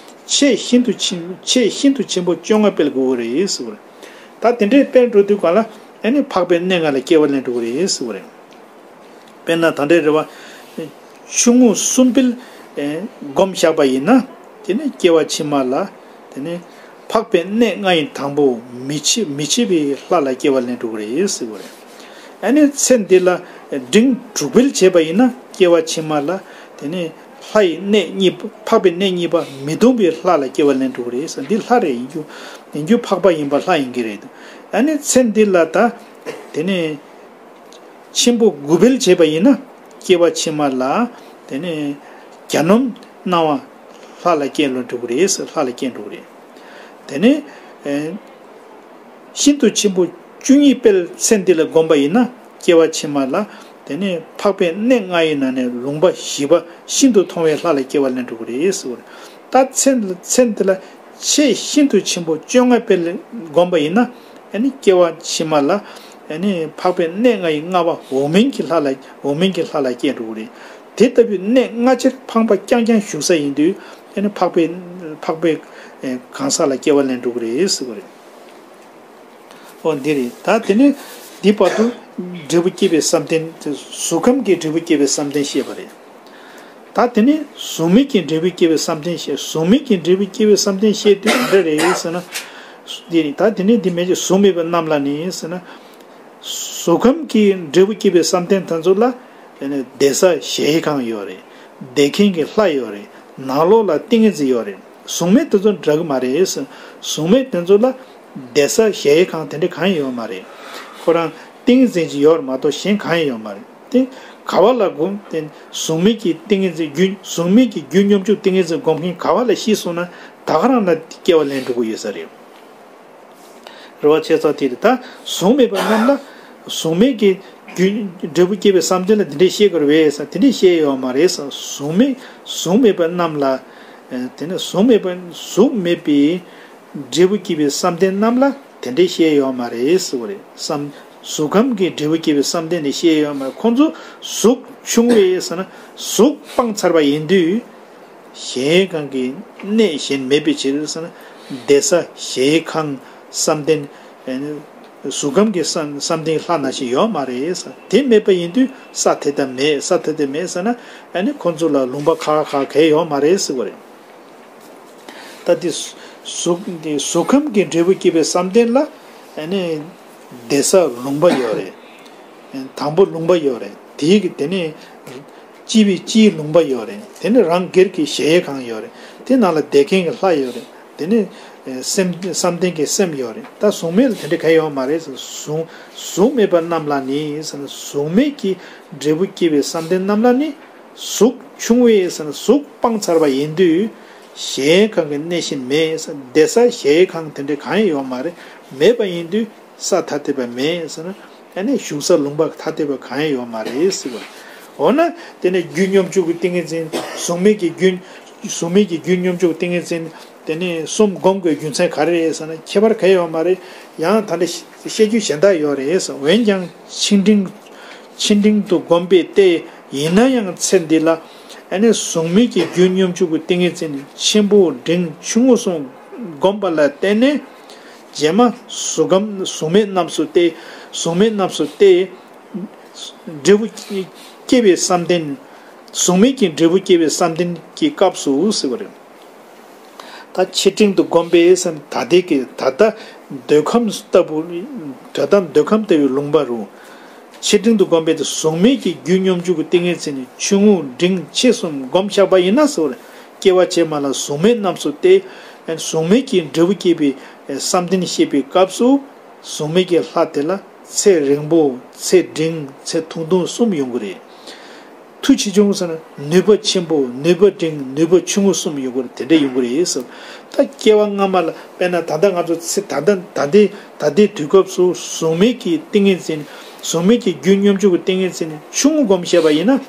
ཆེས་ཤིན་ཏུ་ཆེན། ཆེས་ཤིན་ཏུ་ཆེན་པོ་བཅོ་ལྔ་སྤེལ་དགོས་རེད་ཟེར་བ་རེད། ད་དེ་འདྲའི་སྤེལ་འགྲོ་དུས་ག་ལ་ཨ་ནི་འཕགས་པའི་གནས་ལྔ་ལ་སྐྱེ་བ་ལེན་འགྲོ་གི་རེད་ཟེར་བ་རེད། དཔེར་ན་ད་ལྟའི་རེ་བ་ཆུང་ངུ་གསུམ་སྤེལ་སྒོམ་བཞག་པ་ཡིན་ན། དེ་ནས་སྐྱེ་བ་ཕྱི་མ་ལ་དེ་ནས་འཕགས་པའི་གནས་ལྔ་ཡི་དང་པོ་མི་ཕྱེད། མི་ཕྱེད་པའི་ལྷ་ལ་སྐྱེ་བ་ལེན་འགྲོ་གི་རེད་ཟེར་བ་རེད། ཨ་ནི་ཚེ་འདི་ལ་འབྲིང་དྲུག་སྤེལ་བྱས་པ་ཡིན་ན། སྐྱེ་བ་ཕྱི་མ་ལ་དེ་ནས་ལྷ་ཡི་གནས་གཉིས་པ། འཕགས་པའི་གནས་གཉིས་པ་མི་སྟོང་པའི་ལྷ་ལ་སྐྱེ་བ་ལེན་འགྲོ་གི་རེད་ཟེར། འདི་ལྷ་རེད། ཡིན་རྒྱུ་ཡིན་རྒྱུ་འཕགས་པ་ཡིན་པ་ལྷ་ཡིན་གྱི་རེད། ཨ་ནི་ཚེ་འདི་ལ་ད་དེ་ནས་ཆེན་པོ་དགུ་སྤེལ་བྱས་པ་ཡིན་ན། སྐྱེ་བ་ཕྱི་མ་ལ་དེ་ནས་གྱ་ནོམ་སྣང་བ་ལྷ་ལ་སྐྱེ་ལ་འགྲོ་གི་རེད། ལྷ་ལ་སྐྱེ་འགྲོ་གི་རེད། དེ་ནས་ཨེ་ཤིན་ཏུ་ཆེན་པོ་བཅུ་གཉིས་སྤེལ་ཚེ་འདི་ལ་བསྒོམ་པ་ཡིན་ན། སྐྱེ་བ་ཕྱི་མ་ལ་དེ་ནས་འཕགས་པའི་གནས་ལྔ་ཡི་ནང་ནས་ལུང་པ་བཞི་པ་ཤིན་ཏུ་མཐོང་བའི་ལྷ་ལ་སྐྱེ་བ་ལེན་འགྲོ་གི་རེད་ཟེར་བ་རེད། ད་ཚེ་ཚེ་འདི་ལ་ཆེས་ཤིན་ཏུ་ཆེན་པོ་བཅོ་ལྔ་སྤེལ་བསྒོམ་པ་ཡིན་ན། ཨ་ནི་སྐྱེ་བ་ཕྱི་མ་ལ་ཨ་ནི་འཕགས་པའི་གནས་ལྔ་ཡི་ལྔ་པ་འོག་མིན་གྱི་ལྷ་ལ། འོག་མིན་གྱི་ལྷ་ལ་སྐྱེ་འགྲོ་གི་རེད། དེ་ལྟ་བུའི་གནས་ལྔ་ཆར་ཕངས་པ་རྐྱང་རྐྱང་བཞུགས་ས་ཡིན་དུས། ཨ་ནི་འཕགས་པའི་འཕགས་པའི་གང་ཟག་ལ་སྐྱེ་བ་ལེན་འགྲོ་གི་རེད་ཟེར་བ་རེད། ཨོ་འདི་རེད། ད་དེ་ནས་འདི་བར་དུ་འབྲས་བུ་སྐྱེས་པའི་བསམ་གཏན། གཟུགས་ཁམས་ཀྱི་འབྲས་བུ་སྐྱེས་པའི་བསམ་གཏན་བཤད་པ་རེད། ད་དེ་ནས་གཟུགས་མེད་ཀྱི་འབྲས་བུ་སྐྱེ་བའི་བསམ་གཏན་བཤད། གཟུགས་མེད་ཀྱི་འབྲས་བུ་སྐྱེ་བའི་བསམ་གཏན་བཤད་དུས་འདི་རེད་ཟེར་ན། འདི་རེད། ད་དེ་ནས་འདི་མེད་ཀྱི་གཟུགས་མེད་པ་རྣམས་ལ་ནི་ཟེར་ན། གཟུགས་ཁམས་ཀྱི་འབྲས་བུ་སྐྱེ་བའི་བསམ་གཏན་དེ་ཚོ་ལ་བསྡད་ས་གཞལ་ཡས་ཁང་ཡོད་རེད། བསྡད་མཁན་གྱི་ལྷ་ཡོད་རེད། ནང་ལོགས་ལ་ཏིང་ངེ་འཛིན་ཡོད་རེད། གཟུགས་མེད་དེ་ཚོ་འདྲ་གི་མ་རེད། གཟུགས་མེད་དེ་ཚོ་ལ་བསྡད་ས་གཞལ་ཡས་ཁང་དེ་འདྲ་གང་ཡང་ཡོད་མ་རེད། ཁོ་རང་ཏིང་ངེ་འཛིན་གྱི་ཡོད་རེད་མ་གཏོགས་གཞན་གང་ཡང་ཡོད་མ་རེད། དེ་ག་བ་ལ་སྒོམ། དེ་གཟུགས་མེད་ཀྱི་ཏིང་ངེ་འཛིན་རྒྱུན། གཟུགས་མེད་ཀྱི་རྒྱུན་སྙོམས་འཇུག་ཏིང་ངེ་འཛིན་སྒོམ་མཁན་ག་བ་ལ་ཤི་སོང་ན་ད་ག་རང་ན་སྐྱེ་བ་ལེན་འགྲོ་གི་ཡོད་ས་རེད། རེ་བ་ཆེ་ཚ་དེ་རེད། ད་གཟུགས་མེད་པ་རྣམས་ལ་གཟུགས་མེད་ཀྱི་རྒྱུན། འབྲས་བུ་སྐྱེ་བའི་བསམ་གཏན་ལ་འདི་འདྲས་བཤད་དགོས་རེད་པས་ཟེར། དེ་འདྲས་བཤད་ཡོད་མ་རེད་ཟེར། གཟུགས་མེད་གཟུགས་མེད་པ་རྣམས་ལ། དེ་ནས་གཟུགས་མེད་པ། གཟུགས་མེད་པའི་འབྲས་བུ་སྐྱེ་བའི་བསམ་གཏན་རྣམས་ལ་དེ་འདྲས་བཤད་ཡོད་མ་རེད་ཟེར་བ་རེད་བསམ། གཟུགས་ཁམས་ཀྱི་འབྲས་བུ་སྐྱེ་བའི་བསམ་གཏན་ནི་བཤད་ཡོད་མ་རེད། ཁོང་ཚོ་གཟུགས་ཆུང་བས་ཟེར་ན་གཟུགས་སྤངས་ཚར་བ་ཡིན་དུས། གཞལ་ཡས་ཁང་གི་གནས་གཞན་མེད་པའི་ཕྱིར་ཟེར་ན། བསྡད་ས་གཞལ་ཡས་ཁང་བསམ་གཏན། གཟུགས་ཁམས་ཀྱི་བསམ་བསམ་གཏན་ལྷ་ནང་བཞིན་ཡོད་མ་རེད་ཟེར། དེ་མེད་པ་ཡིན་དུས་ས་དེ་ལྟ་མེད། ས་དེ་ལྟ་མེད་ཟེར་ན། ཨ་ནི་ཁོང་ཚོ་ལ་ལུང་པ་ཁག་ཁག་གས་ཡོད་མ་རེད་ཟེར་བ་རེད། ད་དེ་གཟུགས་དེ་གཟུགས་ཁམས་ཀྱི་འབྲས་བུ་སྐྱེ་བའི་བསམ་གཏན་ལ་ཨ་ནི་བསྡད་ས་ལུང་པ་ཡོད་རེད། དང་པོ་ལུང་པ་ཡོད་རེད། དེའི་གི་དེ་ནས་སྤྱི་པའི་སྤྱིའི་ལུང་པ་ཡོད་རེད། དེ་ནས་རང་སྒེར་གྱི་གཞལ་ཡས་ཁང་ཡོད་རེད། དེ་ནང་ལ་བསྡད་མཁན་གྱི་ལྷ་ཡོད་རེད། དེ་ནས་སེམས་བསམ་གཏན་གྱི་སེམས་ཡོད་རེད། ད་གཟུགས་མེད་ལ་དེ་འདྲ་ག་ཡོད་མ་རེད་ཟེར། གཟུགས་གཟུགས་མེད་པ་རྣམས་ལ་ནི་ཟེར་ན། གཟུགས་མེད་ཀྱི་འབྲས་བུ་སྐྱེ་བའི་བསམ་གཏན་རྣམས་ལ་ནི། གཟུགས་ཆུང་བས་ཟེར་ན་གཟུགས་སྤངས་ཚར་བ་ཡིན་དུས། གཞལ་ཡས་ཁང་གི་གནས་གཞན་མེད་ཟེར། བསྡད་ས་གཞལ་ཡས་ཁང་དེ་འདྲ་གང་ཡང་ཡོད་མ་རེད། མེད་པ་ཡིན་དུས་ས་ཐ་དད་པ་མེད་ཟེར་ན། ཨ་ནི་བཞུགས་ས་ལུང་པ་ཐ་དད་པ་གང་ཡང་ཡོད་མ་རེད་ཟེར་བ། འོ་ན་དེ་ནས་རྒྱུན་སྙོམས་འཇུག་གི་ཏིང་ངེ་འཛིན། གཟུགས་མེད་ཀྱི་རྒྱུན། གཟུགས་མེད་ཀྱི་རྒྱུན་སྙོམས་འཇུག་ཏིང་ངེ་འཛིན། དེ་ནས་གསུམ་སྒོམ་དགོས་རྒྱུ་མཚན་ག་རེ་རེད་ཟེར་ན། ཁྱད་པར་ག་ཡང་ཡོད་མ་རེད། ཡང་ད་ལྟ་བཤད་རྒྱུ་གཞན་དག་ཡོད་རེད་ཟེར། འོན་ཀྱང་ཆེས་འབྲིང་ཆེས་འབྲིང་དུ་བསྒོམས་པས་ཏེ། ཡིན་ན་ཡང་ཚེ་འདི་ལ་ཨ་ནི་གཟུགས་མེད་ཀྱི་རྒྱུན་སྙོམས་འཇུག་གི་ཏིང་ངེ་འཛིན་ཆེན་པོ་འབྲིང་ཆུང་ངུ་གསུམ་བསྒོམས་པ་ལ་བརྟེན་ནས། རྗེས་མ་གཟུགས་ཁམས་གཟུགས་མེད་རྣམས་སུ་སྟེ། གཟུགས་མེད་རྣམས་སུ་སྟེ། འབྲས་བུ་སྐྱེ་བའི་བསམ་གཏན། གཟུགས་མེད་ཀྱི་འབྲས་བུ་སྐྱེ་བའི་བསམ་གཏན་གྱི་སྐབས་སུ་ཟེར་བ་རེད། ད་ཆེས་འབྲིང་དུ་བསྒོམས་པས་ཟེར་ན། ད་ལྟའི་གི་ད་ལྟ་འདོད་ཁམས་ལྟ་བུ། ད་ལྟ་འདོད་ཁམས་ལྟ་བུའི་ལུང་པ་རུ། ཆེས་འབྲིང་དུ་བསྒོམས་པས་ཏེ། གཟུགས་མེད་ཀྱི་རྒྱུན་སྙོམས་འཇུག་གི་ཏིང་ངེ་འཛིན་ཆུང་ངུ་འབྲིང་ཆེ་གསུམ་བསྒོམས་བཞག་པ་ཡིན་ན་ཟེར་བ་རེད། སྐྱེ་བ་ཕྱི་མ་ལ་གཟུགས་མེད་རྣམས་སུ་སྟེ། གཟུགས་མེད་ཀྱི་འབྲས་བུ་སྐྱེ་བའི་བསམ་གཏན་བཤད་པའི་སྐབས་སུ། གཟུགས་མེད་ཀྱི་ལྷ་དེ་ལ་ཚེ་རིང་པོ། ཚེ་འབྲིང་། ཚེ་ཐུང་ཐུང་གསུམ་ཡོང་གི་རེད། ཆེ་ཆུང་ཟེར་ན་ནུས་པ་ཆེན་པོ། ནུས་པ་འབྲིང་། ནུས་པ་ཆུང་ངུ་གསུམ་ཡོང་གི་རེད། དེ་འདྲ་ཡོང་གི་རེད་ཟེར། ད་སྐྱེ་བ་སྔ་མ་ལ་དཔེར་ན་ད་ལྟ་ང་ཚོ་ཚེ་ད་ལྟ་ད་ལྟའི་ད་ལྟའི་དུས་སྐབས་སུ་གཟུགས་མེད་ཀྱི་ཏིང་ངེ་འཛིན། གཟུགས་མེད་ཀྱི་རྒྱུ་སྙོམས་འཇུག་གི་ཏིང་ངེ་འཛིན་ཆུང་ངུ་སྒོམ་ཤེས་པ་ཡིན་ན།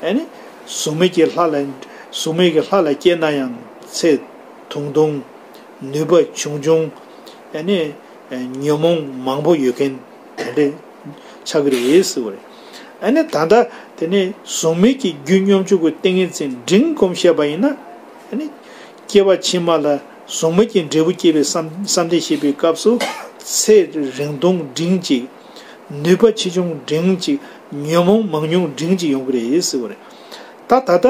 ཨ་ནི་གཟུགས་མེད་ཀྱི་ལྷ་ལ་གཟུགས་མེད་ཀྱི་ལྷ་ལ་སྐྱེས་ན་ཡང་ཚེ་ཐུང་ཐུང་། ནུས་པ་ཆུང་ཆུང་། ཨ་ནི་ཉོན་མོངས་མང་པོ་ཡོད་མཁན་དེ་འདྲ་ཆགས་ཀྱི་རེད་ཟེར་བ་རེད། ཨ་ནི་ད་ལྟ་དེ་ནས་གཟུགས་མེད་ཀྱི་རྒྱུ་སྙོམས་འཇུག་གི་ཏིང་ངེ་འཛིན་འབྲིང་སྒོམ་ཤེས་པ་ཡིན་ན། ཨ་ནི་སྐྱེ་བ་ཕྱི་མ་ལ་གཟུགས་མེད་ཀྱི་འབྲས་བུ་སྐྱེ་བའི་བསམ་བསམ་གཏན་བཤད་པའི་སྐབས་སུ་ཚེ་རིང་ཐུང་འབྲིང་གཅིག། ནུས་པ་ཆེ་ཆུང་འབྲིང་གཅིག། ཉོན་མོངས་མང་ཉུང་འབྲིང་གཅིག་ཡོང་གི་རེད་ཟེར་བ་རེད། ད་ད་ལྟ་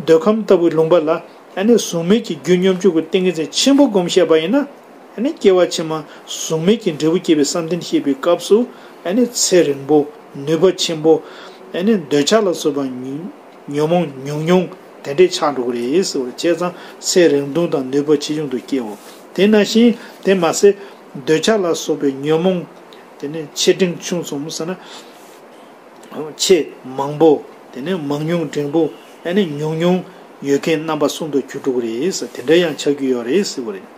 འདོད་ཁམས་ལྟ་བུའི་ལུང་པ་ལ་ཨ་ནི་གཟུགས་མེད་ཀྱི་རྒྱུ་སྙོམས་འཇུག་གི་ཏིང་ངེ་འཛིན་ཆེན་པོ་སྒོམ་ཤེས་པ་ཡིན་ན། ཨ་ནི་སྐྱེ་བ་ཕྱི་མ་གཟུགས་མེད་ཀྱི་འབྲས་བུ་སྐྱེ་བའི་བསམ་གཏན་བཤད་པའི་སྐབས་སུ་ཨ་ནི་ཚེ་རིང་པོ། ནུས་པ་ཆེན་པོ། ཨ་ནི་འདོད་ཆགས་ལ་སོགས་པ་ཉོན་མོངས་ཉུང་ཉུང་དེ་འདྲས་ཆགས་འགྲོ་གི་རེད་ཟེར་བ་རེད། བྱས་ཙང་ཚེ་རིང་ཐུང་དང་ནུས་པ་ཆེ་ཆུང་དུ་སྐྱེའོ། དེ་ནང་བཞིན་དེ་མ་ཟད་འདོད་ཆགས་ལ་སོགས་པའི་ཉོན་མོངས་དེ་ནི་ཆེ་འབྲིང་ཆུང་གསུམ་ཟེར་ན། ཆེས་མང་པོ། དེ་ནས་མང་ཉུང་འབྲིང་པོ། ཨ་ནི་ཉུང་ཉུང་ཡོད་མཁན་རྣམ་པ་གསུམ་དུ་གྱུར་འགྲོ་གི་རེད་ཟེར། དེ་འདྲ་ཡང་ཆགས་ཀྱི་ཡོད་རེད་ཟེར་བ་རེད།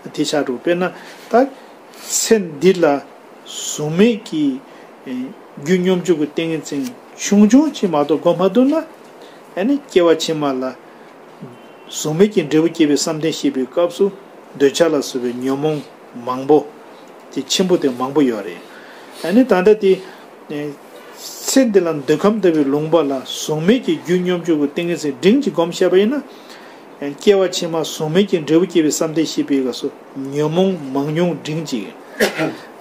དེ་ཆགས་འགྲོ། དཔེར་ན་ད་ཚེ་འདི་ལ་གཟུགས་མེད་ཀྱི་ཨེ་རྒྱུ་སྙོམས་འཇུག་གི་ཏིང་ངེ་འཛིན་ཆུང་ཆུང་ཅིག་མ་གཏོགས་སྒོམ་མ་ཐུབ་ན། ཨ་ནི་སྐྱེ་བ་ཕྱི་མ་ལ་གཟུགས་མེད་ཀྱི་འབྲས་བུ་སྐྱེ་བའི་བསམ་གཏན་བཤད་པའི་སྐབས་སུ་འདོད་ཆགས་ལ་སོགས་པའི་ཉོན་མོངས་མང་པོ། དེ་ཆེན་པོ་དེ་མང་པོ་ཡོད་རེད། ཨ་ནི་ད་ལྟ་དེ་ཚེ་འདི་ལ་འདོད་ཁམས་ལྟ་བུའི་ལུང་པ་ལ་གཟུགས་མེད་ཀྱི་རྒྱུ་སྙོམས་འཇུག་གི་ཏིང་ངེ་འཛིན་འབྲིང་གཅིག་སྒོམ་ཤེས་པ་ཡིན་ན། སྐྱེ་བ་ཕྱི་མ་གཟུགས་མེད་ཀྱི་འབྲས་བུ་སྐྱེ་བའི་བསམ་གཏན་བཤད་པའི་སྐབས་སུ་ཉོན་མོངས་མང་ཉུང་འབྲིང་གཅིག།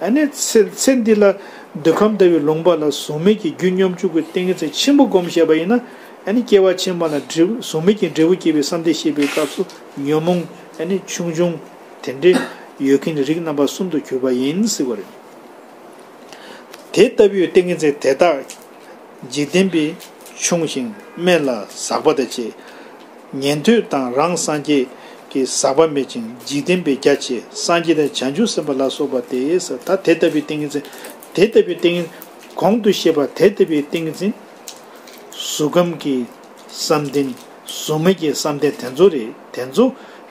ཨ་ནི་ཚེ་ཚེ་འདི་ལ་འདོད་ཁམས་ལྟ་བུའི་ལུང་པ་ལ་གཟུགས་མེད་ཀྱི་རྒྱུ་སྙོམས་འཇུག་གི་ཏིང་ངེ་འཛིན་ཆེན་པོ་སྒོམ་ཤེས་པ་ཡིན་ན། ཨ་ནི་སྐྱེ་བ་ཕྱི་མ་ལ་འབྲས་བུ་གཟུགས་མེད་ཀྱི་འབྲས་བུ་སྐྱེ་བའི་བསམ་གཏན་བཤད་པའི་སྐབས་སུ་ཉོན་མོངས་ཨ་ནི་ཆུང་ཆུང་དེ་འདྲའི་ཡོད་མཁན་རིགས་རྣམ་པ་གསུམ་དུ་གྱུར་པ་ཡིན་ཟེར་བ་རེད། དེ་ལྟ་བུའི་ཏིང་ངེ་འཛིན་དེ་དག་འཇིག་རྟེན་པས་ཕྱུང་ཞིང་དམན་ལ་ཟག་པ་དང་བཅས། ཉན་ཐོས་དང་རང་སངས་རྒྱས་ཀྱི་ཟག་པ་མེད་ཅིང་འཇིག་རྟེན་པས་རྒྱ་ཆེ། སངས་རྒྱས་དང་བྱང་ཆུབ་སེམས་དཔའ་ལ་སོགས་པ་སྟེ། ད་དེ་ལྟ་བུའི་ཏིང་ངེ་འཛིན། དེ་ལྟ་བུའི་ཏིང་ངེ་གོང་དུ་བཤད་པ་དེ་ལྟ་བུའི་ཏིང་ངེ་འཛིན། གཟུགས་ཁམས་ཀྱི་བསམ་གཏན། གཟུགས་མེད་ཀྱི་བསམ་གཏན་དེ་ཚོ་རེད། དེ་ཚོ་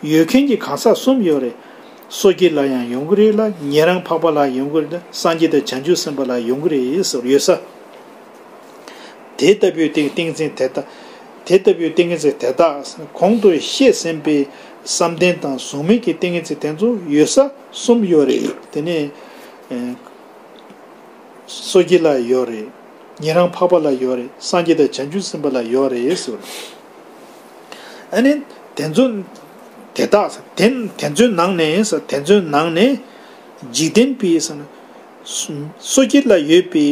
ཡོད་མཁན་གྱི་གང་ཟག་གསུམ་ཡོད་རེད། སོ་སྐྱེ་ལ་ཡང་ཡོང་གི་རེད་ལ། ཉན་རང་འཕགས་པ་ལ་ཡོང་གི་རེད་ལ། སངས་རྒྱས་དང་བྱང་ཆུབ་སེམས་དཔའ་ལ་ཡོང་གི་རེད་ཟེར་ཡོད་ས། དེ་ལྟ་བུའི་ཏིང་ཏིང་འཛིན་དེ་དག་དེ་ལྟ་བུའི་ཏིང་འཛིན་དེ་དག་གོང་དུ་བཤད་ཟིན་པའི་བསམ་གཏན་དང་གཟུགས་མེད་ཀྱི་ཏིང་འཛིན་དེ་ཚོ་ཡོད་ས་གསུམ་ཡོད་རེད། དེ་ནས་སོ་སྐྱེ་ལ་ཡོད་རེད། ཉན་རང་འཕགས་པ་ལ་ཡོད་རེད། སངས་རྒྱས་དང་བྱང་ཆུབ་སེམས་དཔའ་ལ་ཡོད་རེད་ཟེར། ཨ་ནི་དེ་ཚོ་དེ་དག་དེ་དེ་ཚོའི་ནང་ནས་དེ་ཚོའི་ནང་ནས་འཇིག་རྟེན་པའི་ས་ན་སོ་སྐྱེ་ལ་ཡོད་པའི་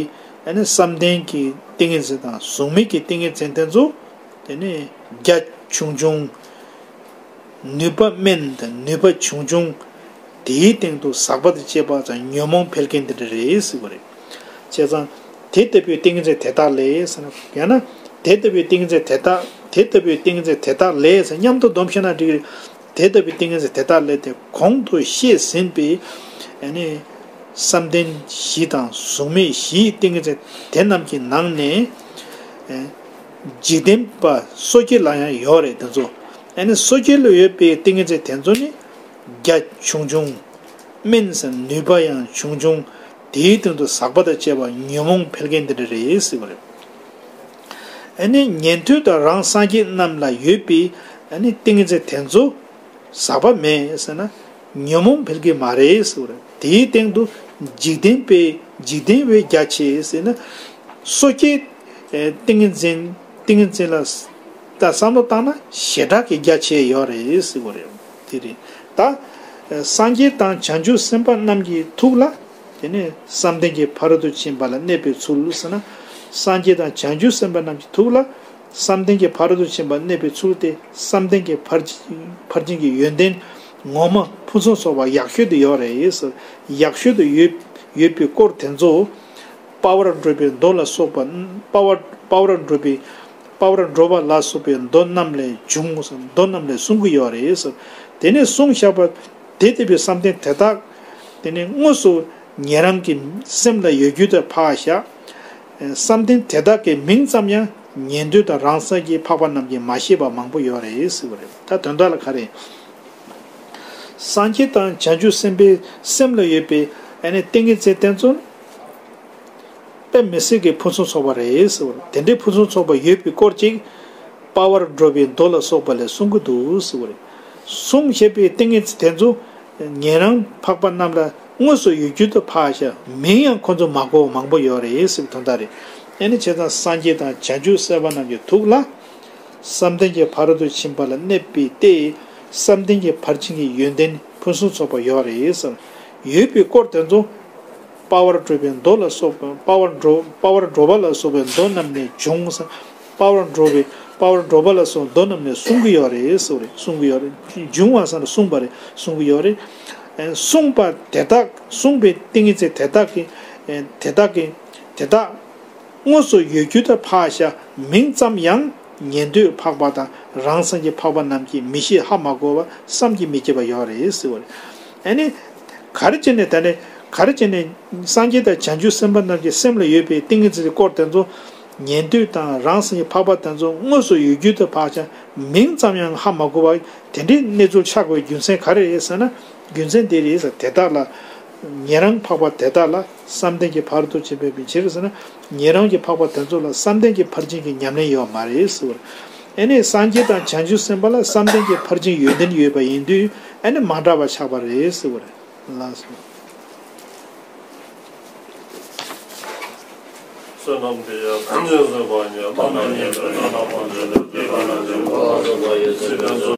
ཨ་ནི་བསམ་གཏན་གྱི་ཏིང་ངེ་འཛིན་དང་གཟུགས་མེད་ཀྱི་ཏིང་ངེ་འཛིན་དེ་ཚོ་དེ་ནི་རྒྱ་ཆུང་ཆུང་། ནུས་པ་དམན་དང་ནུས་པ་ཆུང་ཆུང་། དེའི་སྟེང་དུ་ཟག་པ་དང་བཅས་པ་དང་ཉོན་མོངས་འཕེལ་མཁན་དེ་འདྲ་རེད་ཟེར་བ་རེད། བྱས་ཙང་དེ་ལྟ་བུའི་ཏིང་འཛིན་དེ་དག་ལས་ཟེར་ན། ཡང་ན་དེ་ལྟ་བུའི་ཏིང་འཛིན་དེ་དག་དེ་ལྟ་བུའི་ཏིང་འཛིན་དེ་དག་ལས་ཟེར་མཉམ་དུ་སྡོམ་བྱས་ན་འགྲིག་གི་རེད། དེ་ལྟ་བུའི་ཏིང་འཛིན་དེ་དག་ལས་དེ་གོང་དུ་བཤད་ཟིན་པའི་ཨ་ནི་བསམ་གཏན་བཞི་དང་གཟུགས་མེད་བཞིའི་ཏིང་འཛིན་དེ་རྣམས་ཀྱི་ནང་ནས་ཨ་འཇིག་རྟེན་པ་སོ་སྐྱེ་ལ་ཡང་ཡོད་རེད། དེ་ཚོ་ཨ་ནི་སོ་སྐྱེ་ལ་ཡོད་པའི་ཏིང་འཛིན་དེ་ཚོ་ནི་རྒྱ་ཆུང་ཆུང་། དམན་ཟེར་ནུས་པ་ཡང་ཆུང་ཆུང་། དེའི་སྟེང་དུ་ཟག་པ་དང་བཅས་པ་ཉོན་མོངས་འཕེལ་མཁན་དེ་འདྲ་རེད་ཟེར་བ་རེད། ཨ་ནི་ཉན་ཐོས་དང་རང་སངས་རྒྱས་རྣམས་ལ་ཡོད་པའི་ཨ་ནི་ཏིང་འཛིན་དེ་ཚོ་ཟག་པ་མེད་ཟེར་ན་ཉོན་མོངས་འཕེལ་གྱི་མ་རེད་ཟེར་བ་རེད། དེའི་སྟེང་དུ་འཇིག་རྟེན་པའི་འཇིག་རྟེན་པས་རྒྱ་ཆེ་ཟེར་ན། སོ་སྐྱེ་ཏིང་ངེ་འཛིན་ཏིང་ངེ་འཛིན་ལ་ད་བསམ་བློ་བཏང་ན་ཞེ་དྲག་གི་རྒྱ་ཆེ་ཡོད་རེད་ཟེར་བ་རེད། དེ་རེད། ད་སངས་རྒྱས་དང་བྱང་ཆུབ་སེམས་དཔའ་རྣམས་ཀྱི་ཐུགས་ལ། དེ་ནས་བསམ་གཏན་གྱི་ཕ་རོལ་ཏུ་ཕྱིན་པ་ལ་གནས་པའི་ཚུལ་ཟེར་ན། སངས་རྒྱས་དང་བྱང་ཆུབ་སེམས་དཔའ་རྣམས་ཀྱི་ཐུགས་ལ་བསམ་གཏན་གྱི་ཕ་རོལ་ཏུ་ཕྱིན་པ་གནས་པའི་ཚུལ་དེ་བསམ་གཏན་གྱི་ཕར་ཕར་ཕྱིན་གྱི་ཡོན་ཏན་ངོ་མ་ཕུན་སུམ་ཚོགས་པ་ཡག་ཤོས་དེ་ཡོད་རེད་ཟེར། ཡག་ཤོས་དེ་ཡོད་ཡོད་པའི་སྐོར་དེ་ཚོ་དཔའ་བར་འགྲོ་བའི་མདོ་ལ་སོགས་པ། དཔའ་བར་དཔའ་བར་འགྲོ་བའི་དཔའ་བར་འགྲོ་བ་ལ་སོགས་པའི་མདོ་རྣམས་ལས་འབྱུང་ཟེར། མདོ་རྣམས་ལས་གསུང་གི་ཡོད་རེད་ཟེར། དེ་ནས་གསུངས་བཞག་པ་དེ་ལྟ་བུའི་བསམ་གཏན་དེ་དག་དེ་ནས་དངོས་སུ་ཉན་རང་གི་སེམས་ལ་ཡོད་རྒྱུ་དེ་ཕར་བཞག། བསམ་གཏན་དེ་དག་གི་མིང་ཙམ་ཡང་ ཉན་ཐོས་དང་རང་སངས་རྒྱས་འཕགས་པ་རྣམས་ཀྱིས་མ་ཤེས་པ་མང་པོ་ཡོད་རེད་ཟེར་བ་རེད། ད་དོན་དག་ལ་ག་རེ། སངས་རྒྱས་དང་བྱང་ཆུབ་སེམས་དཔའི་སེམས་ལ་ཡོད་པའི་ཨ་ནི་ཏིང་ངེ་འཛིན་དེ་ཚོ་ནི་དཔེ་མི་སྲིད་ཀྱི་ཕུན་སུམ་ཚོགས་པ་རེད་ཟེར་བ་རེད། དེ་འདྲའི་ཕུན་སུམ་ཚོགས་པ་ཡོད་པའི་སྐོར་ཅིག་དཔའ་བར་འགྲོ་བའི་མདོ་ལ་སོགས་པ་ལས་གསུང་གི་འདུག་ཟེར་བ་རེད། གསུང་བཤད་པའི་ཏིང་ངེ་འཛིན་དེ་ཚོ་ཉན་རང་འཕགས་པ་རྣམས་ལ་དངོས་སུ་ཡུལ་རྒྱུན་དུ་འཕགས་ཤག་མིང་ཡང་ཁོ་ཚོ་མ་གོ་བ་མང་པོ་ཡོད་རེད་ཟེར་བའི་དོན་དག་རེད། ཨ་ནི་བྱས་ཙང་སངས་རྒྱས་དང་བྱང་ཆུབ་སེམས་དཔའ་རྣམས་ཀྱི་ཐུགས་ལ། བསམ་གཏན་གྱི་ཕ་རོལ་ཏུ་ཕྱིན་པ་ལ་གནས་པའི་སྟེ། བསམ་གཏན་གྱི་ཕར་ཕྱིན་གྱི་ཡོན་ཏན་ཕུན་སུམ་ཚོགས་པ་ཡོད་རེད་ཟེར། ཡོད་པའི་སྐོར་དེ་ཚོ། དཔའ་བར་གྲུབ་པའི་མདོ་ལ་སོགས་པ། དཔའ་བར་འགྲོ། དཔའ་བར་འགྲོ་བ་ལ་སོགས་པའི་མདོ་རྣམས་ནས་བྱུང་ཟེར། དཔའ་བར་འགྲོ་བའི། དཔའ་བར་འགྲོ་བ་ལ་སོགས་མདོ་རྣམས་ནས་གསུང་གི་ཡོད་རེད་ཟེར་བ་རེད། གསུང་གི་ཡོད་རེད། བྱུང་བ་ཟེར་ན་གསུངས་པ་རེད། གསུང་གི་ཡོད་རེད། ཨེ། གསུངས་པ་དེ་དག། གསུངས་པའི་ཏིང་ངེ་འཛིན་དེ་དག་གི། ཨེ། དེ་དག་གི། དེ་དག་དངོས་སུ་ཡུལ་རྒྱུན་དུ་འཕགས་ཤག་མིང་ཙམ་ཡང་ཉན་ཐོས་འཕགས་པ་དང་རང་སངས་རྒྱས་འཕགས་པ་རྣམས་ཀྱིས་མི་ཤེས། ཧ་མ་གོ་བ། བསམ་གྱིས་མི་ཁྱབ་པ་ཡོད་རེད་ཟེར་བ་རེད། ཨ་ནི། ག་རེ་བྱས་ནས་ད་ནི་ག་རེ་བྱས་ནས་སངས་རྒྱས་དང་བྱང་ཆུབ་སེམས་དཔའ་རྣམས་ཀྱི་སེམས་ལ་ཡོད་པའི་ཏིང་ངེ་འཛིན་གྱི་སྐོར་དེ་ཚོ་ཉན་ཐོས་དང་རང་སངས་རྒྱས་འཕགས་པ་དེ་ཚོ་དངོས་སུ་ཡུལ་རྒྱུན་དུ་འཕགས་ཤག་མིང་ཙམ་ཡང་ཧ་མ་གོ་བ་དེ་འདྲའི་གནས་ཚུལ་ཆགས་པའི་རྒྱུ་མཚན་ག་རེ་རེད་ཟེར་ན། རྒྱུ་མཚན་འདི་རེད་ཟེར། དེ་དག་ལ། ཉན་རང་འཕགས་པ་དེ་དག་ལ་བསམ་གཏན་གྱི་ཕ་རོལ་ཏུ་ཕྱིན་པའི་ཕྱིར་ཟེར་ན། ཉན་རང་གི་འཕགས་པ་དེ་ཚོ་ལ་བསམ་གཏན་གྱི་ཕར་ཕྱིན་གྱི་ཉམས་ལེན་ཡོད་མ་རེད་ཟེར་བ་རེད། ཨ་ནི་སངས་རྒྱས་དང་བྱང་ཆུབ་སེམས་དཔའ་ལ་བསམ་གཏན་གྱི་ཕར་ཕྱིན་ཡོན་ཏན་ཡོད་པ་ཡིན་དུས། ཨ་ནི་མ་འདྲ་བ་ཆགས་པ་རེད་ཟེར་བ་རེད། ལགས་སོ། བསོད་ནམས་འདི་ཡིས་ཐམས་ཅད་གཟིགས་པ་ཉིད། ཐོབ་ནས་ཉེས་པའི་དགྲ་རྣམས་ཕམ་བྱས་ནས། སྡིག་པ་ལས་འདས་པ་ལ་སོགས་པ་ཡི་ཚེ་བརྟན་སྩོལ།